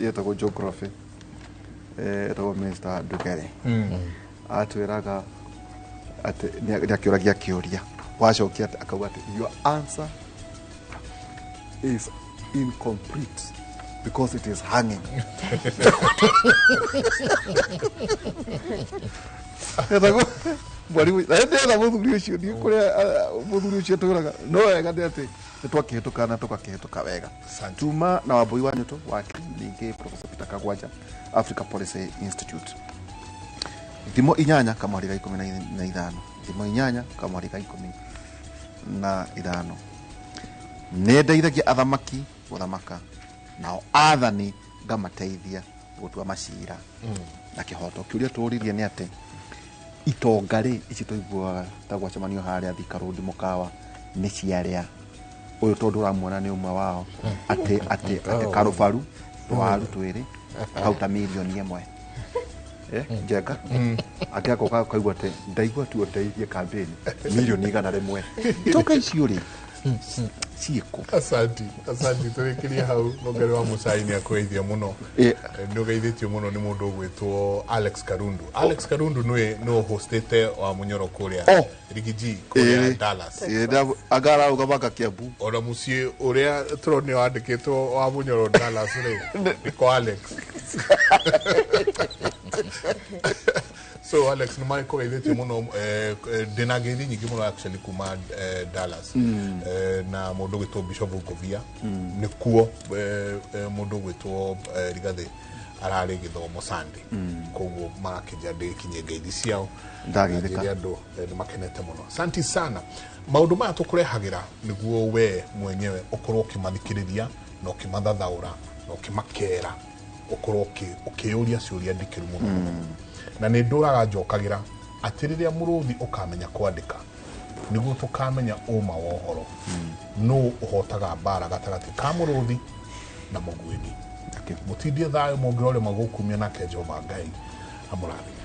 S2: yetagwo geography etagwo Mr. Ndugere atwĩraga atĩ nĩ akĩũragia kĩũria wacokia akauga atĩ your answer is incomplete because it is hanging. Mwarimu ndĩrenda mũthuri ũcio ndiĩ kũrĩa mũthuri ũcio atũraga no wega nĩ atĩ nĩ twakĩhĩtũka na tũgakĩhĩtũka wega. Tuma na Wambui wa Nyũtũ wake ningĩ Professor Peter Kagwanja Africa Policy Institute. Thimo 8 kamwarika 15 thimo 8 kamwarika 15 nĩ ndeithagia athamaki gũthamaka nao athani ngamateithia gũtua macira na kĩhoto. Kĩũria tũririe nĩ atĩ itonga rĩ ici tũiguaga ta gwacemanio harĩa Thika Road mũkawa nĩ ciarĩa ũyũ tondũ ũramuona nĩ ũmwe wao atĩ atĩ atĩ karũbaru twaru twĩrĩ kauta mirioni 1 Njenga angĩ agoka kaigua atĩ ndaigua tu ndeithie kambĩni mirioni 100 itonga icio rĩ ciĩkũ.
S1: Asante tũrĩkĩrie hau Mũngari wa Mũcai nĩ akũgeithia mũno nĩ ũgeithĩtio mũno nĩ mũndũ ũgwĩtwo Alex Karundu. Alex Karundu nĩwe hostĩte wa Mũnyoro kũrĩa Rigiji kũrĩa Dallas
S2: agararũgamaga Kiambu
S1: ona mũciĩ ũrĩa tũronio wandĩkĩtwo wa Mũnyoro Dallas rĩ nĩ kwa Alex. So Alex nĩ marĩkũgeithĩtio mũno ndĩna ngeithi nyingĩ mũno actually kuma Dallas na mũndũ ũgwĩtwo Bishop Ngovia nĩkuo mũndũ ũgwĩtwo Rigathĩ ararĩ gĩthomo Sunday koguo marakĩnja ndĩkinyie ngeithi ciao
S2: ndageithĩka
S1: andũ nĩ makenete mũno. Asante sana. Maũndũ maya tũkũrehagĩra nĩguo we mwenyewe ũkorwo ũkĩmathikĩrĩria na ũkĩmathathaũra na ũkĩmakera ũkorwo ũkĩyũria ciũria ndikĩru mũno na nĩ ndũraga njokagĩra atĩ rĩrĩa mũrũthi ũkamenya kwandĩka nĩguo tũkamenya ũma wa ũhoro nũ ũhotaga mbara gatagatĩ ka mũrũthi na mũguĩmi. Mũtindie thayũ mũngĩrore magũkumia nake Jehova Ngai amũrathime.